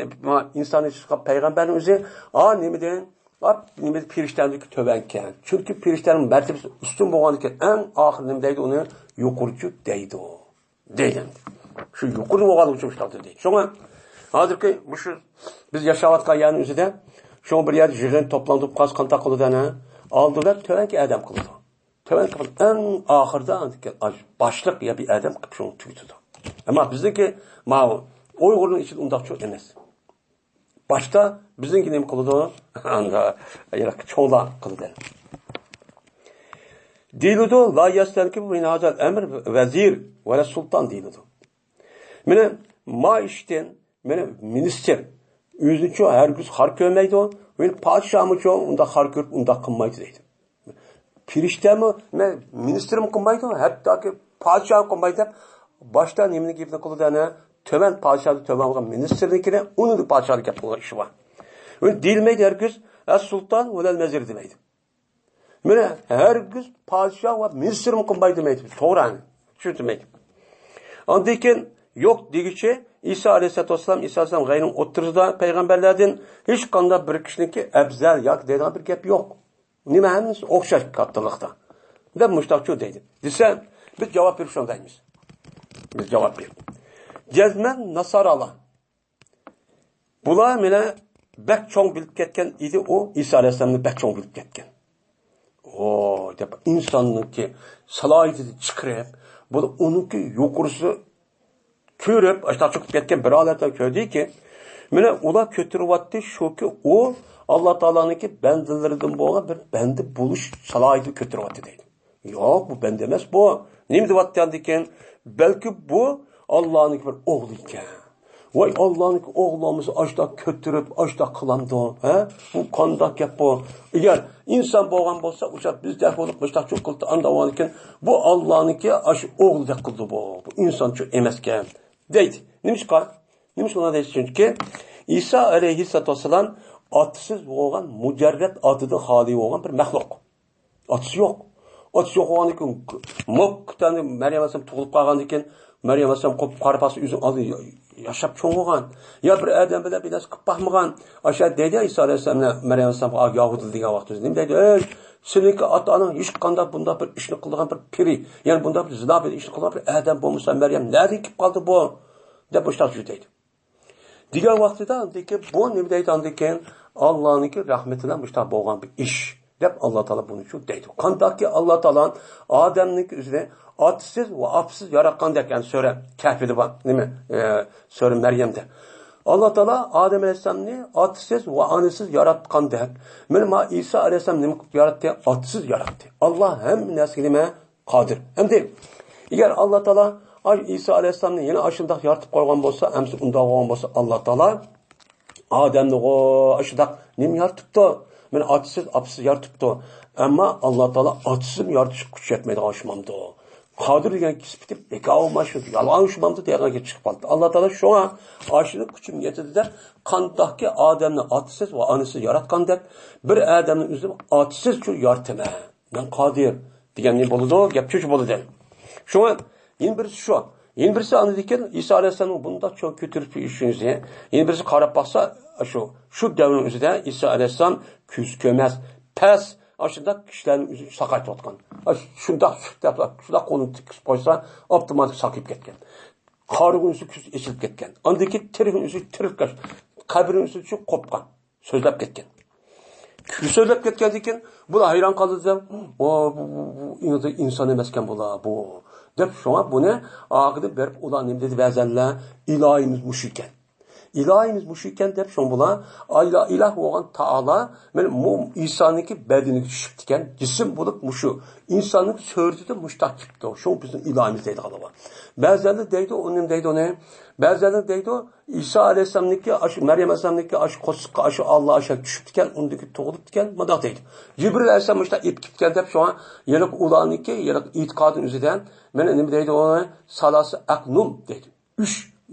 ئىنساننى چىققان پەيغەمبەرنىڭ ئۆزى، ئا، نېمىدىن؟ ئا، نېمە، پېرىشتەنىڭكى تۆۋەنكەن. چۈنكى پېرىشتەنىڭ مەرتىبىسى ئۈستۈن بولغاندىكىن، ئەڭ ئاخىرى نېمە دەيدۇ ئۇنى؟ يۇقىرىچۇ دەيدۇ. دەيدۇ. شۇ يۇقىرى بولغانلىقى ئۈچۈن مۇشۇنداق دېدى. شۇڭا ھازىرقى مۇشۇ بىز ياشاۋاتقان يەرنىڭ ئۆزىدە شۇ بىر يەردە يىغىن توپلاندۇرۇپ قالسا قانداق قىلىدۇ ئەنە؟ ئالدىدا تۆۋەنكى ئادەم قىلىدۇ. تۆۋەنكى قىلىپ ئەڭ ئاخىرىدا باشلىق يا بىر ئادەم قىلىپ شۇنى تۈگىتىدۇ. ئەمما بىزنىڭكى ماۋۇ ئۇيغۇرنىڭ ئىچىدە ئۇنداقچۇ ئەمەس. باشتا بىزنىڭكى نېمە قىلىدۇ؟ ئاندا يىراق چوڭلار قىلىدۇ. دېيىلىدۇ، لا يستنكف من هذا الأمر وزير ولا سلطان دېيىلىدۇ. مانا ما ئىشتىن، مانا مىنىستىر ئۆزىنىچۇ ھەرگىز خار كۆرمەيدۇ، مانا پادىشاھمۇچۇ ئۇنداق خار كۆرۈپ ئۇنداق قىلمايدۇ دەيدۇ. پېرىشتەمۇ، مە-، مىنىستىرمۇ قىلمايدۇ، ھەتتاكى پادىشاھمۇ قىلمايدۇ دەپ، باشتا نېمىنى گېپىنى قىلىدۇ ئەنە؟ تۆۋەن پادىشاھدىن تۆۋەن بولغان مىنىستىرنىڭكىنى، ئۇنىڭدىن پادىشاھنىڭ گەپ قىلغان ئىشى بار. ئۇنى دېيىلمەيدۇ ھەرگىز، ئەس سۇلتان ۋەلەل ۋەزىر دېمەيدۇ. مانا ھەرگىز پادىشاھ ۋە مىنىستىرمۇ قىلمايدۇ دېمەيدۇ. توغرا، چۈشىنىمەن. ئاندىن كېيىن يوق دېگۈچى ئىسا ئەلەيھىسسالاتۇ ۋەسسالام، ئىسا ئەلەيھىسسالام غەيرىنىڭ ئوتتۇرىسىدا پەيغەمبەرلەردىن ھېچقانداق بىر كىشىنىڭكى ئەپزەل ياكى دەيدىغان بىر گەپ يوق. نېمە ھەممىسى ئوخشاش كاتتىلىقتا. دەپ مۇشتاقچۇ دەيدۇ. دېسە، بىز جاۋاب بېرىپ شۇنداق دەيمىز. بىز جاۋاب بېرىپ. جەزمەن ناسارالار. بۇلار مېنى بەك چوڭ بىلىپ كەتكەن ئىدى، ئۇ ئىسا ئەلەيھىسسالامنى بەك چوڭ بىلىپ كەتكەن. ئو، دەپ ئىنساننىڭكى سالاھىيىتىنى چىقىرىپ، بۇ ئۇنىڭكى يۇقىرىسى كۆرۈپ، ئاشۇنداق چىقىپ كەتكەن بىر ھالەتنى كۆردىكى، مانا ئۇلار كۆتۈرۈۋاتتى، شۇكى ئۇ ئاللا تائالانىڭكى بەندىلىرىدىن بولغان بىر بەندە بولۇش سالاھىيىتىنى كۆتۈرۈۋاتتى دەيدۇ. ياق، بۇ بەندە ئەمەس بۇ. نېمە دەۋاتتى ئاندىكىن؟ بەلكى بۇ ئاللانىڭكى بىر ئوغلى ئىكەن. ۋاي، ئاللانىڭكى ئوغلى بولمىسا ئاشۇنداق كۆتۈرۈپ، ئاشۇنداق قىلامدۇ؟ ھە؟ بۇ قانداق گەپ بۇ؟ ئەگەر ئىنسان بولغان بولسا، ئۇشا بىزدەك بولۇپ مۇشتاق چوقۇلتى ئانداۋانىكەن، بۇ ئاللانىڭكى ئاشۇ ئوغلىدەك قىلدى بۇ. بۇ ئىنسانچۇ ئەمەسكەن. دەيدۇ. نېمىشقا؟ نېمىشقا ئۇنداق دەيدۇ؟ چۈنكى ئىسا ئەلەيھىسسالاتۇ ۋەسسالام ئاتىسىز بولغان، مۇجەررەت ئاتىدىن خالىي بولغان بىر مەخلۇق. ئاتىسى يوق. ئاتىسى يوق بولغاندىن كېيىن، مەريەم ئەلەيھىسسالام تۇغۇلۇپ قالغاندىن كېيىن، مەريەم ئەلەيھىسسالام قوپۇپ قارا پاسى ئۆزىنىڭ ئالدىدا يا-، ياشاپ چوڭ بولغان. يا بىر ئادەم بىلەن بىر نەرسە قىلىپ باقمىغان. ئاشۇ دەيدۇ ئىسا ئەلەيھىسسالام مەريەم ئەلەيھىسسالامغا، ياھۇدىي دېگەن ۋاقتىمىزدا نېمە دەيدۇ؟ ئەي، سېنىڭكى ئاتا-ئاناڭ ھېچقانداق بۇنداق بىر ئىشنى قىلىدىغان بىر پىرى، يەنى بۇنداق بىر زىنا بىر ئىشنى قىلغان بىر ئادەم بولمىسا، مەريەم نەدىن كېلىپ قالدى بۇ؟ دەپ مۇشۇنداق دەيدۇ. دېگەن ۋاقتىدا ئاندىن كېيىن بۇ نېمە دەيدۇ ئاندىن كېيىن؟ ئاللانىڭكى رەھمىتى بىلەن مۇشۇنداق بولغان بىر ئىش، دەپ ئاللا تائالا بۇنى شۇ دەيدۇ. قانداقكى ئاللا تائالا ئادەمنىڭكى ئۆزىنى ئاتىسىز ۋە ئاپىسىز ياراتقاندەك، يەنى سۈرە كەھپىدە بار، نېمە، ئە، سۈرە مەريەمدە. ئاللا تائالا ئادەم ئەلەيھىسسالامنى ئاتىسىز ۋە ئانىسىز ياراتقاندەك، مانا، ما ئىسا ئەلەيھىسسالام نېمە قىلىپ ياراتتى؟ ئاتىسىز ياراتتى. ئاللا ھەممە نەرسىگە نېمە؟ قادىر. ئەمدى، ئەگەر ئاللا تائالا ئاي ئىسا ئەلەيھىسسالامنى يەنە ئاشۇنداق يارىتىپ قويغان بولسا، ئەمسە ئۇنداق بولغان بولسا، ئاللا تائالا ئادەمنىغۇ ئاشۇنداق نېمە يارىتىپتۇ؟ مېنى ئاتىسىز، ئاپىسىز يارىتىپتۇ. ئەمما ئاللا تائالا ئاتىسىزمۇ يارىتىشقا كۈچى يەتمەيدىغان ئوخشىمامدۇ؟ قادىر دېگەن سۈپىتى بىكار بولمايدۇ، يالغان ئوخشىمامدۇ دېگەن گەپ چىقىپ قالدى. ئاللا تائالا شۇڭا ئاشۇنى كۈچۈم يەتتى دەپ، قانداقكى ئادەمنى ئاتىسىز ۋە ئانىسىز ياراتقاندەك، بىر ئادەمنى ئۆزىنى ئاتىسىزچۇ يارىتىمەن. مەن قادىر دېگەن نېمە بولىدۇ؟ گەپ شۇ بولىدۇ. شۇڭا يەنە بىرسى شۇ. يەنە بىرسى ئاندىن كېيىن ئىسا ئەلەيھىسسالامنىڭ بۇنداق چوڭ كۆتۈرۈپ يۈرۈشىنى، يەنە بىرسى قاراپ باقسا، شۇ، شۇ دەۋرنىڭ ئۆزىدە ئىسا ئەلەيھىسسالام كۆز كۆرمەس، پەس، ئاشۇنداق كىشىلەرنىڭ ئۆزىنى ساقايتىۋاتقان. شۇنداق سۈت دەپ، شۇنداق قولىنى تىكىپ قويسا، ئاپتوماتىك ساقىيىپ كەتكەن. قارىغۇنىسى كۆزى ئېچىلىپ كەتكەن. ئاندىن كېيىن تىرىكنىڭ ئۆزى تىرىلىپ كەتكەن. قەبرىنىڭ ئۆزى قوپقان. سۆزلەپ كەتكەن. سۆزلەپ كەتكەندىن كېيىن بۇلار ھەيران قالدى دېسەم، «ۋا، بۇ، بۇ، بۇ ئىنسان ئەمەسكەن بۇلار، بۇ» دەپ. شۇڭا بۇنى ئاخىرىدا بېرىپ ئۇلار نېمە دېدى بەزەنلەر؟ «ئىلاھىمىز مۇشۇ ئىكەن. ئىلاھىمىز مۇشۇ ئىكەن» دەپ. شۇڭا بۇلار ئىلا-، ئىلاھ بولغان تائالا مانا بۇ ئىسانىڭكى بەدىنىگە چۈشۈپتىكەن، جىسىم بولۇپ مۇشۇ ئىنساننىڭ سۈرىتىدە مۇشتاق كېلىپتۇ. شۇڭا بىزنىڭ ئىلاھىمىز دەيدىغانلار بار. بەزەنلەر دەيدۇ، ئۇ نېمە دەيدۇ ئۇنى؟ بەزەنلەر دەيدۇ، ئىسا ئەلەيھىسسالامنىڭكى ئاشۇ، مەريەم ئەلەيھىسسالامنىڭكى ئاشۇ قورسىقىغا ئاشۇ ئاللا ئاشۇ چۈشۈپتىكەن، ئۇندىكى تۇغۇلۇپتىكەن، مۇنداق دەيدۇ. جىبرىل ئەلەيھىسسالام مۇشۇنداق ئېلىپ كېتىپتىكەن دەپ، شۇڭا يەنە ئۇلارنىڭكى يەنە ئېتىقادىنىڭ ئۆزىدە مانا نېمە دەيدۇ ئۇنى؟ سالاسە ئەقنۇم دەيدۇ. ئۈچ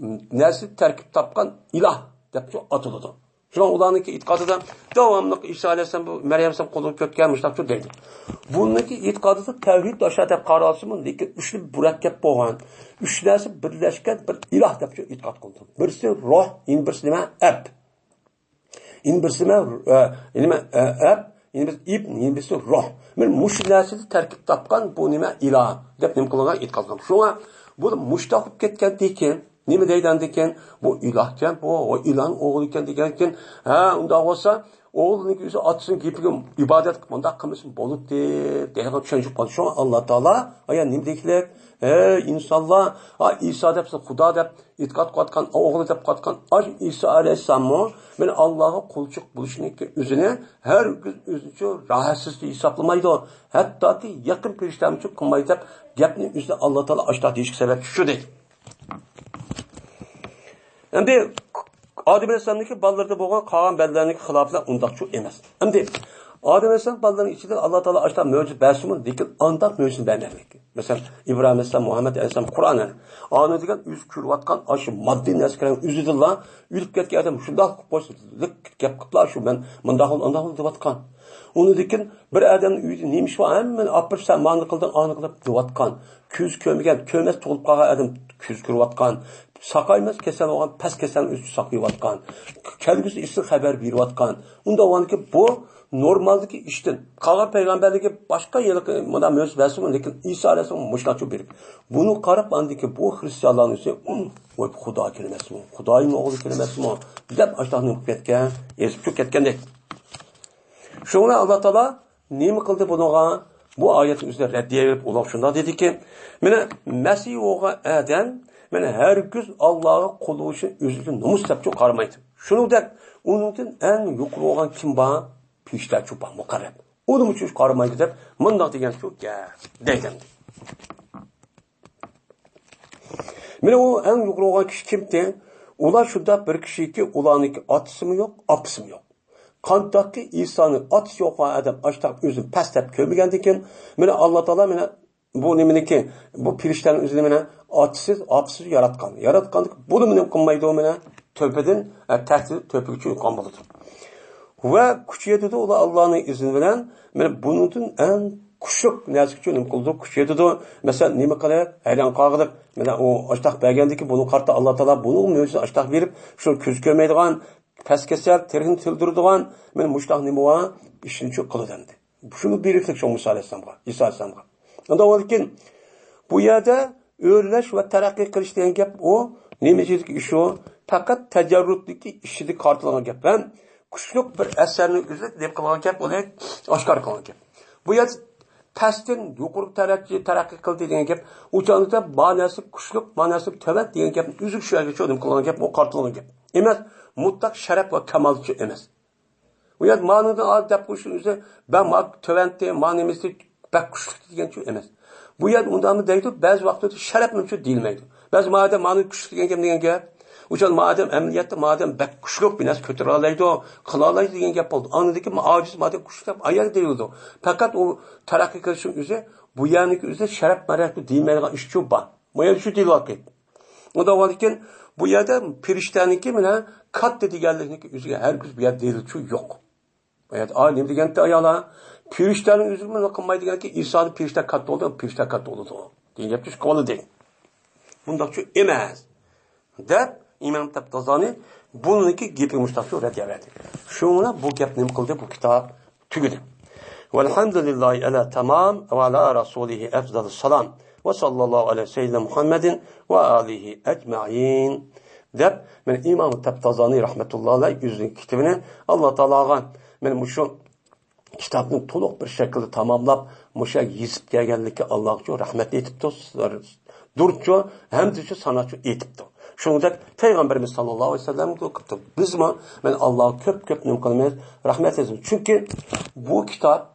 نەرسە تەركىب تاپقان ئىلاھ دەپ شۇ ئاتىلىدۇ. شۇڭا ئۇلارنىڭكى ئېتىقادىدا داۋاملىق ئىسا ئەلەيھىسسالام بۇ مەريەم ئەلەيھىسسالام قولىغا كۆتۈرگەن مۇشۇنداق دەيدۇ. بۇنىڭكى ئېتىقادىدا تەۋھىد ئاشۇ دەپ قارالسىمۇ، لېكىن ئۈچلۈك مۇرەككەپ بولغان، ئۈچ نەرسە بىرلەشكەن بىر ئىلاھ دەپ شۇ ئېتىقاد قىلىدۇ. بىرسى روھ، يەنە بىرسى نېمە؟ ئەپ. يەنە بىرسى نېمە؟ ئە، نېمە؟ ئە، ئەپ، يەنە بىرسى ئىبن، يەنە بىرسى روھ. مانا مۇشۇ نەرسىدىن تەركىب تاپقان بۇ نېمە؟ ئىلاھ دەپ نېمە قىلغان؟ ئېتىقاد قىلغان. شۇڭا بۇ مۇشتاق بولۇپ كەتكەندىن كېيىن، نېمە دەيدۇ ئاندىن كېيىن؟ بۇ ئىلاھكەن، بۇ، بۇ ئىلاھنىڭ ئوغلىكەن دېگەنكىن، ھە، ئۇنداق بولسا، ئوغلىنىڭ ئۆزى ئاتىسىنىڭ گېپىگە ئىبادەت قىلىپ، مۇنداق قىلمىسىمۇ بولاتتى، دەيدىغان چۈشەنچە قىلىپ قالدى. شۇڭا ئاللا تائالا، ئايا، نېمە دېگۈلۈك؟ ھەي، ئىنسانلار، ھا، ئىسا دەپ سىز خۇدا دەپ ئېتىقاد قىلىۋاتقان، ئوغلى دەپ قىلىۋاتقان، ئاشۇ ئىسا ئەلەيھىسسالاممۇ مانا ئاللاغا قۇلچىلىق بولۇشنىڭكى ئۆزىنى ھەرگىز ئۆزىچۇ راھەتسىز ھېسابلىمايدۇ. ھەتتاكى يېقىن پەرىشتەمۇچۇ قىلمايدۇ دەپ گەپنى ئۆزىنى ئاللا تائالا ئاشۇنداق دېيىشكە سەۋەبچى شۇ دەيدۇ. ئەمدى ئادەم ئەلەيھىسسالامنىڭكى بالىلىرىدا بولغان قالغان بەندىلەرنىڭكى خىلاپى بىلەن ئۇنداقچۇ ئەمەس. ئەمدى ئادەم ئەلەيھىسسالام بالىلىرىنىڭ ئىچىدە ئاللا تائالا ئاشۇنداق مۆجىزە بەرسىمۇ، لېكىن ئانداق مۆجىزىنى بەرمەيدۇ. مەسىلەن، ئىبراھىم ئەلەيھىسسالام، مۇھەممەد ئەلەيھىسسالام، قۇرئان، ئەنە ئانا دېگەن ئۆزى كۆرۈۋاتقان ئاشۇ ماددىي نەرسىلەرنىڭ ئۆزىدىنلا ئۆلۈپ كەتكەن ئادەم شۇنداق قىلىپ قويسا، لىق گەپ قىلىپلا شۇ مەن مۇنداق بول، ئانداق بول دەۋاتقان. ئۇنىڭدىن كېيىن بىر ئادەمنىڭ ئۆيىدە نېمە ئىش بار، ھەممىنى ئاپىرىپ سەن مانى قىلدىڭ، ئانى قىلىپ دەۋاتقان. كۆزى كۆرمىگەن، كۆرمەس تۇغۇلۇپ قالغان ئادەم كۆزى كۆرۈۋاتقان. ساقايماس كېسەل بولغان پەس كېسەلنى ئۆزى ساقىيىۋاتقان. كەلگۈسى ئېسىل خەۋەر بېرىۋاتقان. ئۇنداق بولغاندىكىن بۇ نورمالدىكى ئىشتىن. قالغان پەيغەمبەرلەرگە باشقا ھېلىقى مۇنداق مۆجىزە بەرسىمۇ، لېكىن ئىسا ئەلەيھىسسالام مۇشۇنداق بېرىپ. بۇنى قاراپ، ئاندىن كېيىن بۇ خرىستىيانلارنىڭ ئۆزى، «ۋاي، خۇدا كېلىمەسمۇ، خۇدايىمنىڭ ئوغلى كېلىمەسمۇ؟» دەپ، ئاشۇنداق نېمە قىلىپ كەتكەن، ئېزىپ چۈشۈپ كەتكەندەك. شۇڭا ئاللا تائالا نېمە قىلدى بۇنىڭغا؟ بۇ ئايەتنىڭ ئۆزىدە رەددىيە بېرىپ، ئۇلار شۇنداق دېدىكى، مانا، مەسىھ بولغان ئادەم، مانا، ھەرگىز ئاللاغا قۇل بولۇشنى ئۆزىگە نومۇس دەپچۇ قارىمايدۇ. شۇنىڭدەك ئۇنىڭدىن ئەڭ يۇقىرى بولغان كىم بار؟ پېرىشتە چوپان مۇقەررەب. ئۇنىمۇ چۈش قارىمايدۇ دەپ مۇنداق دېگەن شۇ گەپ دەيدۇ. مانا ئۇ ئەڭ يۇقىرى بولغان كىشى كىمتى؟ ئۇلار شۇنداق بىر كىشىكى، ئۇلارنىڭكى ئاتىسىمۇ يوق، ئاپىسىمۇ يوق. قانداقكى ئىسانىڭ ئاتىسى يوق ئادەم ئاشتاق ئۆزىنى پەس دەپ كۆرمىگەندىكىن، مانا ئاللا تائالا مانا بۇ نېمىنىكى، بۇ پېرىشتەنىڭ ئۆزىنى مانا ئاتىسىز، ئاپىسىز ياراتقان. ياراتقاندىكى بۇنى نېمە قىلمايدۇ، مانا تۆپىدىن، ئە، تەھدىت تۆپىگە چۈشۈرگەن بولىدۇ. ۋە كۈچىيىدۇ ئۇلار ئاللانىڭ ئىزنى بىلەن. مانا بۇنىڭدىن ئەڭ كۈچلۈك نەرسىگىچۇ نېمە قىلىدۇ، كۈچىيىدۇ. مەسىلەن، نېمە قىلىپ، ھەيران قالغىلىق. مانا ئۇ ئاشتاق بەرگەندىكى بۇنى قارىتا ئاللا تائالا بۇنىڭ مۆجىزىسىنى ئاشتاق بېرىپ، شۇ كۆز كۆرمەيدىغان، پەس كېسەل، تېرىنى تىلدۈرىدىغان، مانا مۇشۇنداق نېمە بار، ئىشنى شۇ قىلىدۇ ئەمدى. شۇنى بېرىكلىك شۇ مۇسا ئەلەيھىسسالامغا، ئىسا ئەلەيھىسسالامغا. ئۇنداق بولىدىكىن، بۇ يەردە ئۆرلەش ۋە تەرەققىي قىلىش دېگەن گەپ ئۇ نېمە ئىچىدىكى ئىش ئۇ؟ پەقەت تەجەررۇدتىكى ئىچىدە قارىتىلغان گەپ ھەم كۈچلۈك بىر ئەسەرنىڭ ئۆزى نېمە قىلغان گەپ، ئۇنى ئاشكارا قىلغان گەپ. بۇ يەر پەستىن يۇقىرىغا تەرەققىي، تەرەققىي قىلدى دېگەن گەپ، ئۇ چاغدا ما نەرسە كۈچلۈك، ما نەرسە تۆۋەن دېگەن گەپنى ئۆزى شۇ يەرگە چۆلۈم قىلغان گەپ، ئۇ قارىتىلغان گەپ ئەمەس. مۇتلەق شەرەپ ۋە كامالچۇ ئەمەس. بۇ يەردە مانىدىن ئالدى دەپ قويۇشنىڭ ئۆزى، بە ما تۆۋەنتى، ما نېمىسى بەك كۈچلۈك دېگەنچۇ ئەمەس. بۇ يەردە ئۇنداقمۇ دەيدۇ، بەزى ۋاقىتتا شەرەپنىچۇ دېيىلمەيدۇ. بەزى ما ئادەم مانى كۈچلۈك دېگەن گەپ، دېگەن گەپ. ئۇ چاغ ما ئادەم ئەمەلىيەتتە ما ئادەم بەك كۈچلۈك، بىر نەرسە كۆتۈرەلەيدۇ، قىلالايدۇ دېگەن گەپ بولدى. ئاندىكى ما ئاجىز، ما ئادەم كۈچلۈك دەپ ئايەر دېيىلىدۇ. پەقەت ئۇ تەرەققىي قىلىشنىڭ ئۆزى، بۇ يەرنىكى ئۆزى شەرەپ مەرەپكە دېيىلمەيدىغان ئىشچۇ بار. بۇ يەردە شۇ دېيىلىۋاتقان. ئۇنداق بولىدىكەن، بۇ يەردە پېرىشتەنىڭكى مانا كاتتا دېگەنلىكنىڭكى ئۆزىگە ھەرگىز بۇ يەردە دېيىلىشچۇ يوق. بۇ يەردە، ئا، نېمە دېگەنتى ئاياللار؟ پېرىشتەنىڭ ئۆزى نېمە قىلمايدىكەنكى، ئىسانى پېرىشتە كاتتا بولدى، پېرىشتە كاتتا بولىدۇ دېگەن گەپنى چىقىۋالدى. بۇنداقچۇ ئەمەس دەپ، ئىمام تەبتازانى بۇنىڭكى گېپىگە مۇشتاقچۇ رەددىيە بەردى. شۇڭا بۇ گەپ نېمە قىلدى، بۇ كىتاب تۈگىدى. والحمد لله على تمام وعلى رسوله أفضل السلام وصلى الله على سيدنا محمد وآله أجمعين دەپ، مانا ئىمام تەبتازانى رەھمەتۇللاھى ئەلەيھ ئۆزىنىڭ كىتابىنى ئاللا تائالاغا، مانا مۇشۇ كىتابنى تولۇق بىر شەكىلدە تاماملاپ، مۇشۇ يېزىپ كەلگەنلىكى ئاللاغا رەھمەت ئېيتىپتۇ، دۇرچۇ، ھەمدىچۇ ساناچۇ ئېيتىپتۇ. شۇنىڭدەك پەيغەمبىرىمىز ساللاللاھۇ ئەلەيھى ۋەسەللەمگە قىپتۇ. بىزمۇ، مەن ئاللاغا كۆپ كۆپ نېمە قىلىمىز، رەھمەت ئېيتىمىز. چۈنكى بۇ كىتاب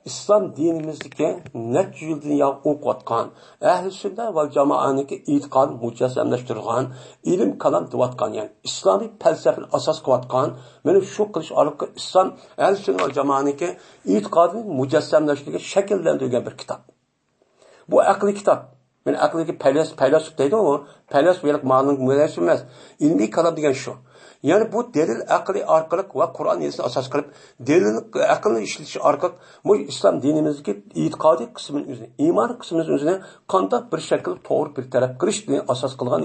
ئىسلام دىنىمىزدىكى نەچچە يىلدىن ياق ئوقۇۋاتقان، ئەھلى سۈننە ۋەل جامائەنىڭكى ئېتىقادىنى مۇجەسسەملەشتۈرىدىغان، ئىلىم كالام دېۋاتقان، يەنى ئىسلامىي پەلسەپىنى ئاساس قىلىۋاتقان، مانا شۇ قىلىش ئارقىلىق ئىسلام ئەھلى سۈننە ۋەل جامائەنىڭكى ئېتىقادىنى مۇجەسسەملەشتۈرگەن، شەكىللەندۈرگەن بىر كىتاب. بۇ ئەقلىي كىتاب. مانا ئەقىلدىكى پەيلەس-، پەيلاسوپ دەيدۇ، پەيلاسوپ ھېلىقى مالىڭ مۇنەسسىپ ئەمەس. ئىلمىي كالام دېگەن شۇ. يەنى بۇ دەلىل ئەقلى ئارقىلىق ۋە قۇرئان ھەدىسنى ئاساس قىلىپ، دەلىل ئەقىلنى ئىشلىتىش ئارقىلىق بۇ ئىسلام دىنىمىزدىكى ئېتىقادىي قىسمىنى ئۆزىنى، ئىمان قىسمىنى ئۆزىنى قانداق بىر شەكىلدە توغرا بىر تەرەپ قىلىشنى ئاساس قىلغان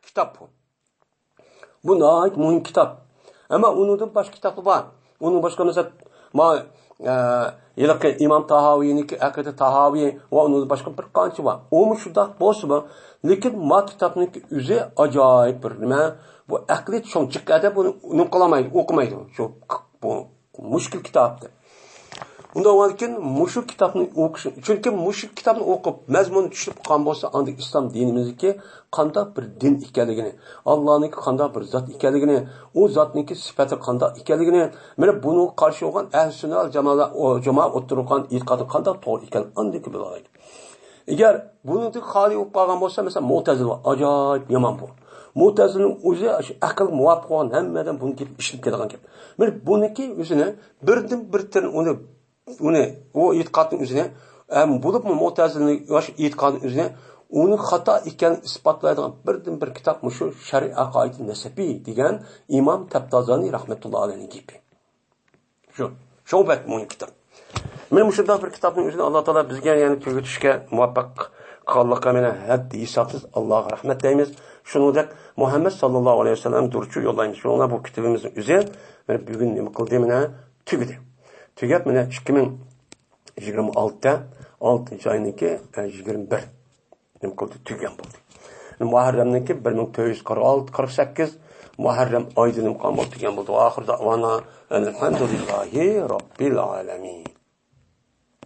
كىتاب بۇ. بۇ ناھايىتى مۇھىم كىتاب. ئەمما ئۇنىڭدىن باشقا كىتابلار بار. ئۇنىڭ باشقا مەسىلەن، ما-، ئە، ھېلىقى ئىمام تاھاۋىينىڭكى ئەقىدە تاھاۋى ۋە ئۇنىڭدىن باشقا بىر قانچە بار. ئۇمۇ شۇنداق بولسىمۇ، لېكىن ما كىتابنىڭكى ئۆزى ئاجايىپ بىر نېمە، بۇ ئەقلىي چوڭ جىق ئادەم بۇنى نېمە قىلالمايدۇ، ئوقۇمايدۇ. شۇ، بۇ مۈشكۈل كىتاب دەپ. ئۇنداق بولغاندىكىن مۇشۇ كىتابنى ئوقۇش، چۈنكى مۇشۇ كىتابنى ئوقۇپ، مەزمۇننى چۈشىنىپ قالغان بولسا، ئاندىن ئىسلام دىنىمىزدىكى قانداق بىر دىن ئىكەنلىكىنى، ئاللانىڭكى قانداق بىر زات ئىكەنلىكىنى، ئۇ زاتنىڭكى سۈپەتى قانداق ئىكەنلىكىنى، مانا بۇنىڭغا قارشى بولغان ئەھلى سۈننە ۋەل جامائە، جامائە ئوتتۇرىغا قويغان ئېتىقادى قانداق توغرا ئىكەنلىكىنى ئاندىن كېيىن بىلىۋالايلى. ئەگەر بۇنىڭدىن خالىي بولۇپ قالغان بولسا، مەسىلەن، مۇتەزىلە بار. ئاجايىپ يامان بۇ. مۇتەزىلىنىڭ ئۆزى شۇ ئەقىلگە مۇۋاپىق بولغان ھەممە ئادەم بۇنى گېپىنى ئىشلىتىپ كېتىدىغان گەپ. مانا بۇنىڭكى ئۆزىنى بىردىن بىر تىرنى ئۇنى، ئۇنى، ئۇ ئېتىقادنىڭ ئۆزىنى، ئەم، بولۇپمۇ مۇتەزىلىنىڭ شۇ ئېتىقادىنىڭ ئۆزىنى، ئۇنى خاتا ئىكەنلىكىنى ئىسپاتلايدىغان بىردىن بىر كىتاب مۇشۇ شەرھى ئەقائىدى نەسەفى دېگەن ئىمام تەبتازانى رەھمەتۇللا ئەلەيھنىڭ گېپى. شۇ، شۇ بەك مۇھىم كىتاب. مانا مۇشۇنداق بىر كىتابنىڭ ئۆزىنى ئاللا تائالا بىزگە يەنە تۈگىتىشكە مۇۋەپپەق قىلغانلىقىغا مانا ھەددى ھېسابسىز ئاللاغا رەھمەت دەيمىز. شۇنىڭدەك مۇھەممەد ساللاللاھۇ ئەلەيھى ۋەسەللەم دۇرچۇ يوللايمىز. شۇنىڭ بىلەن بۇ كىتابىمىزنىڭ ئۆزى مانا بۈگۈن نېمە قىلدى؟ مانا تۈگىدى. تۈگەپ، مانا، ئىككى مىڭ يىگىرمە ئالتە، ئالتىنچى ئاينىڭكى، ئە، يىگىرمە بىر نېمە قىلدى، تۈگىگەن بولدى. مۇھەررەمنىڭكى بىر مىڭ تۆت يۈز قىرىق ئالتە، قىرىق سەككىز، مۇھەررەم ئايدا نېمە قىلغان بولدى، تۈگىگەن بولدى. ۋە ئاخىر دەئۋانا ئەلھەمدۇلىللاھى رەببىل ئالەمىن.